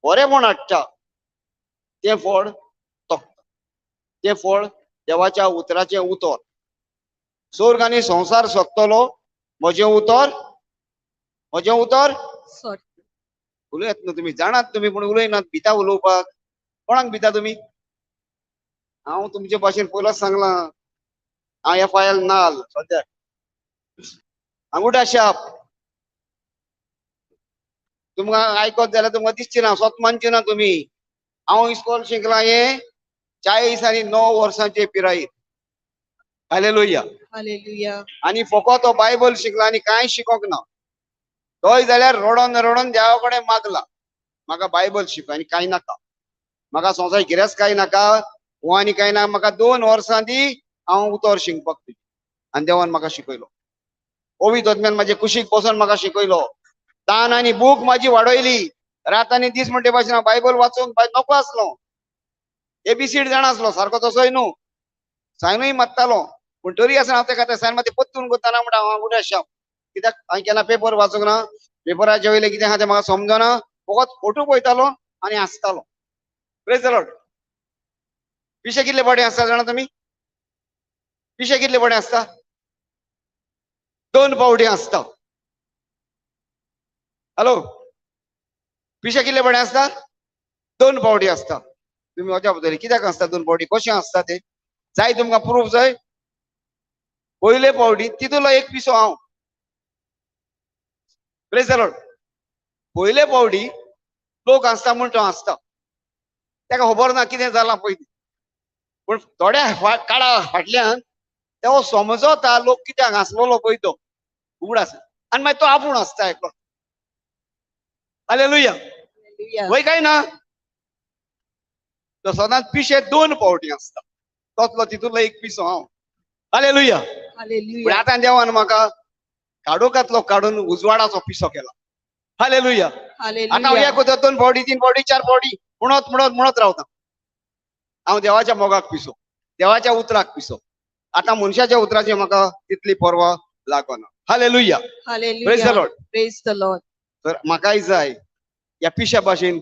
बरेपण हाडटा तें फळ तोखता. तें फळ देवाच्या उतराचें उतर. स्वर्ग आनी संवसार सोंपतलो, म्हजें उतर, म्हजें उतर उलयत न्हू तुमी, जाणात तुमी, पूण उलयनात. भिता उलोवपाक. कोणाक भिता तुमी? हांव तुमचे भाशेन पयलोच सांगलां, हांव एफ I L नाल सद्याक आंगुठा शाप. तुमकां आयकत जाल्यार तुमकां दिसची ना, स्वत मानची ना तुमी. हांव इस्कॉल शिकलां हें 40 आनी 9 वर्सांचे पिरायेर. हालेलुया. हालेलुया. आनी फकत तो बायबल शिकला आनी कांय शिकोंक ना. तोय जाल्यार रडोन रडोन देवा कडेन मागला, म्हाका बायबल शिक आनी कांय नाका, म्हाका संवसार गिरेस्त कांय नाका, हो आनी कांय ना, म्हाका 2 वर्सां दी, हांव उतर शिकपाक तुजें. आनी देवान म्हाका शिकयलो. पवित्र आत्म्यान म्हाजे कुशीक बसून म्हाका शिकयलो. तान आनी भूक म्हाजी वाडयली. रात आनी दीस म्हणटे भाशेन हांव बायबल वाचूंक नको आसलो. एबीसीड जाणा आसलो सारको तसोय न्हू, सायनूय मारतालो, पूण तरी आसतना हांव तेका ते सायन माती पत्तून करतना म्हणटा हांव आंगुठ्या शाप. कित्याक हांवें केन्ना पेपर वाचूंक ना, पेपराचे वयलें कितें आहा तें म्हाका समजना, फकत फोटो पळयतालो आनी हांसतालो. Praise the Lord. पिशे कितले बडे आसता जाणा तुमी? पिशे कितले बडे आसता? 2 पावटी आसता. हॅलो, पिशे कितले बडे आसता? 2 पावटी आसता. तुमी वचा पडटली कित्याक आसता 2 पावटी, कशें आसता ते? जाय तुमकां प्रूफ जाय? पयले पावटी तितूंतलो एक पिसो हांव. Praise the Lord. पयले पावटी लोक आसता म्हूण तो आसता, ताका खबर ना कितें जालां पयलीं, पूण थोड्या काळा फाटल्यान तो समजता लोक कित्याक हांसलेलो पळय तो उगडास, आनी मागीर तो आपूण आसता एकलो. हालेलुया. वय काय ना, तो सदांच पिशे 2 पावटी आसता, तोतलो तितूंतलो एक पिसो हांव. हालेलुया. पूण आतां देवान म्हाका काडोकांतलो काडून उजवाडाचो पिसो केला. हालेलुया. आतां हांव एक वता 2 पावटी, 3 पावटी, 4 पावटी म्हणत म्हणत म्हणत रावता. हांव देवाच्या मोगाक पिसो, देवाच्या उतराक पिसो. आतां मनशाच्या उतराची म्हाका तितली पर्वा लागना. Hallelujah. Praise the Lord. Praise the Lord. तर म्हाकाय जाय ह्या पिश्या भाशेन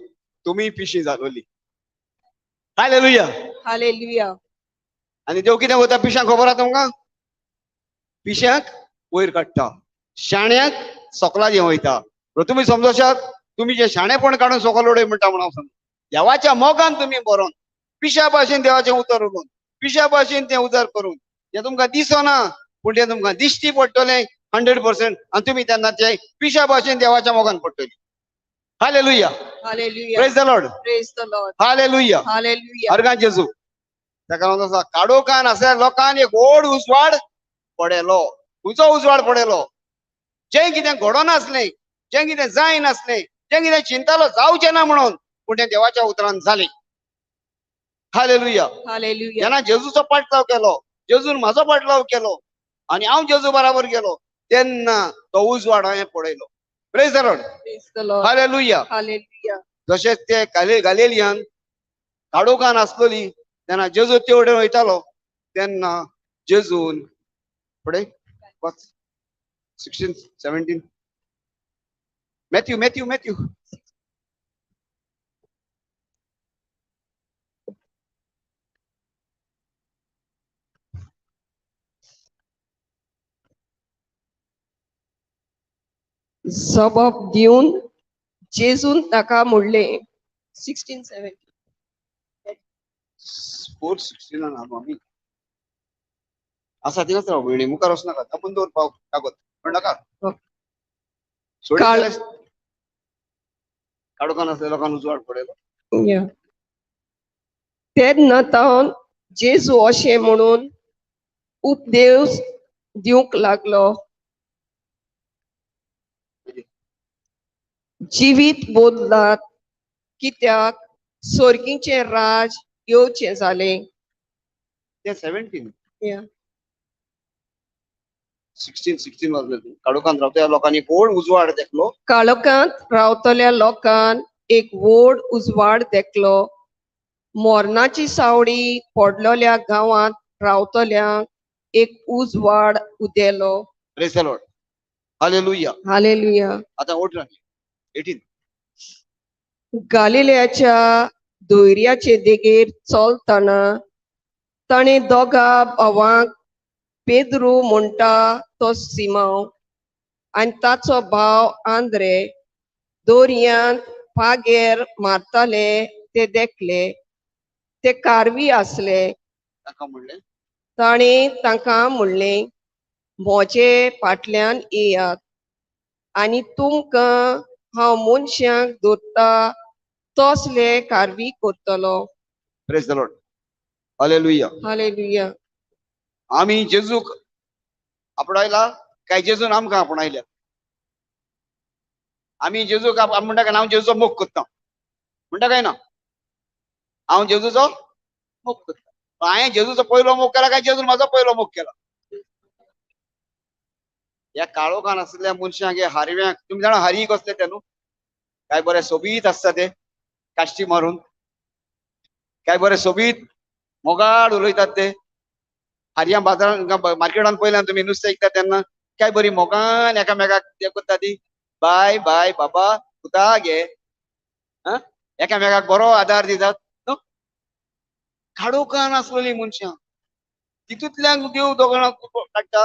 तुमी पिशी जालोली. हालेलुया. हालेलुया. आनी देव कितें करता पिश्यांक खबर आसा तुमकां? पिश्यांक वयर काडटा, शाण्याक सकला देंवयता. तुमी समजशात, तुमी जे शाणेपण काडून सकल उडय म्हणटा म्हणून हांव सांगता. देवाच्या मोगान तुमी बरोवन पिश्या भाशेन देवाचें उतर उलोवन, पिश्या भाशेन तें उजार करून, तें तुमकां दिसना पूण तें तुमकां दिश्टी पडटलें 100%. आनी तुमी तेन्ना ते पिश्या भाशेन देवाच्या मोगान पडटली. Hallelujah. Hallelujah. Praise the Lord. Praise the Lord. Hallelujah. Hallelujah. अर्गां जेजू. ताका लागून आसा काडोकान आसल्या लोकांक एक व्हड उजवाड पडलो. खंयचो उजवाड पडलो? जें कितें घडोनासलें, जें कितें जायनासलें, जें कितें चिंतालो जावचें ना म्हणून, पूण तें देवाच्या उतरान जालें. हालेलुया. हालेलुया. जेन्ना जेजूचो पाटलाव केलो, जेजून म्हाजो पाटलाव केलो आनी हांव जेजू बराबर गेलो, तेन्ना तो उजवाड हांवें पळयलो. Praise the Lord. Praise the Lord. Hallelujah. Hallelujah. जशें ते गालेलियान काडोकान आसलोली तेन्ना जेजू ते वटेन वयतालो, तेन्ना जेजून फुडें 16 17 Matthew Matthew Matthew. जबाब दिवन जेजून ताका म्हणलें 16 17 4 16 आमी आसा थिंगाच राव भयणी, मुखार वचनाका, तापून दवर पाव कागद पण नाका. काडोकान आसले लोकांक उजवाड पडयलो. तेन्ना तावन जेजू अशें म्हणून उपदेश दिवंक लागलो, जिवीत बदलात कित्याक स्वर्गीचें राज येवचें जालें. ते 17 16 16 वाजले. काळोखांत रावतल्या लोकांनी व्हड उजवाड देखलो. काळोखांत रावतल्या लोकांक एक व्हड उजवाड देखलो. मरणाची सावळी पडलेल्या गांवांत रावतल्यांक एक उजवाड उदेलो. Praise the Lord. Hallelujah. Hallelujah. आता ओठ 18. गालिलेयाच्या दोयऱ्याचे देगेर चलतना ताणें दोगा भावांक पेद्रू म्हणटा तो सिमांव आनी ताचो भाव आंद्रे दोरयांत पागेर मारताले ते देखले. ते कारवी आसले. ताणें तांकां म्हणलें, म्हजे फाटल्यान येयात आनी तुमकां हांव मनशांक दवरता तसले कारवी करतलो. Praise the Lord. Hallelujah. Hallelujah. आमी जेजूक आपणायला काय जेजून आमकां आपणायल्या? आमी जेजूक म्हणटा काय हांव जेजूचो मोग करता म्हणटा काय ना? हांव जेजूचो मोग करता. हांवें जेजूचो पयलो मोग केला काय जेजून म्हाजो पयलो मोग केला? ह्या काळोखान आशिल्ल्या मनशांक, ह्या हारव्यांक, तुमी जाणा हारी कसले ते न्हू? काय बरे सोबीत आसता ते, काश्टी मारून काय बरे सोबीत मोगाड उलयतात ते. हारयां बाजारान मार्केटान पळयल्यान तुमी नुस्तें विकता तेन्ना काय बरी मोगान एकामेकाक ते करता ती, बाय बाय बाबा पुता घे, एकामेकाक बरो आदार दितात न्हू. काळोखान आसलेली मनशां तितूंतल्यान देव दोगांक काडटा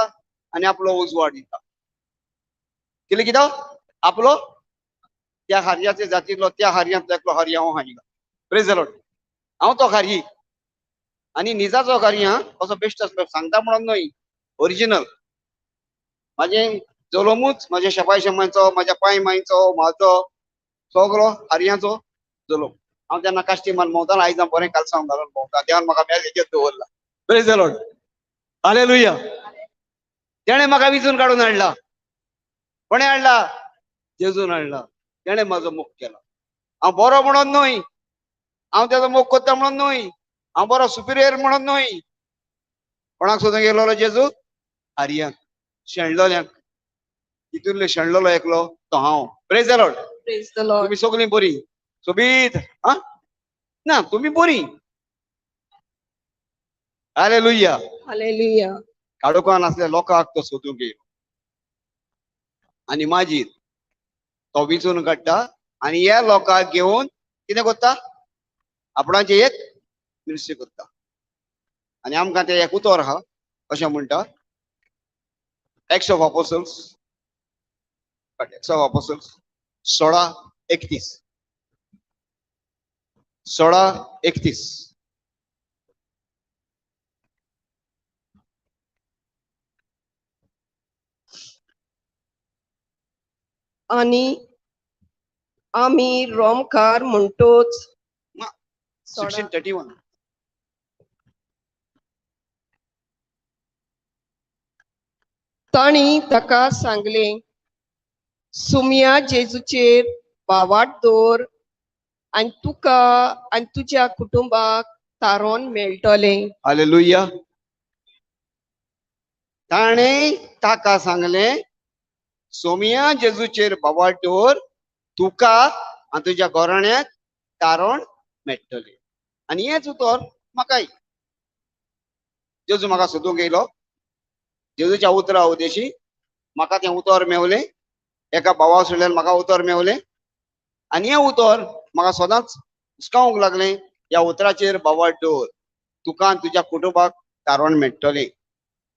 आनी आपलो उजवाड दिता. कितें कितें आपलो त्या हारयाचे जातींतलो, त्या हारयांतलो एकलो हारी हांव हांगा. Praise the Lord. हांव तो हारी आनी निजाचो हारी. हा असो बेश्ट आसलो सांगता म्हणून न्हय, ओरिजिनल. म्हाजें जलोमूच म्हाज्या शेपाय शेमांयचो, म्हाज्या पांय मांयचो, म्हाजो सगळो हारयांचो जलोम. हांव तेन्ना काश्टी मारून भोंवतालो, आयज हांव बरें कालसांव घालून भोंवता. देवान म्हाका मेल दवरला. Praise the Lord. Hallelujah. तेणें म्हाका विचून काडून हाडला. कोणें हाडला? जेजून हाडला. तेणें म्हाजो मोग केला. हांव बरो म्हणून न्हय, हांव तेजो मोग करता म्हणून न्हय, हांव बरो सुपिरियर म्हणून न्हय. कोणाक सोदूंक गेलोलो जेजू? हारयांक, शेणलोल्यांक. तितूंतलो शेणलोलो एकलो तो हांव. Praise the Lord. Praise the Lord. तुमी सगळीं बरी सोबीत. हा ना, तुमी बरी. हालेलुया. हालेलुया. काळोखान आसल्या लोकांक तो सोदूंक येयलो आनी मागीर तो विचून काडटा आनी ह्या लोकांक घेवन कितें करता? आपणाचें एक मिनिस्ट्री करता. आनी आमकां तें एक उतर आहा अशें म्हणटा, Acts of Apostles, Acts of Apostles 16:31. 16:31. आनी आमी रोमकार म्हणटोच 16:31. तांणी ताका सांगलें, सुम्या जेजूचेर भावाट दवर आनी तुका आनी तुज्या कुटुंबाक तारोन मेळटलें. हालेलुया. ताणें ताका सांगलें, सोमिया जेजूचेर भावाट दवर, तुका आनी तुज्या घराण्याक तारण मेळटलें. आनी हेंच उतर म्हाकाय. जेजू म्हाका सोदूंक येयलो, जेजूच्या उतरा उदेशी म्हाका तें उतर मेवलें. एका भावा सोडल्यान म्हाका उतर मेवलें आनी हें उतर म्हाका सदांच हुस्कावंक लागलें. ह्या उतराचेर बाबा दवर, तुका आनी तुज्या कुटुंबाक तारण मेळटलें.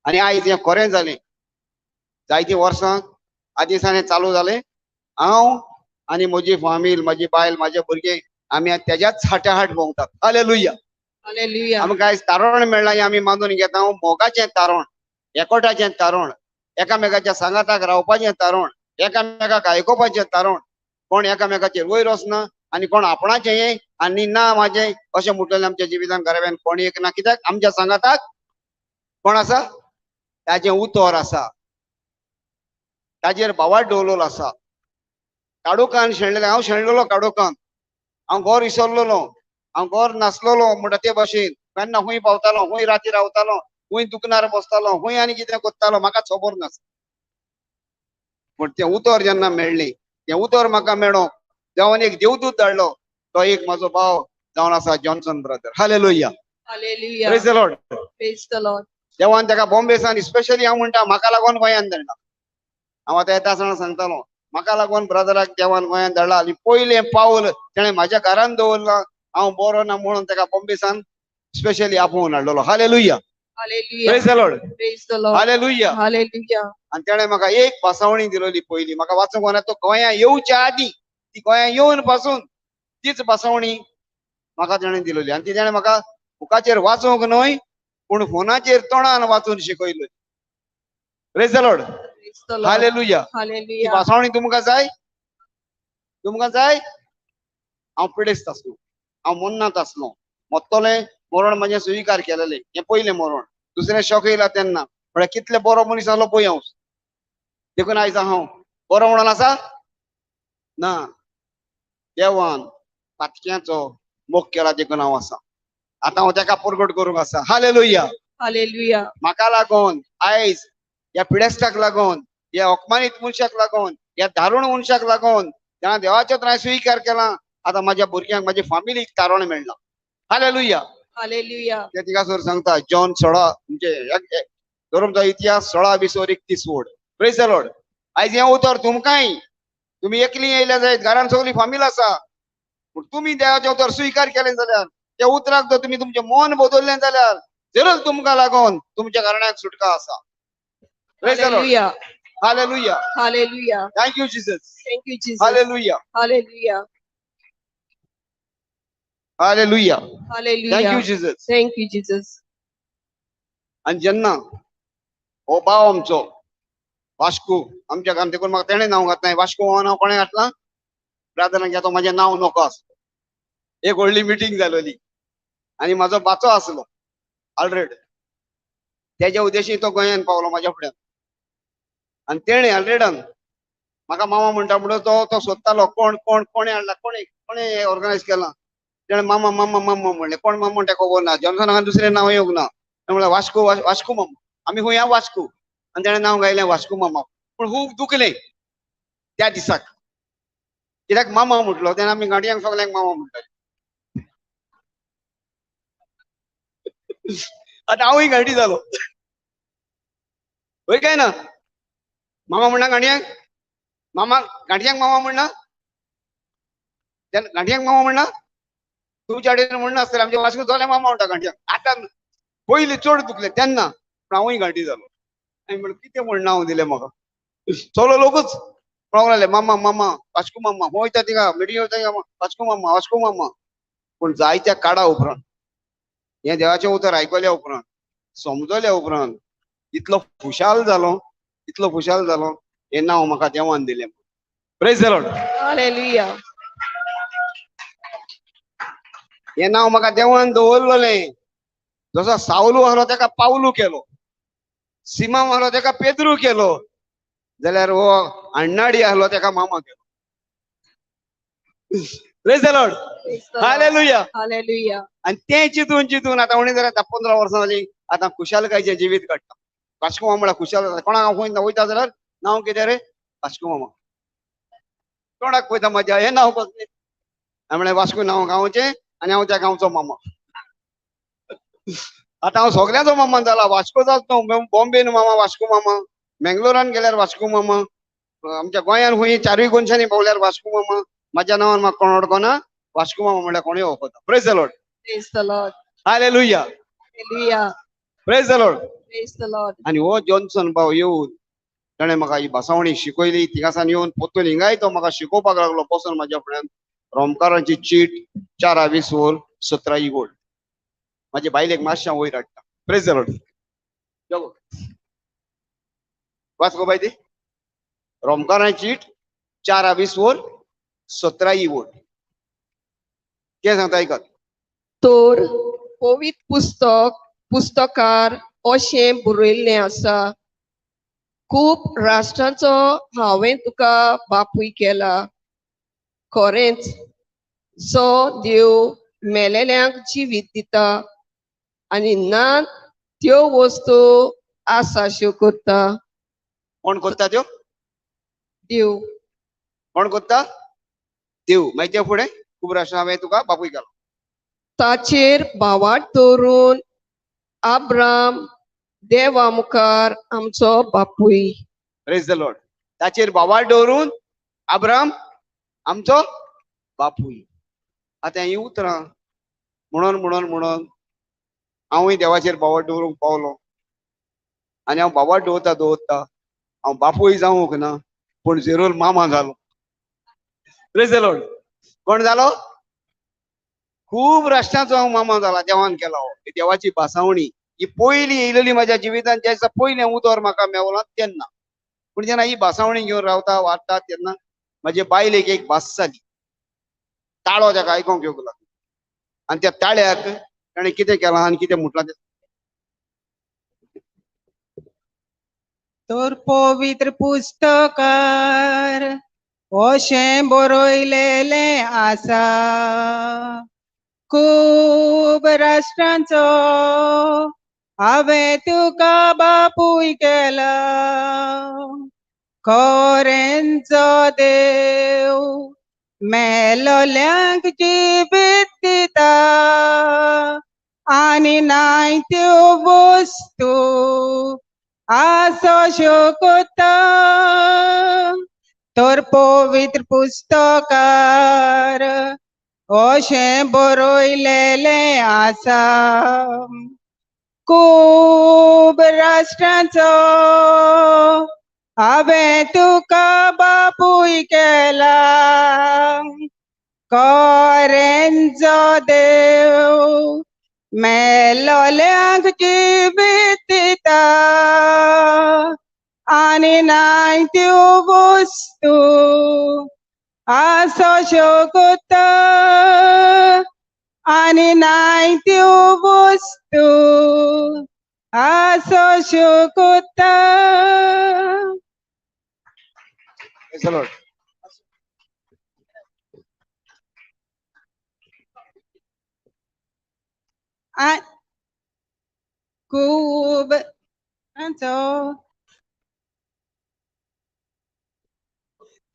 आनी आयज हें खरें जालें. जायतीं वर्सां आदीं सावन हें चालू जालें. हांव आनी म्हजी फामील, म्हजी बायल, म्हाजे भुरगे आमी तेज्याच हाटाहाट भोंवतात. हालेलुया. हालेलुया. आमकां आयज तारण मेळ्ळां हें आमी मानून घेता. मोगाचें तारण, एकवटाचें तारण, एकामेकाच्या सांगाताक रावपाचें तारण, एकामेकाक आयकुपाचें तारण. कोण एकामेकाचेर वयर वचना आनी कोण आपणाचें हें आनी ना म्हाजें अशें म्हटलें आमच्या जिवितान घराब्यान कोण एक ना. कित्याक आमच्या सांगाताक कोण आसा? ताजें उतर आसा, ताजेर भावार्थ दवरलेलो आसा. काडोकान शेणलेलें, हांव शेणलेलो काडोकान, हांव घर विसरलेलो, हांव घर नासलेलो म्हणटा ते भाशेन. केन्ना खंय पावतालो, खंय राती रावतालो, खंय दुकानार बसतालो, खंय आनी कितें करतालो म्हाका खबर नासलें. पूण तें उतर जेन्ना मेळ्ळें, तें उतर म्हाका मेळोंक देवान एक देवदूत धाडलो. तो एक म्हाजो भाव जावन आसा, Johnson brother. Hallelujah. Hallelujah. Praise the Lord. Praise the Lord. देवान ताका बॉम्बे सान स्पेशली हांव म्हणटा म्हाका लागून गोंयांत धाडला. हांव आतां येता आसतना सांगतालो, म्हाका लागून ब्रदराक देवान गोंयांत धाडला आनी पयलें पावल तेणें म्हाज्या घरान दवरलां. हांव बरो ना म्हणून ताका बॉम्बे सान स्पेशली आपोवन हाडलेलो. Hallelujah. Hallelujah. Praise the Lord. Praise the Lord. Hallelujah. Hallelujah. आनी तेणें म्हाका एक बसावणी दिलोली पयली. म्हाका वाचूंक वना, तो गोंया येवच्या आदीं, ती गोंया येवन पासून तीच बसावणी म्हाका तेणें दिलोली. आनी ती तेणें म्हाका बुकाचेर वाचूंक न्हय पूण फोनाचेर तोंडान वाचून शिकयलो. Praise the Lord. Praise the Lord. Hallelujah. ती हालेलुया. भासावणी तुमकां जाय? तुमकां जाय? हांव पिडेस्त आसलो, हांव मोन्नात आसलो, मोत्तलें मरण म्हजें स्विकार केलेलें. हें पयलें मरण. दुसरें शॉक येयला तेन्ना म्हळ्यार कितले बरो मनीस आसलो पळय हांव. देखून आयज हांव बरो म्हणून आसा ना. देवान पातक्याचो मोग केला देखून हांव आसा. आतां हांव तेका परगट करूंक आसा. हालेलुया. हालेलुया. म्हाका लागून आयज ह्या पिडेस्ताक लागून, ह्या अपमानीत मनशाक लागून, ह्या दारुण मनशाक लागून तेणें देवाचो त्रास स्विकार केला. आतां म्हाज्या भुरग्यांक, म्हाज्या फामिलीक तारण मेळ्ळां. हालेलुया. हालेलुया. ते थिंगासर सांगता जॉन 16 म्हणजे धर्मचो इतिहास 16:20-31 word. Praise the Lord. आयज हें उतर तुमकांय, तुमी एकली येयल्या जायत, घरान सगळी फामील आसा, पूण तुमी देवाचें उतर स्विकार केलें जाल्यार, त्या उतराक जर तुमी तुमचें मन बदललें जाल्यार जरूर तुमकां लागून तुमच्या घराण्याक सुटका आसा. Praise the Lord. Hallelujah. Hallelujah. Hallelujah. Thank you Jesus. Thank you Jesus. Hallelujah. Hallelujah. Hallelujah. Hallelujah. Thank you Jesus. Thank you Jesus. आनी जेन्ना हो भाव आमचो वास्को आमच्या घरान, देखून म्हाका तेणें नांव घातलें वास्को. हो नांव कोणें घातलां? ब्रादरान घेतो म्हाजें नांव नको आसलो. एक व्हडली मिटींग जालोली आनी म्हाजो बाचो आसलो आल्रेड. तेज्या उद्देशी तो गोंयान पावलो म्हाज्या फुड्यान. आनी तेणें आल्रेडान म्हाका मामा म्हणटा म्हणून तो तो सोदतालो कोण कोण कोणें हाडला, कोणें कोणें ऑर्गनायज केलां. तेणें मामा मामा मामा म्हणलें. कोण मामा म्हणटा खबर ना. जॉन्सनाक दुसरें नांव येवंक ना. तेणें म्हणलें वास्को वास्को मामा, आमी खंय या वास्को. आनी तेणें नांव गायलें वास्को मामा. पूण खूब दुखलें त्या दिसाक, कित्याक मामा म्हटलो तेन्ना आमी गाडयांक सगल्यांक मामा म्हणटाले. आतां हांवूय गाडी जालो वय काय ना. मामा म्हणना गाडयांक, मामा गाडयांक मामा म्हणना, तेन्ना गाडयांक मामा म्हणना. तुमच्या कडेन म्हणना आसतलें आमच्या वास्को जाल्यार मामा म्हणटा गाडयांक. आतां पयलीं चड दुखलें तेन्ना, पूण हांवूय गाडी जालो. आनी म्हणलें कितें म्हण नांव दिलें म्हाका. सगलो लोकूच म्हणूंक लागले मामा मामा वास्को मामा, खंय वयता थिंगा मिटींग वयता थिंगा वास्को मामा वास्को मामा. पूण जायत्या काळा उपरांत हें देवाचें उतर आयकल्या उपरांत, समजल्या उपरांत इतलो खुशाल जालो, इतलो खुशाल जालो. हें नांव म्हाका देवान दिलें. Praise the Lord. Hallelujah. हें नांव म्हाका देवान दवरलेलें. जसो सावलू आसलो तेका पावलू केलो, सिमांव आसलो तेका पेद्रू केलो, जाल्यार हो अण्णाडी आसलो तेका मामा केलो. Praise the Lord. Hallelujah. Hallelujah. आनी तें चिंतून चिंतून आतां उणें जाल्यार आतां 15 वर्सां जालीं आतां खुशालकायेचें जिवीत काडटा. वास्को मामा म्हळ्यार खुशाल जाता. कोणाक हांव खंय वयता जाल्यार नांव कितें रे? वास्को मामा. तोंडाक पळयता म्हज्या हें नांव कसलें? हांवें म्हणलें वास्को नांव गांवचें आनी हांव त्या गांवचो मामा. आतां हांव सगल्यांचो मामा जाला. वास्को जालो न्हू, बॉम्बेन मामा वास्को मामा, मेंगलोरान गेल्यार वास्को मामा, आमच्या गोंयान खंय चारूय कोनशांनी पावल्यार वास्को मामा माझ्या नांवान म्हाका कोण वळखना, वास्को मामा म्हणल्यार कोणूय वळखता. Praise the Lord. Praise the Lord. Hallelujah. Hallelujah. Praise the Lord. Praise the Lord. आनी हो जॉन्सन भाव येवन ताणें म्हाका ही भासावणी शिकयली. थिंगासान येवन पोत्तून हिंगाय तो म्हाका शिकोवपाक लागलो बसून म्हाज्या फुड्यान. रोमकारांची चीट 4:20 17 गोड म्हाजे बायलेक मातशें वयर हाडटा. Praise the Lord. वाच गो बाय ती रोमकारांची चीट 4:20 17 गोड कितें सांगता आयकात. तर पवित्र पुस्तक पुस्तकार अशें बरयल्लें आसा, खूब राष्ट्रांचो हांवें तुका बापूय केला. खरेंच जो देव मेलेल्यांक जिवीत दिता आनी ना त्यो वस्तू आसाश्यो करता. कोण करता त्यो? देव. कोण करता? देव. मागीर ते फुडें खूब राष्ट्रां हांवें तुका बापूय केलो. ताचेर भावाट दवरून आब्राम देवा मुखार आमचो बापूय. Praise the Lord. ताचेर भावाट दवरून आब्राम आमचो बापूय. आतां ही उतरां म्हणून म्हणून म्हणून हांवूय देवाचेर भावाट दवरूंक पावलो. आनी हांव भावाट दवरता दवरता हांव बापूय जावंक ना, पूण जेरोल मामा जालो. Praise the Lord. कोण जालो? खूब राष्ट्रांचो हांव मामा जाला. देवान केला हो. ही देवाची भासावणी ही पयली येयलेली म्हाज्या जिवितांत. ज्या दिसा पयलें उतर म्हाका मेवलां तेन्ना. पूण जेन्ना ही भासावणी घेवन रावता वाडटा तेन्ना म्हाजे बायलेक एक भास जाली. ताळो ताका आयकोंक येवंक लागलो आनी त्या ताळ्याक ताणें कितें केलां आनी कितें म्हटलां तें. तर पवित्र पुस्तकार अशें बरयलेलें आसा, खूब राष्ट्रांचो हांवें तुका बापूय केला. खरेंचो देव मेलोल्यांक जिवीत दिता आनी नाय त्यो वस्तू आसाश्यो करता. तर पवित्र पुस्तकार अशें बरयलेलें आसा, खूब राष्ट्रांचो हांवें तुका बापूय केला. खरेंचो देव मेलोल्यांक जिवीत दिता आनी नाय त्यो वस्तू आसाश्यो करता. आनी नाय त्यो वस्तू आसाश्यो करता. Praise the Lord. खूब राष्ट्रांचो.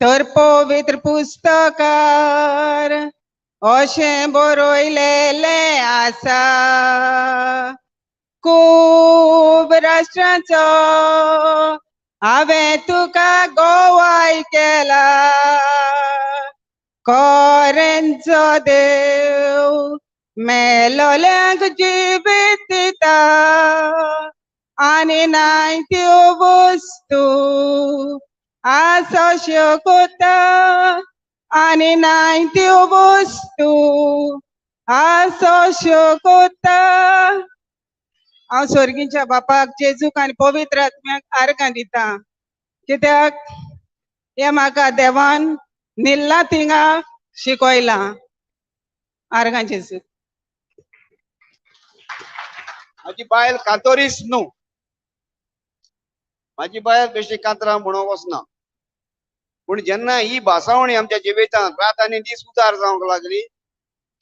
तर पवित्र पुस्तकार अशें बरयलेलें आसा, खूब राष्ट्रांचो हांवें तुका गोवाय केला. खरेंचो देव मेलोल्यांक जिवीत दिता आनी नाय त्यो वस्तू आसाश्यो करता. आनी नाय त्यो वस्तू आसाश्यो करता. हांव स्वर्गीच्या बापाक जेजूक आनी पवित्र आत्म्याक आर्गां दिता, कित्याक हें म्हाका देवान निल्ला थिंगा शिकयलां. आर्गां जेजूक. म्हाजी बायल कांतोरीस न्हू, म्हाजी बायल बेश्टी कांतरां म्हणूंक वचना. पूण जेन्ना ही भासावणी आमच्या जिवितांत रात आनी दीस उदार जावंक लागली,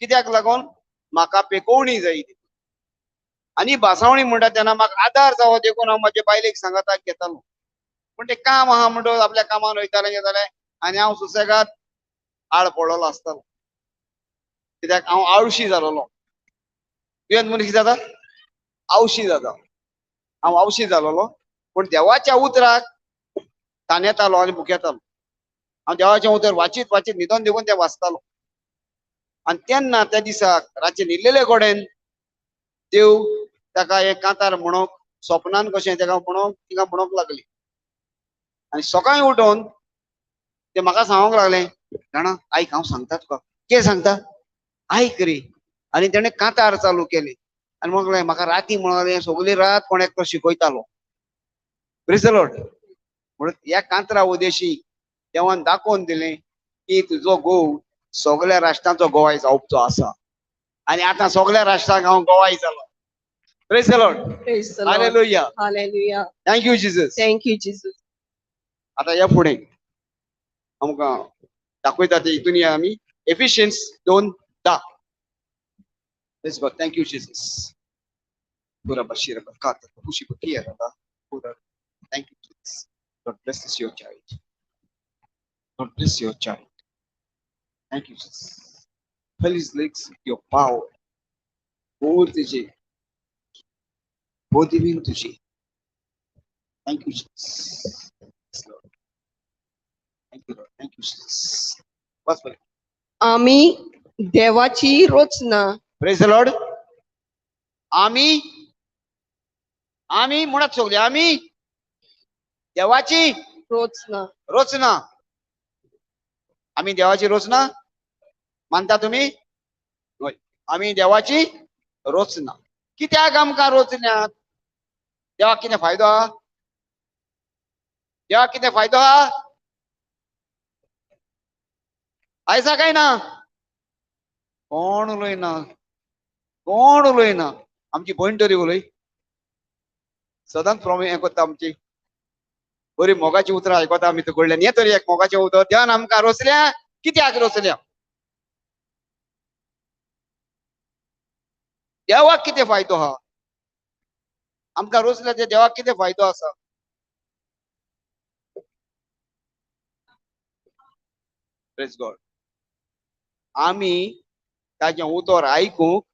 कित्याक लागून म्हाका पेकोवणी जाय. आनी भासावणी म्हणटा तेन्ना म्हाका आदार जावो देखून हांव म्हाजे बायलेक सांगाताक घेतालो. पूण तें काम आहा म्हणटकच आपल्या कामान वयतालें घेतालें आनी हांव सुसेगाद आळ पडलेलो आसतालो. कित्याक हांव आळशी जालोलो. तुवें मनीस जाता आवशी जाता. हांव आवशी जालोलो. पूण देवाच्या उतराक तानेतालो आनी भुकेतालो. हांव देवाचें उतर वाचीत वाचीत न्हिदोन देखून तें वाचतालो. आनी तेन्ना त्या दिसाक रातचें न्हिदलेले कडेन देव ताका एक कांतार म्हणूंक सपनान कशें ताका म्हणूंक तिका म्हणूंक लागली. आनी सकाळीं उठोवन ते म्हाका सांगूंक लागलें, जाणा आयक हांव सांगता तुका. कितें सांगता? आयक रे. आनी तेणें कांतार चालू केलें आनी म्हणूंक लागलें म्हाका राती म्हणलें सगली रात कोण एकटो शिकयतालो. Praise the Lord. म्हणून ह्या कांतरा उदेशी देवान दाखोवन दिलें की तुजो घोव सगल्या राष्ट्रांचो गोवाय जावपाचो आसा आनी आतां सगल्या राष्ट्रांक हांव गोवाय जालो. Praise the Lord. Praise the Lord. Hallelujah. Hallelujah. Thank you Jesus. Thank you Jesus. आतां ह्या फुडें आमकां दाखयता ते हितून या आमी Ephesians 2:10. Praise God. Thank you Jesus. Thank you Jesus. God bless your child. God bless your child. Thank you Jesus. Fill his legs with your power. और तुझे वो divine तुझे. Thank you Jesus. Yes, Lord. Thank you Lord. Thank you Jesus. बस बरे. आमी देवाची रचना. Praise the Lord. आमी आमी म्हणत सगळे आमी देवाची रचना. रचना. आमी देवाची रचना मानता तुमी? हय, आमी देवाची रचना. कित्याक आमकां रचण्यात? देवाक कितें फायदो आहा? देवाक कितें फायदो आहा? आयसा काय ना? कोण उलयना, कोण उलयना. आमची भयण तरी उलय, सदांच प्रॉब्लेम हें करता. आमची बरी मोगाची उतरां आयकता आमी कडल्यान. हें तरी एक मोगाचें उतर. देवान आमकां रोसल्या, कित्याक रोसल्या? देवाक कितें फायदो आहा? आमकां रोसल्या ते देवाक कितें फायदो आसा? Praise God. आमी ताजें उतर आयकूंक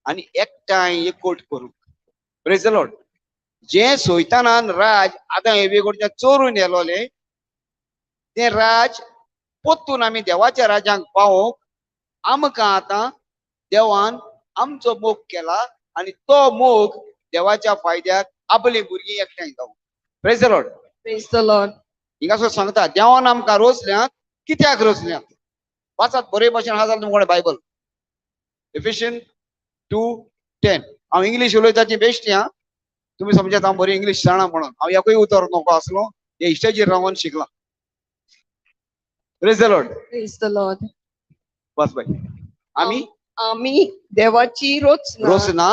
आनी एकठांय एकवट करूंक. Praise the Lord. जें सैतानान राज आतां हेवे कडच्यान चोरून येलोलें तें राज पोत्तून आमी देवाच्या राज्यांक पावोवंक आमकां आतां देवान आमचो मोग केला आनी तो मोग देवाच्या फायद्याक आपलीं भुरगीं एकठांय जावं. Praise the Lord. Praise the Lord. हिंगासर सांगता देवान आमकां रोसल्यात. कित्याक रोसल्यात? वाचात बरे भाशेन आहा जाल्यार तुमकां बायबल Ephesians 2:10. हांव इंग्लीश उलयता ती बेश्टी आं, तुमी समजात हांव बरी इंग्लीश जाणा म्हणून. हांव एकूय उतर नको आसलो, हे इश्टाचेर रावन शिकला. Praise the Lord. Praise the Lord. बस बाय. आमी आमी देवाची रचना. रचना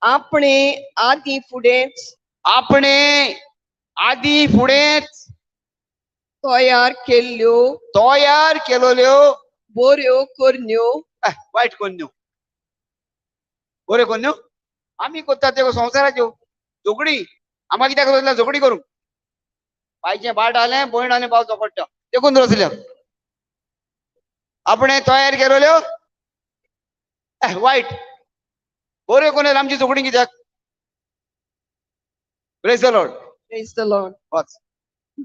आपणे आदी फुडेंच आपणे आदी फुडेंच तयार केल्ल्यो तयार केलोल्यो बऱ्यो करण्यो. वायट करण्यो, बऱ्यो करण्यो आमी करता त्यो संवसाराच्यो झगडी. आमकां कित्याक रचल्या? झगडी करूंक. बायचें बाट आलें, भयण आलें, पावचो पडटा देखून रचल्या. आपणे तयार केलोल्यो वायट बऱ्यो करण्यो. आमची झगडी कित्याक? Praise the Lord. Praise the Lord. वाच.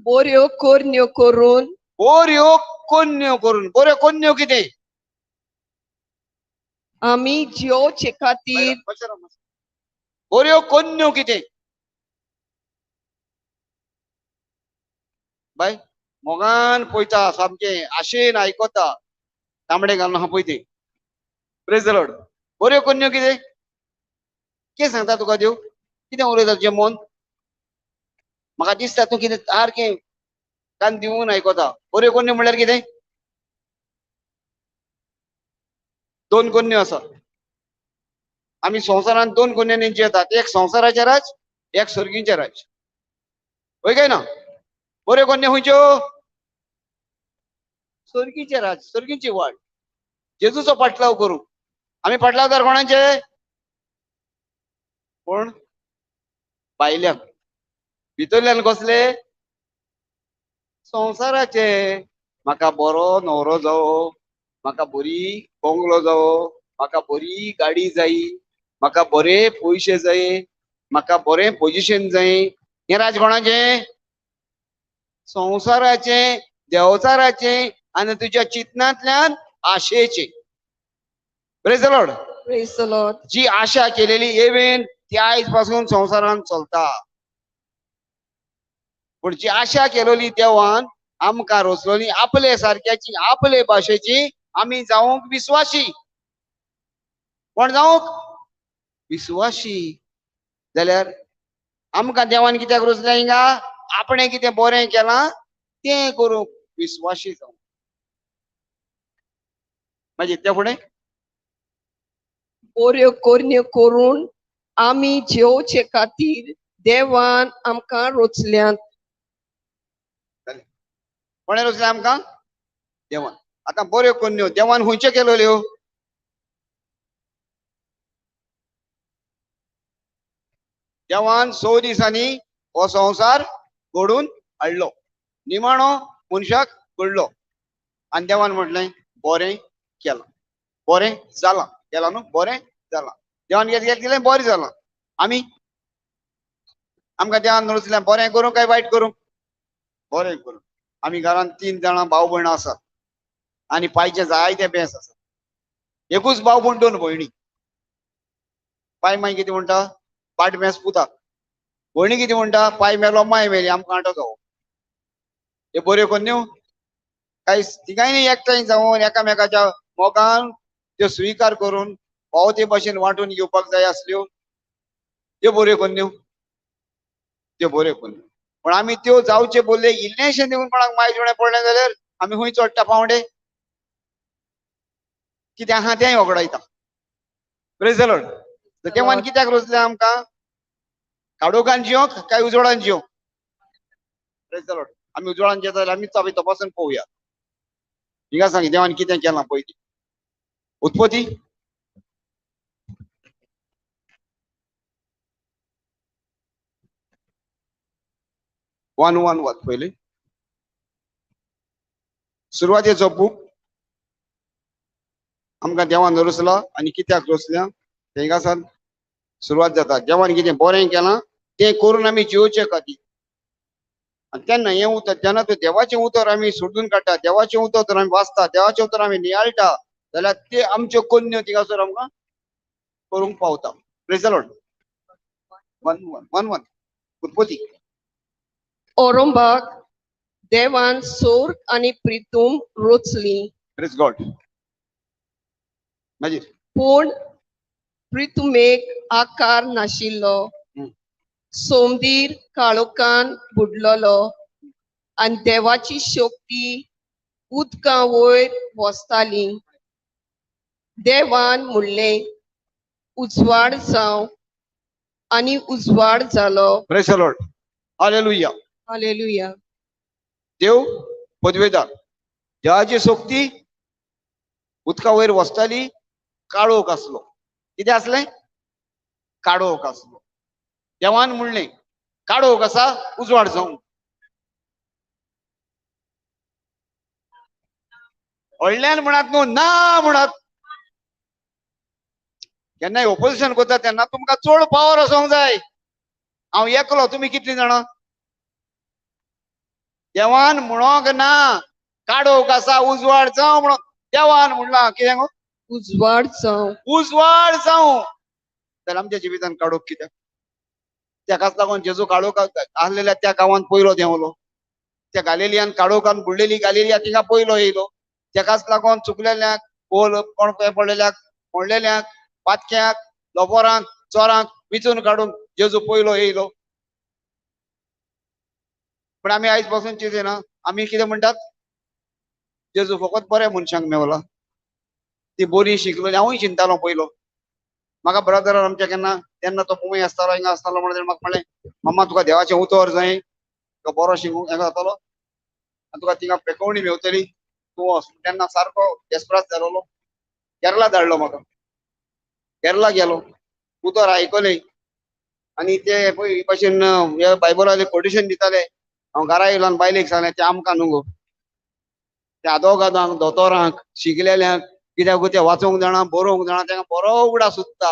बऱ्यो करण्यो करून बऱ्यो करण्यो करून. बऱ्यो करण्यो कितें? आमी जियोवचे खातीर बऱ्यो करण्यो कितें? बाय मोगान पळयता, सामकें आशेन आयकता, तांबडे घालून आहा पळय तें. Praise the Lord. बऱ्यो करण्यो कितें? कितें सांगता तुका देव? कितें उलयता तुजें मन? म्हाका दिसता तूं कितें सारकें कान दिवन आयकता. बऱ्यो करण्यो म्हणल्यार कितें? दोन करण्यो आसा. आमी संवसारांत दोन करण्यांनी जियेतात. एक संवसाराचें राज, एक सर्गीचें राज. हय काय ना? बऱ्यो करण्यो खंयच्यो? सर्गीचें राज, सर्गीची वाट. जेजूचो पाटलाव करूंक. आमी पाटलावदार कोणाचे? कोण? भायल्यान. भितरल्यान कसले? संवसाराचे. म्हाका बरो न्हवरो जावो, म्हाका बरी बंगलो जावो, म्हाका बरी गाडी जायी, म्हाका बरे पयशे जाय, म्हाका बरें पोजिशन जाय. हें राज कोणाचें? संवसाराचें, देवचाराचें आनी तुज्या चिंतनांतल्यान आशेचें. Praise the Lord. Praise the Lord. जी आशा केलेली एवेन ती आयज पासून संवसारान चलता. पूण जी आशा केलेली देवान आमकां रोसलोली आपले सारक्याची, आपले भाशेची, आमी जावंक विस्वाशी. कोण जावंक विस्वाशी? जाल्यार आमकां देवान कित्याक रोसलें हिंगा? आपणें कितें बरें केलां तें करूंक विस्वाशी जावंक. मागीर त्या फुडें बऱ्यो करण्यो करून आमी जेवचे खातीर देवान आमकां रोचल्यात. कोणें रोचलें आमकां? देवान. आतां बऱ्यो करण्यो देवान खंयच्यो केल्यो? देवान 6 दिसांनी हो संवसार घडून हाडलो, निमाणो मनशाक घडलो आनी देवान म्हटलें बरें केलां, बरें जालां. केलां न्हू, बरें जालां. देवान कितें केलें? बरें जालां. आमी आमकां देवान रचलें बरें करूंक काय वायट करूंक? बरें करूंक. आमी घरांत 3 जाणां भाव भयणां आसात आनी पायचे जायते बेंस आसात. एकूच भाव पूण 2 भयणी. पाय माय कितें म्हणटा? पाट बेंस पुताक. भयणी कितें म्हणटा? पाय मेलो माय मेली, आमकां आटो जावो. हे बऱ्यो करण्यो काय तिगांयनी एकठांय जावन एकामेकाच्या मोगान त्यो स्विकार करून फावो ते भाशेन वांटून घेवपाक जाय आसल्यो. त्यो बऱ्यो करण्यो, त्यो बऱ्यो करण्यो. पूण आमी त्यो जावचे बोल्ले इल्लेशें दिवन कोणाक माय जुणें पडलें जाल्यार आमी खंय चडटा पावंडे? कितें आहा तेंय वगडायता. Praise the Lord. देवान कित्याक रोचलें आमकां? काडोकान जिवंक काय उजवाडान जिवंक? Praise the Lord. आमी उजवाडान जियेता जाल्यार आमीच आमी तपासून पळोवया. हिंगा सांग देवान कितें केलां पयलीं. उत्पत्ती 1:1 वाच पयलीं. सुरवातेचो बूक आमकां देवान रचला आनी कित्याक रचल्या तेंगा सुरवात जाता. देवान कितें बरें केलां तें करून आमी जिवचे खातीर. आनी तेन्ना हें उतर, जेन्ना तें देवाचें उतर आमी सोदून काडटा, देवाचें उतर तर आमी वाचता, देवाचें उतर आमी नियाळटा, जाल्यार ते आमच्यो कोन्यो थिंगासर आमकां करूंक पावता. Praise the Lord. 1:1 उत्पत्ती. औरंबाक देवान सोर्ग आनी प्रितूम रोचली. Praise God. मागीर पूण प्रितुमेक आकार नाशिल्लो, सोमदीर काळोखान बुडलेलो आनी देवाची शक्ती उदका वयर वसताली. देवान म्हणलें उजवाड जावं आनी उजवाड जालो. Praise the Lord. Hallelujah. Hallelujah. देव पदवेदार. देवाची शक्ती उदका वयर वसताली. काळोख आसलो. कितें आसलें? काळोख आसलो. देवान म्हणलें काळोख आसा, उजवाड जावं. व्हडल्यान म्हणात न्हू, ना म्हणात. केन्नाय ओपोजिशन करता तेन्ना तुमकां चड पावर आसूंक जाय. हांव एकलो, तुमी कितलीं जाणां? देवान म्हणोंक ना काळोख आसा उजवाड जावं म्हणून. देवान म्हणलां कितें गो? उजवाड जावं. उजवाड जावं. जाल्यार आमच्या जिवितान काळोख कित्याक? तेकाच लागून जेजू काळोख आसलेल्या त्या गांवांत पयलो देंवलो. त्या गालेलियान काळोखान बुडलेली गालेलिया थिंगा पयलो येयलो. तेकाच लागून चुकलेल्यांक, कोल कोण पडलेल्याक, मोडलेल्यांक, पातक्यांक, लोपोरांक, चोरांक विचून काडूंक जेजू पयलो येयलो. पूण आमी आयज पासून चिंतना आमी कितें म्हणटात? जेजू फकत बऱ्या मनशांक मेवला, ती बरी शिकलो. हांवूय चिंतालो पयलो. म्हाका ब्रदरान आमच्या केन्ना तेन्ना तो मुंबय आसतालो, हिंगा आसतालो म्हणून म्हाका म्हणलें, मम्मा तुका देवाचें उतर जाय, तुका बरो शिकूंक हें जातलो आनी तुका थिंगा पेकोवणी मेवतली, तूं वच. तेन्ना सारको डेस्परात जालोलो. केरला धाडलो म्हाका. केरला गेलो, उतर आयकलें आनी ते पळय भाशेन हे बायबलाचें कोटेशन दिताले. हांव घरा येयलो आनी बायलेक सांगलें, तें आमकां न्हू गो, ते आदोगादांक, दोतोरांक, शिकलेल्यांक, कित्याक ते वाचूंक जाणा, बरोवंक जाणा, तांकां बरो उगडा सुत्ता.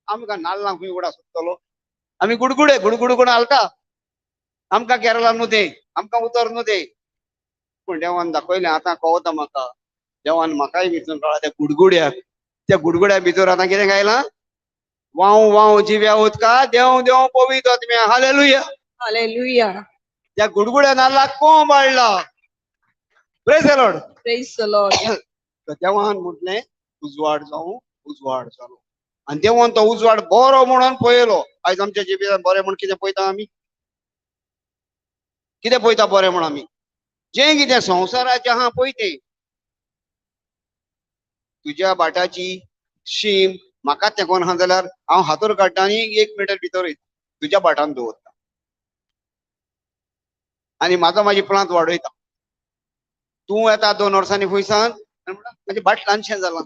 आमकां नाल्लांक खंय उगडा सुत्तलो? आमी गुडगुडे गुडगुड करून हालता. आमकां केरला न्हू तें, आमकां उतर न्हू तें. पूण देवान दाखयलें, आतां कळता म्हाका. देवान म्हाकाय विचून काडला त्या गुडगुड्याक. त्या गुडगुड्या भितर आतां कितें गायलां? वाव वाव जिव्या उदका देव देव पवित्र आत्म्या. हालेलुया. हालेलुया. त्या गुडगुड्या नाल्लाक कोंब हाडला. Praise the Lord. Praise the Lord. देवान म्हटलें उजवाड जावं, उजवाड जालो. आनी देवान तो उजवाड बरो म्हणून पळयलो. आयज आमच्या जिवितांत बरें म्हण कितें पळयता आमी? कितें पळयता बरें म्हण आमी? जें कितें संवसाराचें आहा पळय तें. तुज्या भाटाची शीम म्हाका तेंकोन आहा जाल्यार हांव हातोर काडटा आनी 1 मिटर भितर वयता, तुज्या भाटान दवरता आनी म्हाजो म्हाजी प्लांत वाडयता. तूं येता 2 वर्सांनी फुयसान आनी म्हणटा म्हाजें भाट ल्हानशें जालां,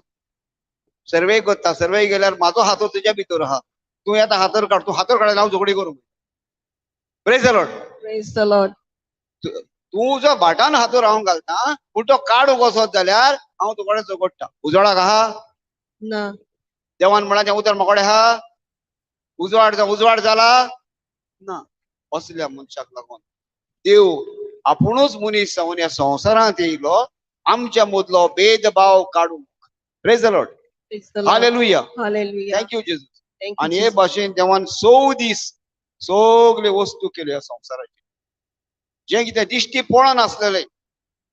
सर्वे करता, सर्वे गेल्यार म्हाजो हातो तुज्या भितर आहा, तूं येता हातोर काड, तूं हातोर काडल्यार हांव झगडी करूं. Praise the Lord. Praise the Lord. तूं जो भाटान हातोर हांव घालता पूण तो काडूंक वचत जाल्यार हांव तुकडे झगडटा. उजवाडाक आहा ना? देवान म्हणा तें उतर म्हाकोडे आहा? उजवाड उजवाड जाला ना? असल्या मनशाक लागून देव आपुणूच मनीस जावन ह्या संवसारांत येयलो आमच्या मदलो भेदभाव काडूंक. Praise the Lord. Hallelujah. Hallelujah. Thank you Jesus. आनी हे भाशेन देवान 100 दीस सगळे वस्तू केल्यो ह्या संवसाराचेर. जें कितें दिश्टी पळनासलेलें,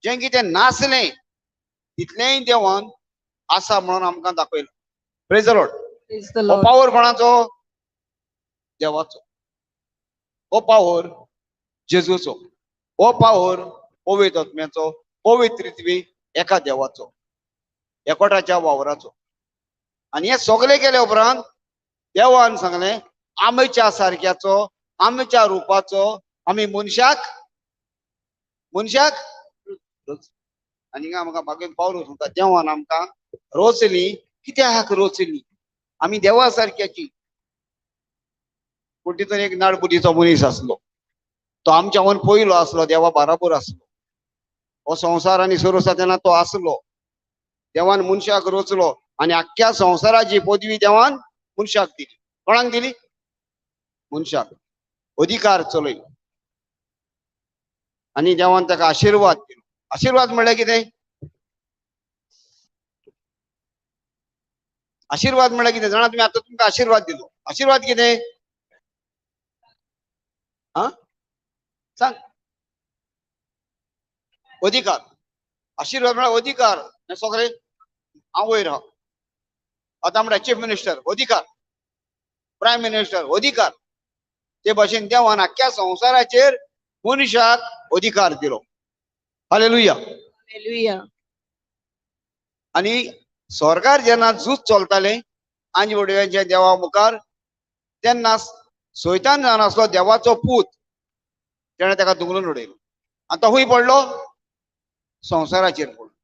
जें कितें नासलें, तितलेंय देवान आसा म्हणून आमकां दाखयलां. Praise the Lord. हो पावर कोणाचो? देवाचो. हो पावर जेजूचो. हो पावर पवित्र आत्म्याचो, पवित्र त्रित्वी एका देवाचो, एकोटाच्या वावराचो. आनी हे सगळे केले उपरांत देवान सांगलें आमच्या सारक्याचो, आमच्या रुपाचो आमी मनशाक मनशाक. आनी हिंगा आमकां मागीर पावलो सांगता देवान आमकां रोचली. कित्याक रोचली? आमी देवा सारक्याची. पूण तितून एक नाडबुद्धीचो मनीस आसलो, तो आमच्या वन पयलो आसलो, देवा बराबर आसलो. हो संवसार आनी सुरू आसा तेन्ना तो आसलो. देवान मनशाक रोचलो आनी आख्ख्या संवसाराची पदवी देवान मनशाक दिली. कोणाक दिली? मनशाक. अधिकार चलयलो आनी देवान ताका आशिर्वाद दिलो. आशिर्वाद म्हणल्यार कितें? आशिर्वाद म्हणल्यार कितें जाणा तुमी? आतां तुमकां आशिर्वाद दिलो. आशिर्वाद कितें? आं सांग. अधिकार. आशिर्वाद म्हळ्यार अधिकार. हें सगळें हांव वयर आहा. आतां म्हणटा चीफ मिनिस्टर अधिकार, प्रायम मिनिस्टर अधिकार. ते भाशेन देवान आख्ख्या संवसाराचेर मनशाक अधिकार दिलो. हालेलुया. हालेलुया. आनी सरकार जेन्ना झूज चलतालें आंज वडव्यांच्या देवा मुखार, तेन्ना सैतान जावन आसलो देवाचो पूत, तेणें ताका दुमलून उडयलो. आनी तो खंय पडलो? संवसाराचेर पडलो.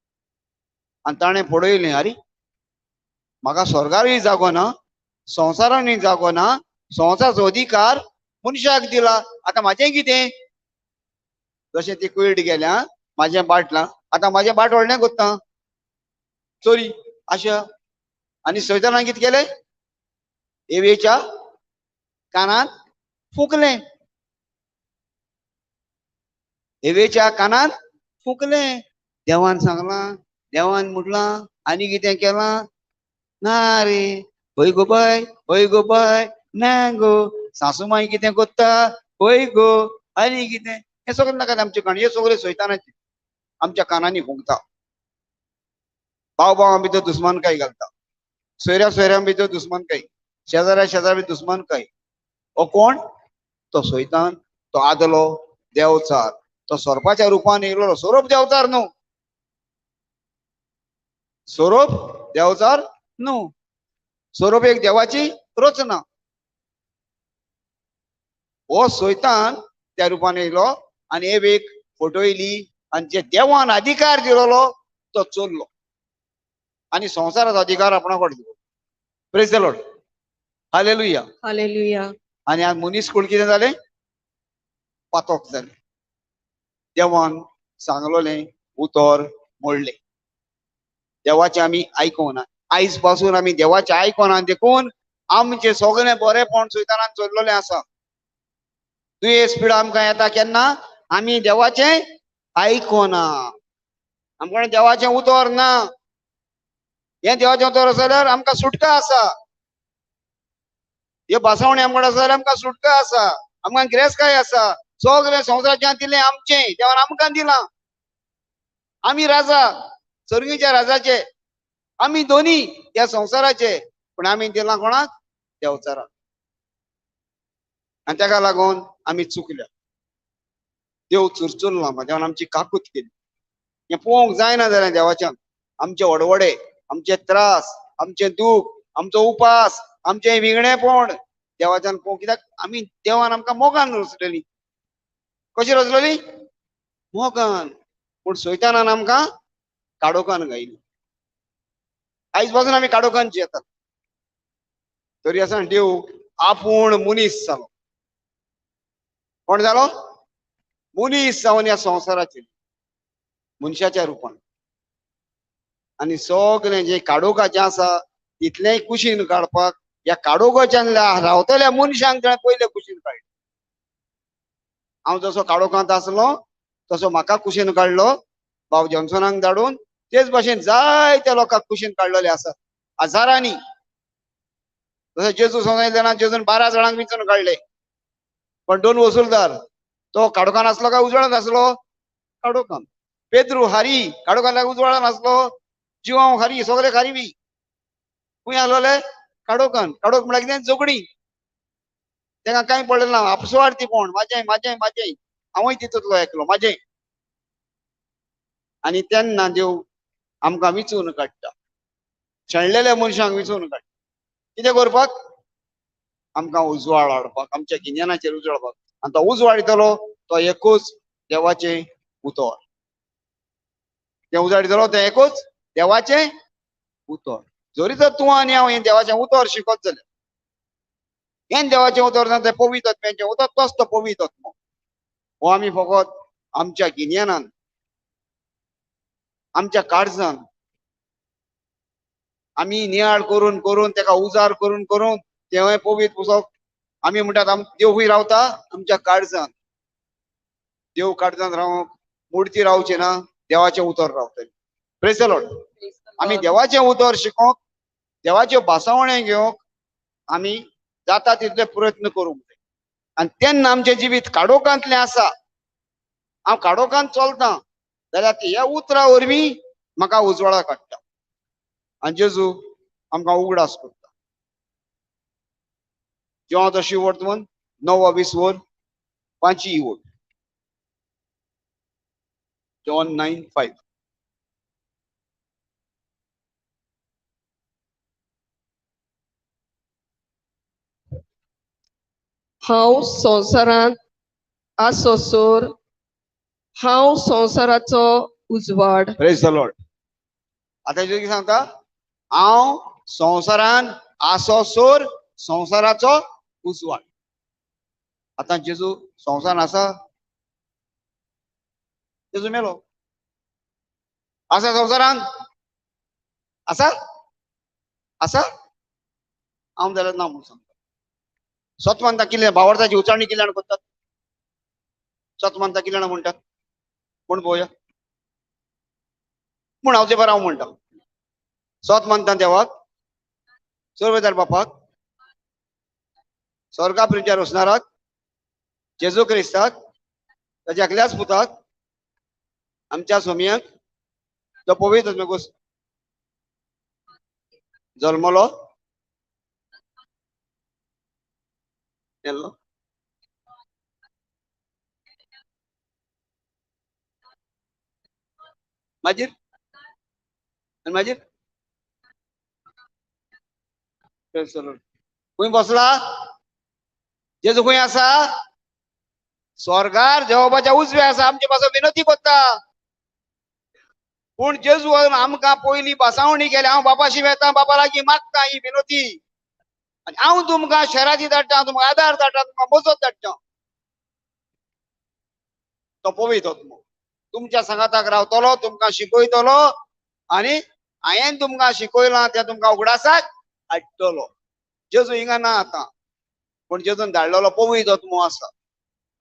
आनी ताणें पळयलें, आरे म्हाका स्वर्गारूय जागो ना, संवसारानूय जागो ना, संवसाराचो अधिकार मनशाक दिला, आतां म्हाजें कितें? जशें ती कुयट गेल्या म्हाजें बाटलां, आतां म्हाजें बाट व्हडलें कोत्ता चोरी आशा. आनी सैतानान कितें केलें? एवेच्या कानांत फुंकलें. एवेच्या कानांत फुंकलें. देवान सांगलां, देवान म्हटलां, आनी कितें केलां ना रे? हय गो बाय, हय गो बाय, ना गो सासू माई कितें कोत्ता, हय गो, आनी कितें? हें सगळें नाका आमचे कान, हे सगळें सैतानाचें आमच्या कानांनी फुंकता. भाव भावां भितर दुस्मानकाय घालता, सोयऱ्या सोयऱ्यां भितर दुस्मानकाय, शेजाऱ्या शेजाऱ्या भितर दुस्मानकाय. हो कोण? तो सैतान, तो आदलो देवचार, तो सोरपाच्या रुपान येयलो. सोरोप देवचार न्हू, सोरोप देवचार न्हू, सोरोप एक देवाची रचना. हो सैतान त्या रुपान येयलो आनी एवेक फटयली आनी जे देवान अधिकार दिलोलो तो चोरलो आनी संवसाराचो अधिकार आपणा कडेन दिलो. Praise the Lord. Hallelujah. Hallelujah. आनी आज मनीस कूळ कितें जालें? पातोक जालें. देवान सांगलोलें उतर मोडलें. देवाचें आमी आयकोना. आयज पासून आमी देवाचें आयकोना, देखून आमचें सगळें बरेंपण सैतानान चोरलेलें आसा. दुयेंस पिडा आमकां येता केन्ना? आमी देवाचें आयकोना, आमकां देवाचें उतर ना. हें देवाचें उतर आसा जाल्यार आमकां सुटका आसा. हे भासावणी आमकां आसा जाल्यार आमकां सुटका आसा, आमकां गिरेस्तकाय आसा. सगळें संवसाराचें दिलें आमचें, देवान आमकां दिलां. आमी राजा, सर्गीच्या राजाचे आमी दोनी त्या संवसाराचे, पूण आमी दिलां कोणाक? देवचाराक. आनी ताका लागून आमी चुकल्या. देव चुरचुरला, देवान आमची काकूत केली. हें पळोवंक जायना जाल्यार देवाच्यान आमचे वडवडे, आमचे त्रास, आमचें दूख, आमचो उपास, आमचें विंगणेपण देवाच्यान पळोवंक. कित्याक आमी देवान आमकां मोगान रचलेली. कशी रचलेली? मोगान. पूण सैतानान आमकां काडोकान घायली. आयज पासून आमी काडोकान जियेतात. तरी आसतना देव आपूण मनीस जालो. कोण जालो? मनीस जावन ह्या संवसाराचेर मनशाच्या रुपान. आनी सगळें जें काडोकाचें आसा तितलेंय कुशीन काडपाक ह्या काडोकाच्यान रावतल्या मनशांक ताणें पयले कुशीन काडलें. हांव जसो काडोकांत आसलो तसो म्हाका कुशीन काडलो भाव जॉन्सनाक धाडून. तेच भाशेन जायत्या लोकांक कुशीन काडलेले आसात हजारांनी. जसो जेजू संवसारांत तेन्ना जेजून 12 जाणांक विंचून काडले, पण 2 वसुलदार, तो काडोकान आसलो काय उजवाडान आसलो? काडोकान. पेद्रू हारी काडोकान उजवाडान आसलो, जिवांव खारी, सगळे खारी बी खंय आसलोले? काडोकान. काडोक म्हळ्यार कितें? झगडी. तांकां कांय पडलें ना, आपसुवार्थीपण, म्हाजें म्हाजें म्हाजें, हांवूय तितूंतलो एकलो, म्हाजें. आनी तेन्ना देव आमकां विंचून काडटा, शेणलेल्या मनशांक विंचून काडटा. कितें करपाक? आमकां उजवाड हाडपाक, आमच्या गिन्यानाचेर उजवाड हाडपाक. आनी तो उजवाड दितलो तो एकूच देवाचें उतर. तें उजवाड दितलो तें एकूच देवाचें उतर. जरी तर तूं आनी हांव हें देवाचें उतर शिकत जाल्यार, हें देवाचें उतर ना तें पवित्र आत्म्याचें उतर, तोच तो पवित्र आत्मो. हो आमी फकत आमच्या गिन्यानान, आमच्या काळजान आमी नियाळ करून करून ताका उजार करून करून तें पवित्र पुस्तक आमी म्हणटात. देव खंय रावता? आमच्या काळजान. देव काळजान रावंक मुर्ती रावची ना, देवाचें उतर रावतलें. Praise the Lord. आमी देवाचें उतर शिकोवंक, देवाच्यो भासावण्यो घेवंक आमी जाता तितले प्रयत्न करूंक जाय. आनी तेन्ना आमचें जिवीत काडोकांतलें आसा, हांव काडोकांत चलतां जाल्यार ह्या उतरा वरवीं म्हाका उजवाडा काडटा आनी जेजू आमकां उगडास करता. जेव्हा तशी वर्तमान 9 20 वर 5 वर जॉन 9:5. हांव संवसारांत आसोसर हांव संवसाराचो उजवाड. Praise the Lord. आतां कितें सांगता? हांव संवसारान आसोसर संवसाराचो उजवाड. आतां जेजू संवसारान आसा? जेजू मेलो. आसा संवसारान? आसा? आसा? हांव जाल्यार ना म्हूण सांगता. सतमानता किल्ल्याण भावार्थाची उचारणी किल्ल्याण करतात. सतमानता किल्ल्याण म्हणटात कोण पळोवया म्हूण हांव ते बरें हांव म्हणटा. सत मानता देवाक, सर्वदार बापाक, स्वर्गा प्रिंच्या रोसणाराक, जेजू क्रिस्ताक, ताच्या एकल्याच पुताक, आमच्या सोमयाक, तो पवित्र आत्म्याक जल्मलो, मेल्लो, मागीर आनी मागीर खंय बसला? जेजू खंय आसा? स्वर्गार देवाच्या उजवे आसा, आमचे पासून विनंती करता. पूण जेजू आमकां पयली बसावणी केल्या, हांव बापाशी वेता, बापा लागीं मागता ही विनंती, आनी हांव तुमकां शरादी धाडटा, तुमकां आदार धाडटा, तुमकां मजत धाडटा. तो पवित्र आत्मो तुमच्या सांगाताक रावतलो, तुमकां शिकयतलो आनी हांवें तुमकां शिकयलां तें तुमकां उगडासाक हाडटलो. जेजू हिंगा ना आतां, पूण जेजून धाडलेलो पवित्र आत्मो आसा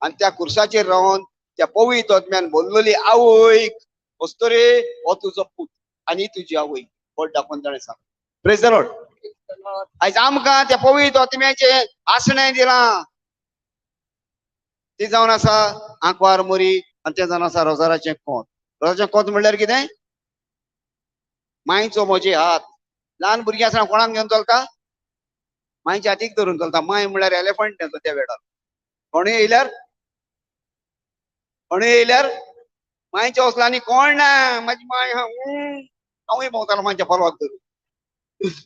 आनी त्या कुर्साचेर रावन त्या पवित्र आत्म्यान बोल्लोली आवयक वस्तुरे हो तुजो पूत आनी तुजी आवय बोट दाखोवन ताणें सांग. Praise the Lord. आयज आमकां त्या पवित्र आत्म्याचें आसणें दिलां, ती जावन आसा आंकवार मोरी आनी तें जावन आसा रोजाराचें कोंत. रोजाराचें कोंत म्हणल्यार कितें? मांयचो म्हजे हात. ल्हान भुरगीं आसतना कोणाक घेवन चलता? मांयच्या हातीक धरून चलता. मांय म्हणल्यार एलिफंट तेचो त्या वेळार. कोणूय येयल्यार, कोणूय येयल्यार मांयच्या वसला आनी कोण ना, म्हाजी मांय आहा, हांवूय भोंवतालो मांयच्या पालवाक धरून.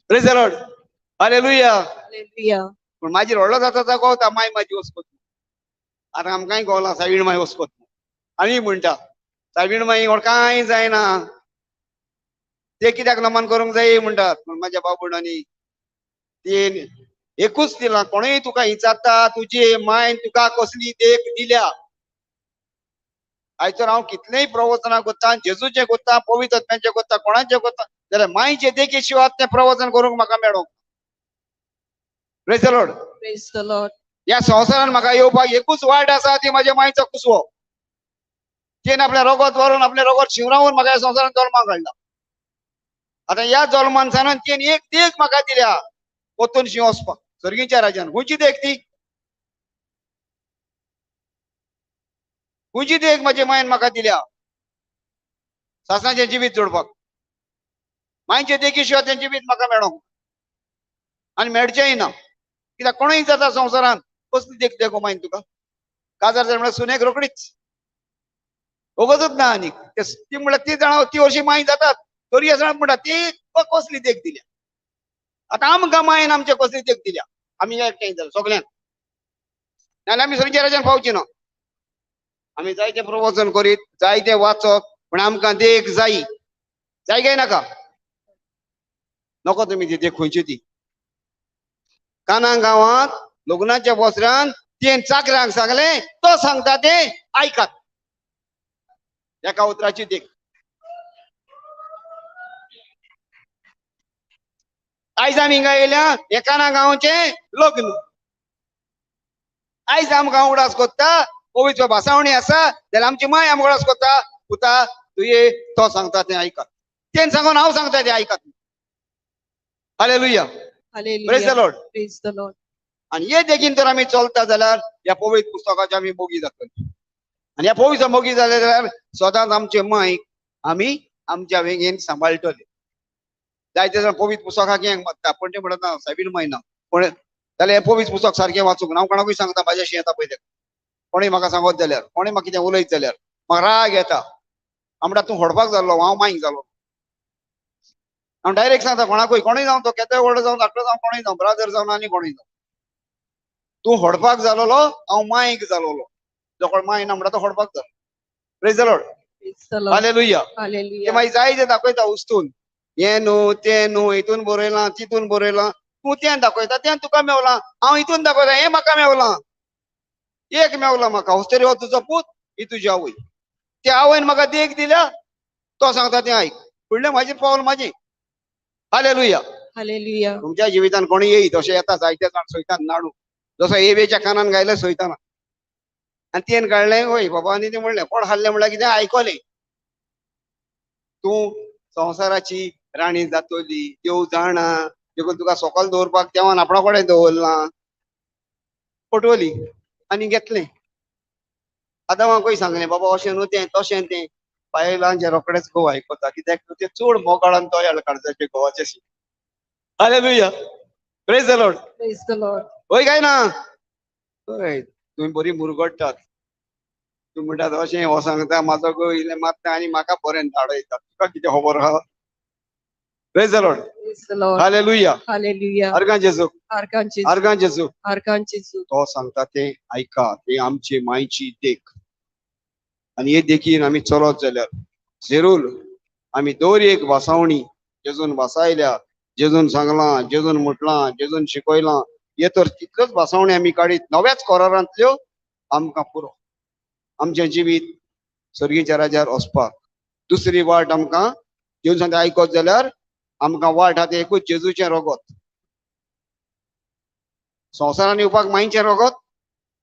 Praise the Lord. Hallelujah. Hallelujah. पूण मागीर व्हडलो जाता तो गोवता माय म्हाजी वचपत. आतां आमकांय गोवला सायबीण माय वचपत. आमी म्हणटा सायबीण माई व्हड कांय जायना, ते कित्याक नमन करूंक जाय म्हणटात. पूण म्हाज्या बाबुणांनी तीन एकूच दिलां, कोणूय तुका विचारता तुजी मायन तुका कसली देख दिल्या. आयज तर हांव कितलेंय प्रवचनां कोत्ता, जेजूचें कोत्ता, पवित्र आत्म्याचें कोत्ता, कोणाचें कोत्ता, जाल्यार मायचे देखी शिवाय तें प्रवचन करूंक म्हाका मेळोंक. Praise the Lord. Praise the Lord. ह्या संवसारान म्हाका येवपाक एकूच वाट आसा, ती म्हाज्या मायचो कुसवो. तेन आपलें रगत व्हरून आपलें रगत शिंवरावून म्हाका ह्या संवसारान जल्माक हाडला. आतां ह्या जल्मान सावन तेन एक देख म्हाका दिल्या, वतून शी वचपाक सर्गीच्या राज्यान. खंयची देख ती? खंयची देख म्हाजे मायन म्हाका दिल्या? सासणाचें जिवीत जोडपाक. मायचे देखी शिवाय तें जिवीत म्हाका मेळोंक आनी मेळचेंय ना. कित्याक कोणूय जाता संवसारान कसली देख देखो मायन तुका? काजार जालें म्हणल्यार सुनेक रोकडीच वगतच ना आनीक ती म्हणल्यार ती जाणां ती वर्शी माय जातात तरी आसतना म्हणटा ती कसली देख दिल्या. आतां आमकां मायन आमचे कसली देख दिल्या? आमी एकठांय जाले सगल्यांक, नाजाल्यार आमी सर्गीच्या राज्यान पावची ना. आमी जायते प्रवचन करीत, जायते वाचत, पूण आमकां देख जाय. जाय काय नाका? नको तुमी ती देख खंयची ती. काना गांवांत लग्नाच्या बोसऱ्यान तेन चाकऱ्यांक सांगलें, तो सांगता ते आयकात. एका उतराची देख. आयज आमी हिंगा येयल्या हे काना गांवचें लग्न. आयज आमकां उगडास कोत्ता पवित्र भासावणी आसा जाल्यार आमची माय आमकां उगडास कोत्ता, पुता तुये तो सांगता तें आयकात, तेन सांगून हांव सांगता तें आयकात. Hallelujah. Praise the Lord. Praise the Lord. आनी हे देखीन तर आमी चलता जाल्यार ह्या पवित्र पुस्तकाचे आमी मोगी जातले. आनी ह्या पवित्र मोगी जाले जाल्यार सदांच आमचे मायक आमी आमच्या वेंगेन सांबाळटले. जायते जाण पवित्र पुस्तकाक हें मागता, पूण ते म्हणटा सायबीण माय ना, पूण जाल्यार हें पवित्र पुस्तक सारकें वाचूंक ना. हांव कोणाकूय सांगता म्हाज्याशी येता पळय, कोणूय म्हाका सांगत जाल्यार, कोणूय म्हाका कितें उलयत जाल्यार म्हाका राग येता. हांव म्हणटा तूं होडपाक जाल्लो, हांव मायक जालो. हांव डायरेक्ट सांगता कोणाकूय, कोणूय जावं, तो केदोय व्हडलो जावं, धाकटो जावं, कोणूय जावं, ब्रादर जावं आनी कोणूय जावं, तूं होडपाक जालोलो, हांव मायक जालोलो. जो कोण माय ना म्हणटा तो होडपाक जालो. Praise the Lord. Hallelujah. ते मागीर जाय तें दाखयता उस्तून, हें न्हू तें न्हू, हितून बरयलां तितून बरयलां, तूं तें दाखयता तें तुका मेवलां, हांव हितून दाखयता हें म्हाका मेवलां, एक मेवलां म्हाका. हस्तेरी हो तुजो पूत, ही तुजी आवय. त्या आवयन म्हाका देख दिल्या, तो सांगता तें आयक. फुडलें म्हाजें पावल म्हाजें. हालेलुया. हालेलुया. तुमच्या जिवितान कोणी येयत अशें येता जायते जाण सोयतान नाडू, जसो एवेच्या कानान गायलें सोयताना आनी तेन काडलें वय बाबा, आनी तें म्हणलें कोण हाडलें म्हणल्यार कितें आयकलें, तूं संवसाराची राणी जातली, देव जाणा, देखून तुका सोकल दवरपाक देवान आपणा कडेन दवरलां. पटवली आनी घेतलें. आदामाकूय सांगलें बाबा अशें न्हू तें तशें तें. बायलांचे रोखडेच घोव आयकता, कित्याक ते चड मोगाळान तयार काडजाचे घोवाचे. Hallelujah. Praise the Lord. Praise the Lord. वय काय ना? हय, तुमी बरी मुरगडटात. तूं म्हणटात अशें हो सांगता म्हाजो घोव इल्लें मारता आनी म्हाका बरें धाडयता, तुका कितें खबर आहा? Praise the Lord. Praise the Lord. Hallelujah. Hallelujah. आर्गां जेजू. आर्गां जेजू. आर्गां जेजू. तो सांगता तें आयका, तें आमची मायची देख. आनी हे देखीन आमी चलत जाल्यार जरूर आमी दर एक भासावणी जेजून भासायल्या, जेजून सांगलां, जेजून म्हटलां, जेजून शिकयलां, हे तर तितल्योच भासावणी आमी काडीत नव्याच करारांतल्यो आमकां पुरो आमचें जिवीत सर्गीच्या राज्यार वचपाक. दुसरी वाट आमकां जेजून सांगता आयकत जाल्यार आमकां वाट आहा तें एकूच, जेजूचें रगत. संवसारान येवपाक मायचें रगत,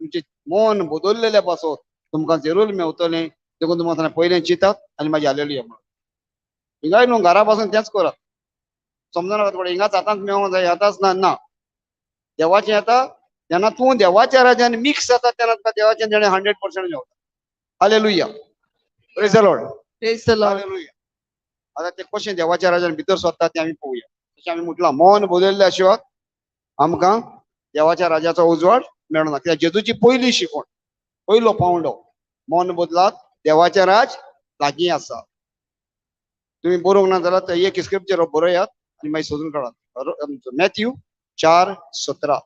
तुमचें मन बदललेल्या पासत तुमकां जरूर मेवतलें. देखून तुमकां पयलें चिंतात आनी मागीर हालेलुया म्हणून. हिंगाय न्हू घरा पासून तेंच करात. समजना थोडें हिंगाच आतांच मेवोंक जाय, आतांच ना ना. देवाचें येता जेन्ना तूं देवाच्या राज्यान मिक्स जाता तेन्ना तुका देवाचें देणें 100% मेवता. Hallelujah, praise the Lord, praise the Lord. Hallelujah. आतां तें कशें देवाच्या राज्यान भितर सरता तें आमी पळोवया. तशें आमी म्हटलां मन बदलल्या शिवाय आमकां देवाच्या राज्याचो उजवाड मेळना. कित्याक जेजूची पयली शिकवण, पयलो पावंडो, मन बदलात, देवाचें राज लागीं आसा. तुमी बरोवंक ना जाल्यार एक स्क्रिप्चर बरयात आनी मागीर सोदून काडात. मॅथ्यू 4:17,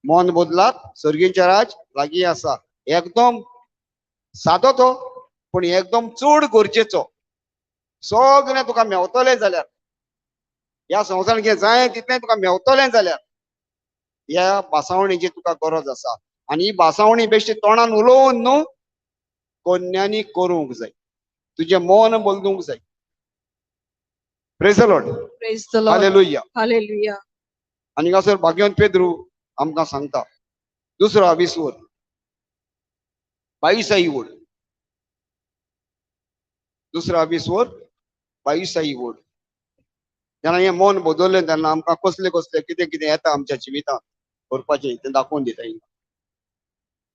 मन बदलात, सर्गीचें राज लागीं आसा. एकदम सादो तो, पूण एकदम चड गरजेचो. सगळें तुका मेवतलें जाल्यार, ह्या संवसारांत कितें जाय तितलें तुका मेवतलें जाल्यार ह्या भासावणीची तुका गरज आसा. आनी ही भासावणी बेश्टी तोंडान उलोवन न्हू, कोन्यांनी करूंक जाय, तुजें मन बदलूंक जाय. Praise the Lord, praise the Lord, hallelujah, hallelujah. आनी हांगासर भाग्यवंत पेद्रू आमकां सांगता, दुसरो 20 वर 22 वड, दुसरा 20 वर 22 वड. जेन्ना हें मन बदललें तेन्ना आमकां कसले कसले कितें कितें येता आमच्या जिवितांत करपाचें तें दाखोवन दिता.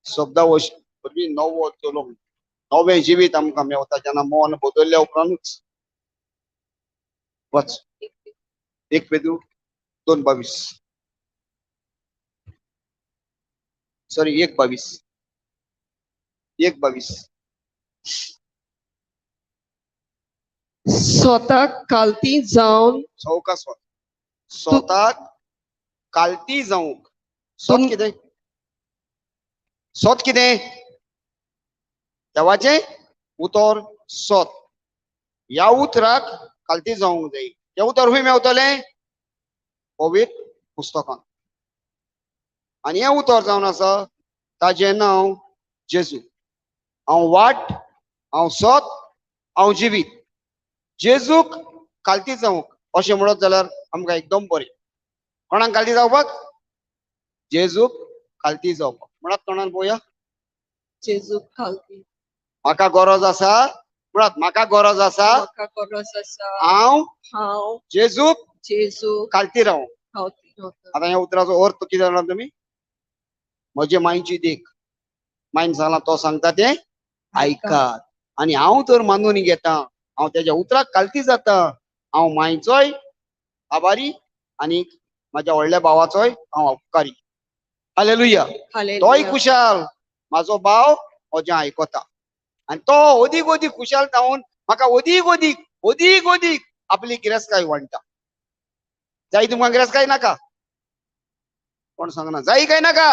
शब्दावश वरवीं नवो चलोवंक, नवें जिवीत आमकां मेवता जेन्ना मन बदलल्या उपरांतूच. वच 1 पेद्रू 2:22, सॉरी 1:22, 1:22. स्वताक कालती जावन, सवकास स्वताक कालती जावंक. स्वत कितें? स्वत कितें? देवाचें उतर स्वत. ह्या उतराक कालती जावंक जाय. हें उतर खंय मेवतलें? पवित्र पुस्तकांत. आनी हें उतर जावन आसा ताजें नांव जेजू. हांव वाट, हांव सत, हांव जिवीत. जेजूक कालती जावंक अशें म्हणत जाल्यार आमकां एकदम बरें. कोणाक कालती जावपाक? जेजूक कालती जावपाक. म्हणत तोंडान पळोवया, जेजूक कालती. म्हाका गरज आसा, म्हणत म्हाका गरज आसा, म्हाका गरज आसा, हांव हांव जेजूक जेजूक कालती रावूं. आतां ह्या उतराचो अर्थ कितें जाणा तुमी? म्हजे मांयची देख. मांयन सांगलां तो सांगता तें आयकात, आनी हांव तर मानून घेता, हांव तेज्या उतराक कालती जाता. हांव मांयचोय आभारी आनी म्हाज्या व्हडल्या भावाचोय हांव उपकारी. हालेलुया. तोय खुशाल, म्हाजो भाव म्हजें आयकता आनी तो अदीक अदीक खुशाल जावन म्हाका अदीक अदीक अदीक अदीक आपली गिरेस्तकाय वांट्टा. जाय तुमकां गिरेस्तकाय नाका? कोण सांगना? जाय काय नाका?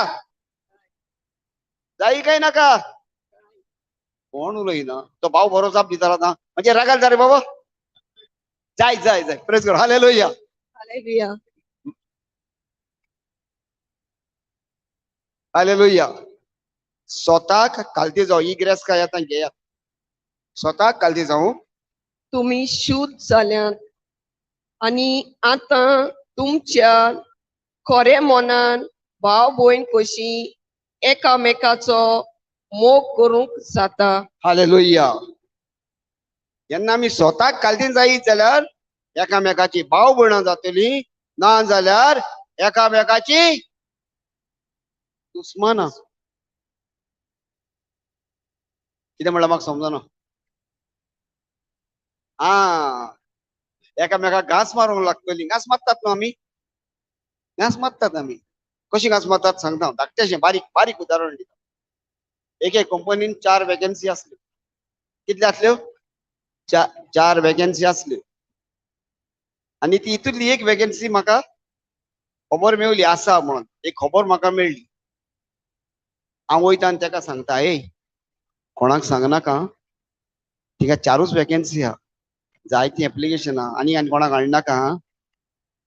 जाय काय नाका? कोण उलयना? तो भाव बरो जाप दिता आतां, म्हणजे रागार जा रे बाबा. जाय जाय जाय. प्रेज कर. Hallelujah, hallelujah, hallelujah. स्वताक कालती जावं ही गिरेस्तकाय आतां घेयात. स्वताक कालती जावं. तुमी शुद्ध जाल्यात आनी आतां तुमच्या खऱ्या मनान भाव भयण कशी एकामेकाचो मोग करूंक जाता. हालेलुया. जेन्ना आमी स्वताक कालतीन जायत जाल्यार एकामेकाची भाव भयणां जातली, ना जाल्यार एकामेकाची दुस्मानां. कितें म्हणलां म्हाका समजना? आं, एकामेकाक घांस मारूंक लागतली. घांस मारतात न्हू आमी? घांस मारतात आमी. कशी घांस मारतात सांगता, धाकटेशें बारीक बारीक उदाहरण दिता. एके कंपनीन 4 वेकन्सी आसल्यो. कितल्यो आसल्यो? 4 वेकन्सी आसल्यो. आनी ती हितूंतली एक वेकन्सी म्हाका खबर मेवली आसा म्हणून, एक खबर म्हाका मेळ्ळी. हांव वयता आनी तेका सांगता, ए कोणाक सांगनाका, थिंगा 4 वेकन्सी आहा, जायतीं एप्लिकेशनां, आनी आनी कोणाक हाडनाका.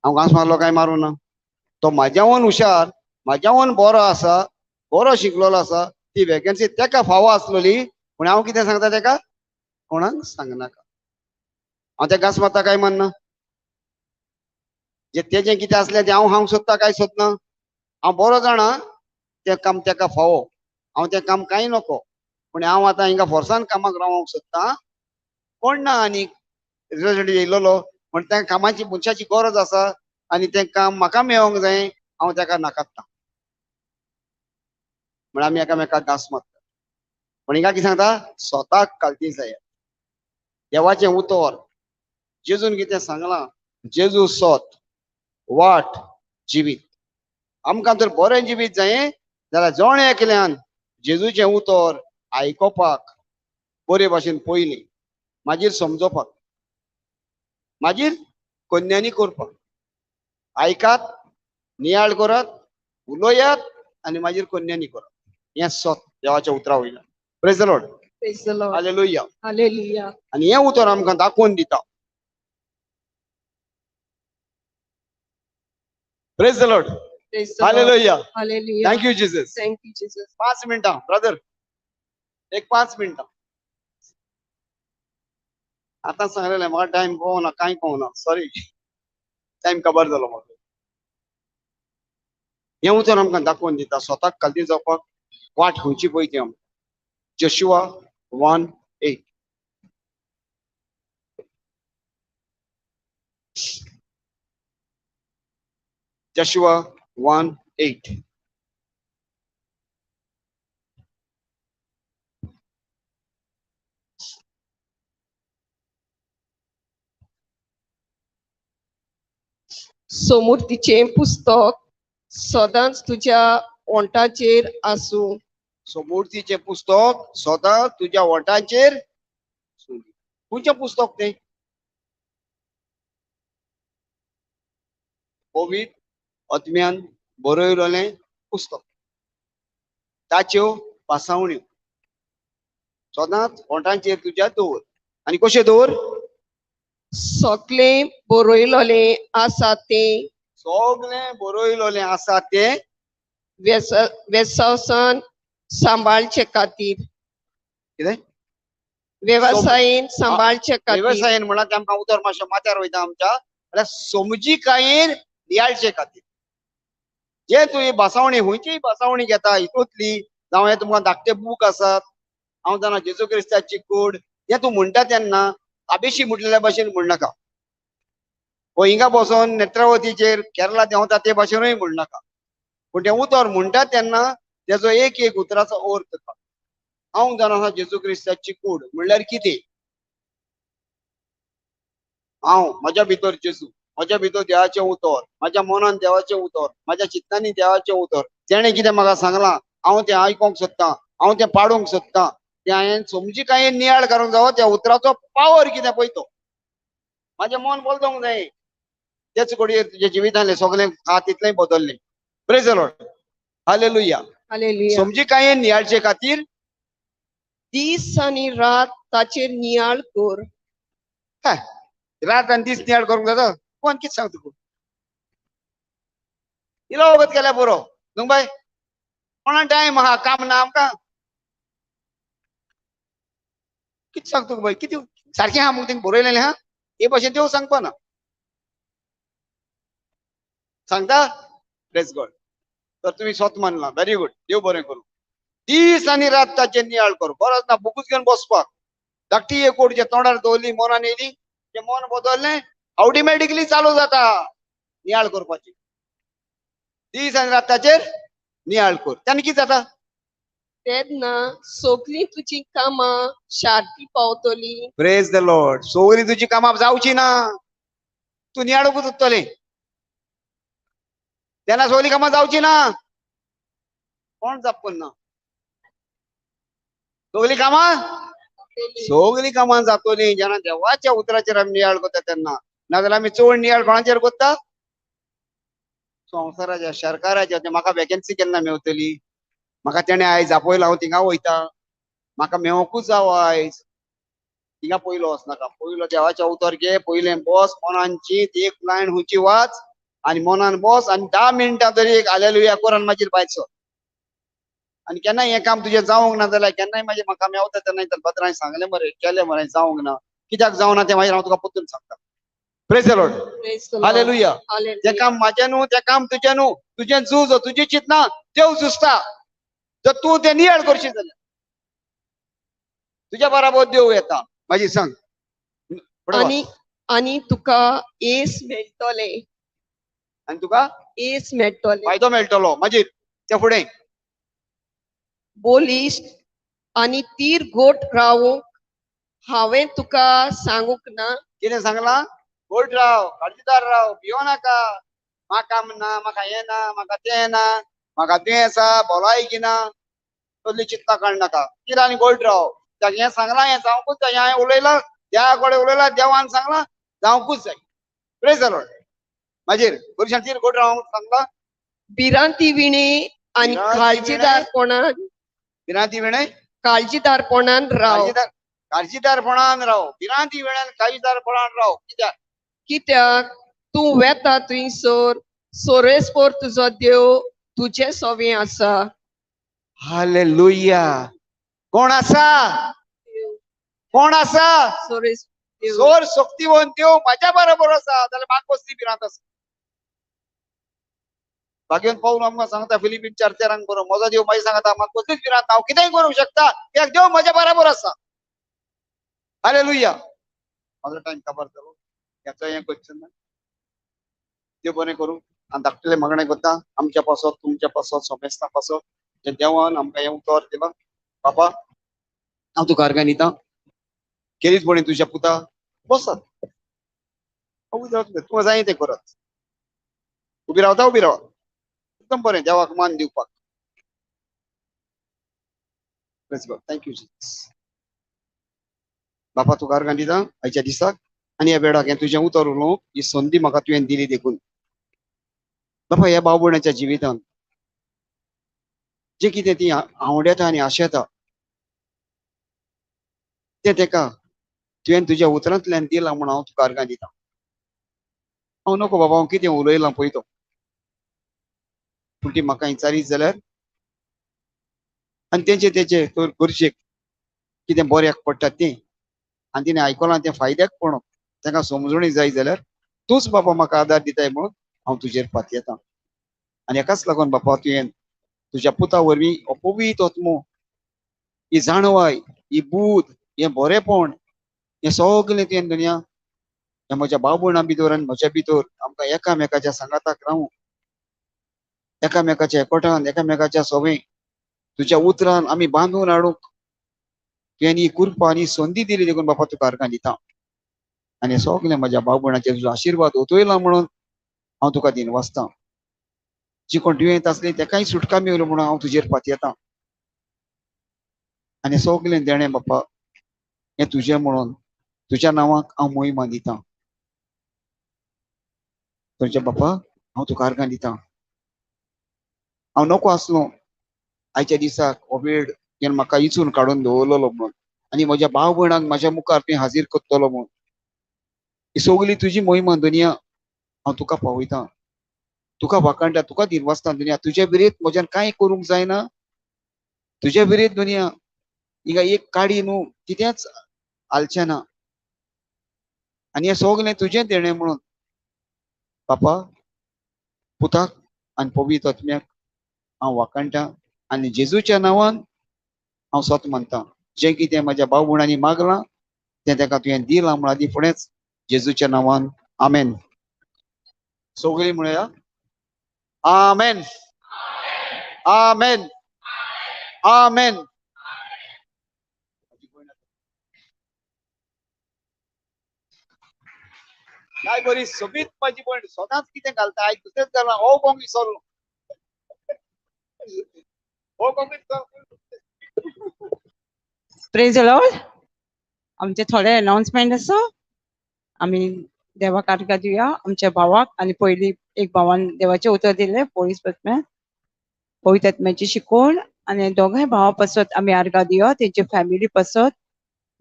हांव घांस मारलो काय मारूं ना? तो म्हाज्यावन हुशार, म्हाज्यावन बरो आसा, बरो शिकलेलो आसा, ती वेकन्सी तेका फावो आसलेली, पूण हांव कितें सांगता तेका? कोणाक सांगनाका. हांव तेका घांस मारता काय मारना? जे तेजें कितें आसलें तें हांव हांव सोदता काय सोदना? हांव बरो जाणा तें काम तेका फावो, हांव तें काम कांय नको, पूण हांव आतां हिंगा फोर्सान कामाक रावंक सोदतां, कोण ना आनी रिजल्ट येयलेलो, म्हण त्या कामाची मनशाची गरज आसा आनी तें काम म्हाका मेळोंक जाय, हांव ताका नाकारता. म्हण आमी एकामेकाक घांस मारता. पूण हिंगा कितें सांगता, स्वताक कालती जाय. देवाचें उतर जेजून कितें सांगलां, जेजू सोत वाट जिवीत. आमकां जर बरें जिवीत जाय जाल्यार जण एकल्यान जेजूचें उतर आयकोपाक बरे भाशेन पयलीं, मागीर समजोपाक, मागीर कन्यांनी करपाक. आयकात, नियाळ करात, उलयात आनी मागीर कन्यांनी करात. हें सत देवाच्या उतरा वयल्यान. Praise the Lord. Praise the Lord. Hallelujah. Hallelujah. आनी हें उतर आमकां दाखोवन दिता. Praise the Lord. Praise the Lord. Hallelujah. Hallelujah. Thank you Jesus. Thank you, Jesus. 5 मिनटां ब्रदर, एक 5 मिनटां. आतां सांगलेलें म्हाका टायम कळना, कांय कळना, सॉरी, टायम काबार जालो म्हाका. हें उतर आमकां दाखोवन दिता स्वताक खालती जावपाक वाट खंयची पळय ती आमकां. Joshua 1:8. Joshua 1:8. सोमुर्तीचें पुस्तक सदांच तुज्या ओंठाचेर आसूं. सोमुर्तीचें पुस्तक सदांच तुज्या ओंठाचेर. खंयचें पुस्तक तें? पवित्र आत्म्यान बरयलेलें पुस्तक, ताच्यो पासावण्यो सदांच ओंठांचेर तुज्या दवर. आनी कशें दवर? सगळें बरयलेलें आसा तें, सगळें बरयलेलें आसा तें वेवसायान सांबाळचे खातीर. कितें? वेवसायेन सांबाळचे खातीर. वेवसायेन म्हणल्यार तें आमकां उतर मातशें माथ्यार वयता आमच्या, म्हणल्यार समजिकायेन नियाळचे खातीर. जे तुवें भासावणी खंयचीय भासावणी घेता हितूंतली, जावं हे तुमकां धाकटे बूक आसात, हांव जाणा जेजू क्रिस्ताची कूड, हें तूं म्हणटा तेन्ना आबेशी म्हटलेल्या भाशेन म्हणनाका. वो हिंगा बसोन नेत्रावतीचेर केरला देंवता ते भाशेनूय म्हणनाका. पूण तें उतर म्हणटा तेन्ना तेजो एक एक उतराचो अर्थ काड. हांव जाणा आसा जेजू क्रिस्ताची कूड म्हणल्यार कितें. हांव म्हज्या भितर जेजू, म्हज्या भितर देवाचें उतर, म्हज्या मनान देवाचें उतर, म्हज्या चिंतनांनी देवाचें उतर, तेणें कितें म्हाका सांगलां हांव तें आयकोंक सोदतां, हांव तें पाडूंक सोदतां, तें हांवें समजिकायेन नियाळ करूंक जावो, त्या उतराचो पावर कितें पळय तो. म्हाजें मन बदलूंक जाय. तेच घडयेर तुज्या जिवितांतलें सगळें आहा तितलेंय बदल्लें. Praise the Lord. Hallelujah. Hallelujah. समजिकायेन नियाळचे खातीर दीस आनी रात ताचेर नियाळ कर. रात आनी दीस नियाळ करूंक जाता? कोण कितें सांगता तुका? इलो वगत केल्यार पुरो न्हू बाय, कोणा टायम आहा काम ना आमकां. कितें सांगता तुका बाय, कितें सारकें आहा मुगो तेंका बरयलेलें आहा हे भाशेन देव सांगपा ना. सांगता? Praise God. तर तुमी स्वत मानला, व्हेरी गुड, देव बरें करूं. दीस आनी रात ताचेर नियाळ कर. गरज ना बुकूच घेवन बसपाक. धाकटी एक कोट जे तोंडार दवरली, मनान येयली, तें मन बदललें, ऑटोमॅटिकली चालू जाता नियाळ करपाची. दीस आनी रात ताचेर नियाळ कर. तेन्ना कितें जाता? तेन्ना सगळीं तुजी कामां शार्ती पावतली. Praise the Lord. सगळीं तुजी कामां जावची ना, तूं नियाळूंकच उरतलें. तेन्ना सगळीं कामां जावची ना, कोण जाप करना. सगळीं कामां, सगळीं कामां जातलीं जेन्ना देवाच्या उतराचेर आमी नियाळ करता तेन्ना. नाजाल्यार आमी चड नियाळ कोणाचेर करता? संवसाराच्या, सरकाराच्या. म्हाका वेकेन्सी केन्ना मेवतली, म्हाका तेणें आयज आपयलां, हांव थिंगा वयता, म्हाका मेवोकूच जावो आयज. थिंगा पयलो वचनाका, पयलो देवाचें उतर घे, पयलें बस, मनान चींत, एक लायन खंयची वाच आनी मनान बस आनी 10 मिनटां तरी एक हालेलुया कर आनी मागीर भायर सर. आनी केन्नाय हें काम तुजें जावंक ना जाल्यार केन्नाय मागीर म्हाका मेवता तेन्ना भद्राय सांगलें मरे, केलें मरे, जावंक ना, कित्याक जावना तें मागीर हांव तुका परतून सांगता. Praise the Lord. Hallelujah. तें काम म्हाजें न्हू, तें काम तुजें न्हू, तुजें झूज, तुजी चिंतना देव झुजता. जर तूं तें नियाळ करशी जाल्यार तुज्या बराबर देव येता. मागीर सांग. आनी आनी तुका येस मेळटलें. आनी तुका येस मेळटलें, फायदो मेळटलो. मागीर त्या फुडें बलिश्ट आनी तीर गोट रावूंक हांवें तुका सांगूंक ना. कितें सांगलां? गोट राव, काळजीदार राव, भियो नाका. म्हाका ना, म्हाका हें ना, म्हाका तें ना, म्हाका दुयेंस आसा, भलायकी ना, तसली चिंता काडनाका. तीर आनी गोट राव. हें सांगलां, हें जावंकूच जाय. हांवें उलयलां, देवा कडेन उलयलां, देवान सांगलां, जावंकूच जाय. Praise the Lord. मागीर पुरुशान तीर गोट रावंक सांगलां. भिरांती विणे आनी काळजीदारपणान, भिरांती विणे काळजीदारपणान राव. काळजीदारपणान राव. भिरांती विण्यान काळजीदारपणान राव. कित्याक? कित्याक तूं वेता थंयसर सोरेस्पोर तुजो देव तुजे सवे आसा. हालेलुया. कोण आसा? कोण आसा? सोर शक्तिवंत देव म्हाज्या बरोबर आसा. जाल्यार म्हाका कसली भिरांत आसा? भाग्यवंत पावल आमकां सांगता फिलिपीन 4:13 बरोबर, म्हजो देव म्हाज्या सांगता, म्हाका कसलीच भिरांत ना, हांव कितेंय करूंक शकता कित्याक देव म्हज्या बरोबर आसा. हालेलुया. म्हाजो टायम काबार जालो. ह्याचो हें क्वेश्चन ना. देव बरें करूं. आनी धाकटुलें मागणें करता आमच्या पासत, तुमच्या पासत, सोमेस्ता पासत, जें देवान आमकां हें उतर दिलां. बापा, हांव तुका अर्गां दिता. खेरीतपणी तुज्या पुता बसात, तुका जाय तें करत. उबी रावता, उबी राव. एकदम बरें, देवाक मान दिवपाक. Thank you Jesus. बापा, तुका अर्गां दिता आयच्या दिसाक आनी ह्या वेळाक हें तुजें उतर उलोवंक ही संदी म्हाका तुवें दिली देखून. बापा, ह्या भाव भयणाच्या जिवितांत जें कितें ती आवडेता आनी आशेता तें तेका तुवें तुज्या उतरांतल्यान दिलां म्हूण हांव तुका अर्गां दिता. हांव नको बाबा, हांव कितें उलयलां पळय तो, पूण ती म्हाका विचारीत जाल्यार आनी तेंचे तेचे गरजेक कितें बऱ्याक पडटा तें आनी तिणें आयकलां तें फायद्याक पडोंक तांकां समजणी जाय जाल्यार तूंच बाबा म्हाका आदार दिताय म्हणून हांव तुजेर पातयेतां. आनी हेकाच लागून बापा तुवें तुज्या पुता वरवीं हो पवित्र आत्मो, ही जाणवाय, ही बूद, हें बरेपण, हें सगळें तुवें दुनिया ह्या म्हज्या भाव भयणां भितर आनी म्हज्या भितर आमकां एकामेकाच्या सांगाताक रावूंक, एकामेकाच्या एकवटान, एकामेकाच्या सोबें तुज्या उतरान आमी बांदून हाडूंक तुवें ही कृपा आनी संदी दिली देखून बापा तुका अर्गां दिता. आनी सगळें म्हज्या भाव भयणाचेर तुजो आशिर्वाद ओतयला म्हणून हांव तुका दिनवासता. जी कोण दुयेंत आसली तेकाय सुटका मेवली म्हणून हांव तुजेर पातयेतां. आनी सगळें देणें बापा हें तुजें म्हणून तुज्या नांवाक हांव मोहिमा दिता. तुज्या बापा हांव तुका अर्गां दिता. हांव नको आसलो आयच्या दिसाक हो वेळ तुवें म्हाका इचून काडून दवरलेलो म्हणून आनी म्हज्या भाव भयणांक म्हाज्या मुखार तुवें हाजीर करतलो म्हणून. ही सगळी तुजी मोहिमा दुनिया हांव तुका पावयतां, तुका वाखाणटा, तुका दिनवासता दुनिया. तुज्या विरेत म्हज्यान कांय करूंक जायना, तुज्या विरेत दुनिया हिंगा एक काडी न्हू कितेंच हालचें ना. आनी हें सगळें तुजें देणें म्हणून बापा पुताक आनी पवित्र आत्म्याक हांव वाखाणटा आनी जेजूच्या नांवान हांव सत मानता. जें कितें म्हज्या भाव भयणांनी मागलां तें ताका तुवें दिलां म्हूण आदी फुडेंच जेजूच्या नांवान आमेन. सगळीं म्हणया आमेन, आमेन, आमेन. काय बरी सोबीत माझी भयण सदांच कितें घालता, आयज दुसरेंच घालना. हो कोंक विसरलो, हो कोंक विसरलो. Praise the Lord. आमचे थोडे अनाउन्समेंट आसा. आमी देवाक आर्गां दिवया आमच्या भावाक. आनी पयली एक भावान देवाचें उतर दिलें पोलीस पत्म्याक पवित्र आत्म्याची शिकवण. आनी दोगांय भावा पासत आमी आर्गां दिवया, तेंचे फॅमिली पासत,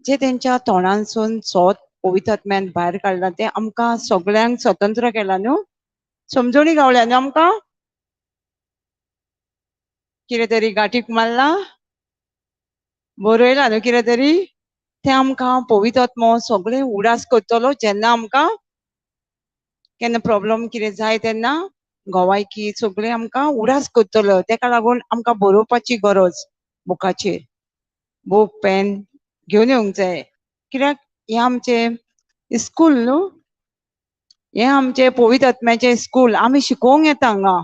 जे तेंच्या तोंडांसून सोत पवित्र आत्म्यान भायर काडलां तें आमकां सगळ्यांक स्वतंत्र केलां न्हू, समजणी गावल्या न्हू आमकां. कितें तरी गांठीक मारलां, बरयलां न्हू कितें तरी, तें आमकां पवित्र आत्मो सगळें उडास करतलो जेन्ना आमकां केन्ना प्रॉब्लम कितें जाय तेन्ना. गोवायकी सगळें आमकां उडास करतलो. तेका लागून आमकां बरोवपाची गरज, बुकाचेर बूक पेन घेवन येवंक जाय. कित्याक हें आमचें स्कूल न्हू, हें आमचें पवित्र आत्म्याचें स्कूल. आमी शिकोवंक येता हांगा.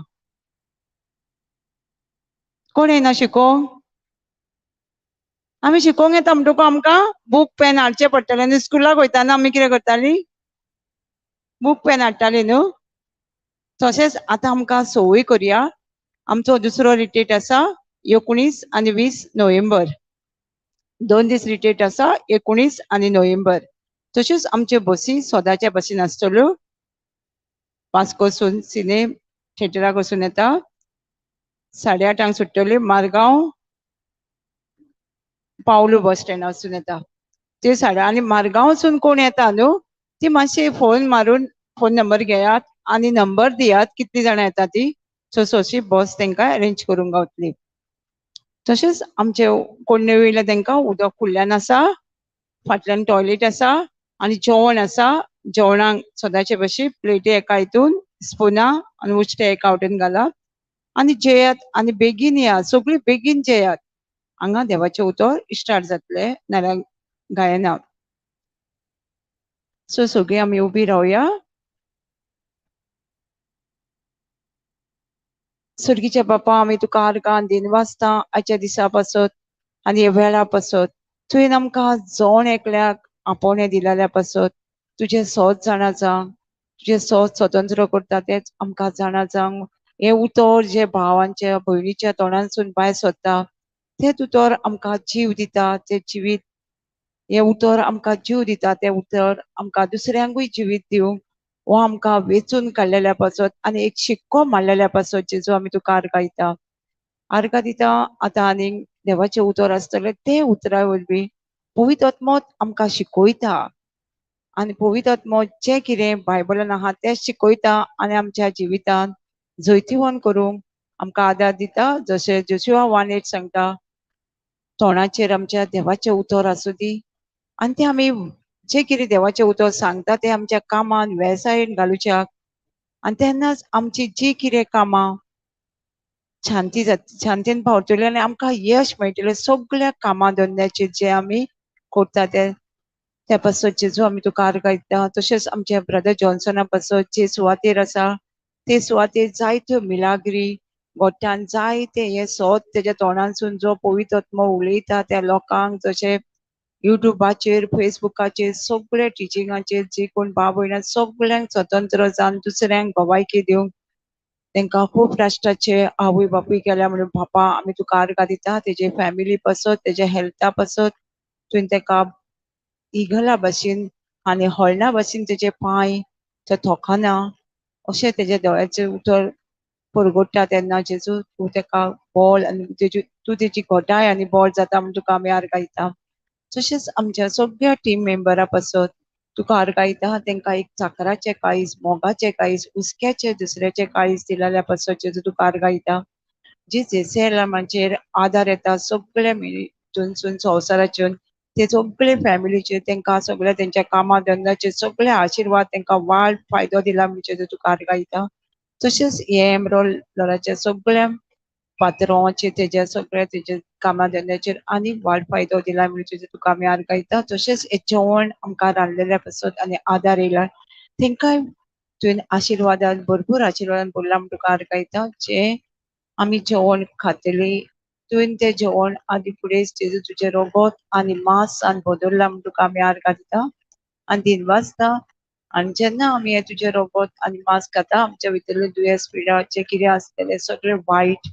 कोण येना शिकोवंक? आमी शिकोवंक येता म्हणटकूच आमकां बूक पेन हाडचें पडटलें. आनी स्कुलाक वयताना आमी कितें करतालीं? बूक पेन हाडटालीं न्हू. तशेंच आतां आमकां संवय करया. आमचो दुसरो रिट्रीट आसा 19 आनी 20 नोव्हेंबर, 2 दीस रिट्रीट आसा, 19 आनी नोव्हेंबर. तश्योच आमच्यो बसी सदांच्या बसीन आसतल्यो. वास्कोसून सिने थिएटराक वचून येता, 8:30 सुट्टल्यो. मारगांव पावलू बस स्टँडा वचून येता ते साडे. आनी मारगांवसून कोण येता न्हू ती मातशी फोन मारून फोन नंबर घेयात आनी नंबर दियात कितली जाणां येता ती. सो सोशी बस तांकां अरेंज करूंक गावतली. तशेंच आमचे कोण वयल्या तांकां उदक फुडल्यान आसा, फाटल्यान टॉयलेट आसा आनी जेवण आसा. जेवणाक सदांचे भशेन प्लेटी एका हितून, स्पुनां आनी उश्टे एका वटेन घाला आनी जेयात आनी बेगीन येयात, सगळीं बेगीन जेयात. हांगा देवाचें उतर स्टार्ट जातलें नाल्यार गायना. सो सगळीं आमी उबी रावया. स्वर्गीच्या बापा, आमी तुका आर्गां दिनवासता आयच्या दिसा पासत आनी ह्या वेळा पासत. तुवें आमकां जण एकल्याक आपोवणें दिलेल्या पासत तुजें सोद जाणा जावंक, तुजें सोद स्वतंत्र करता तेंच आमकां जाणा जावंक. हें उतर जें भावांच्या भयणीच्या तोंडांसून भायर सरता तें उतर आमकां जीव दिता, तें जिवीत हें उतर आमकां जीव दिता, तें उतर आमकां दुसऱ्यांकूय जिवीत दिवंक हो आमकां वेंचून काडलेल्या पासत आनी एक शिक्को मारलेल्या पासत जेजू आमी तुका आर्गां दिता, आर्गां दिता. आतां आनीक देवाचें उतर आसतलें तें उतरा वरवीं पवित्र आत्मो आमकां शिकयता आनी पवित्र आत्मो जें कितें बायबलान आहा तें शिकयता आनी आमच्या जिवितांत जैतिवंत करूंक आमकां आदार दिता. जशें जोशुआ 1:8 सांगता, तोंडाचेर आमच्या देवाचें उतर आसूं दी आनी तें आमी जें कितें देवाचें उतर सांगता तें आमच्या कामान वेवसायेन घालुच्याक आनी तेन्नाच आमची जी कितें कामां शांती जात, शांतीन पावतली आनी आमकां यश मेळटलें सगळ्या कामां धंद्याचेर जे आमी करता ते. त्या पासत जेजू आमी तुका आर्गां दिता. तशेंच आमच्या ब्रदर जॉन्सना पासत जे सुवातेर आसा ते सुवातेर जायत्यो मिलाग्री गोठ्यान जायते हे सोद तेज्या तोंडांसून जो पवित्र आत्मो उलयता त्या लोकांक, जशें युट्यूबाचेर फेसबुकाचेर सगळे टिचिंगाचेर जे कोण भाव भयणां सगळ्यांक स्वतंत्र जावन दुसऱ्यांक भलायकी दिवंक तांकां खूब राष्ट्राचे आवय बापूय केल्या म्हणून बापा आमी तुका आर्गां दिता. तेजे फॅमिली पासत, तेज्या हेल्था पासत तुवें ताका इगला भाशेन आनी हळणा भाशेन तेजे पांय ते थोकाना अशें तेज्या दोळ्याचें उतर परगट्टा तेन्ना जेजू तूं ताका बळ आनी तेजी तूं तेजी घटाय आनी बळ जाता म्हूण तुका आमी आर्गां दिता. तशेंच आमच्या सगळ्या टीम मेंबरा पासत तुका आर्गां दिता. तांकां एक चाकराचें काळीज, मोगाचें काळीज, हुस्क्याचें दुसऱ्याचें काळीज दिलेल्या पासत जेजू तुका आर्गां दिता. जे जेसेलामाचेर आदार येता सगळे हितूनसून संवसाराचेर ते सगळे फॅमिलीचेर तांकां सगळ्या तेंच्या कामा धंद्याचेर सगळे आशिर्वाद तांकां वाड फायदो दिला म्हणजे तुका आर्गां दिता. तशेंच हे एमरोल लॉराच्या सगळ्या पात्रांवाचेर तेज्या सगळ्या तेज्या कामा धंद्याचेर आनी वाड फायदो दिला म्हणजे तुका आमी आर्गां दिता. तशेंच हें जेवण आमकां रांदलेल्या पासत आनी आदार येयला तांकांय तुवें आशिर्वादान भरपूर आशिर्वादान भरला म्हूण तुका आर्गां दिता. जें आमी जेवण खातली तुवें तें जेवण आदी फुडें जेजू तुजें रगत आनी मांस आनी बदल्ला म्हूण तुका आमी आर्गां दिता आनी दिनवासता. आनी जेन्ना आमी हें तुजें रगत आनी मांस खाता आमच्या भितरलें दुयेंस पिडा जें कितें आसतलें सगळें वायट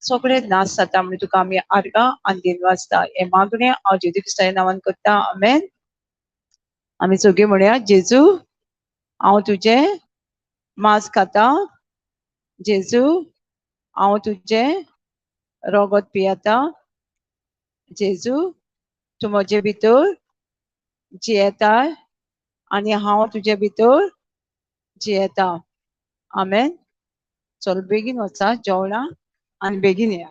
सगळें नाश जाता म्हूण तुका आमी आर्गां आनी दिनवासता. हें मागणें हांव जेजू क्रिस्ताच्या नांवान करता, आमेन. आमी सगळीं म्हणया, जेजू हांव तुजें मांस खाता, जेजू हांव तुजें रगत पियेता, जेजू तूं म्हजे भितर जियेता आनी हांव तुजे भितर जियेता, आमेन. चल बेगीन वचा जेवणा आनी बेगीन येया.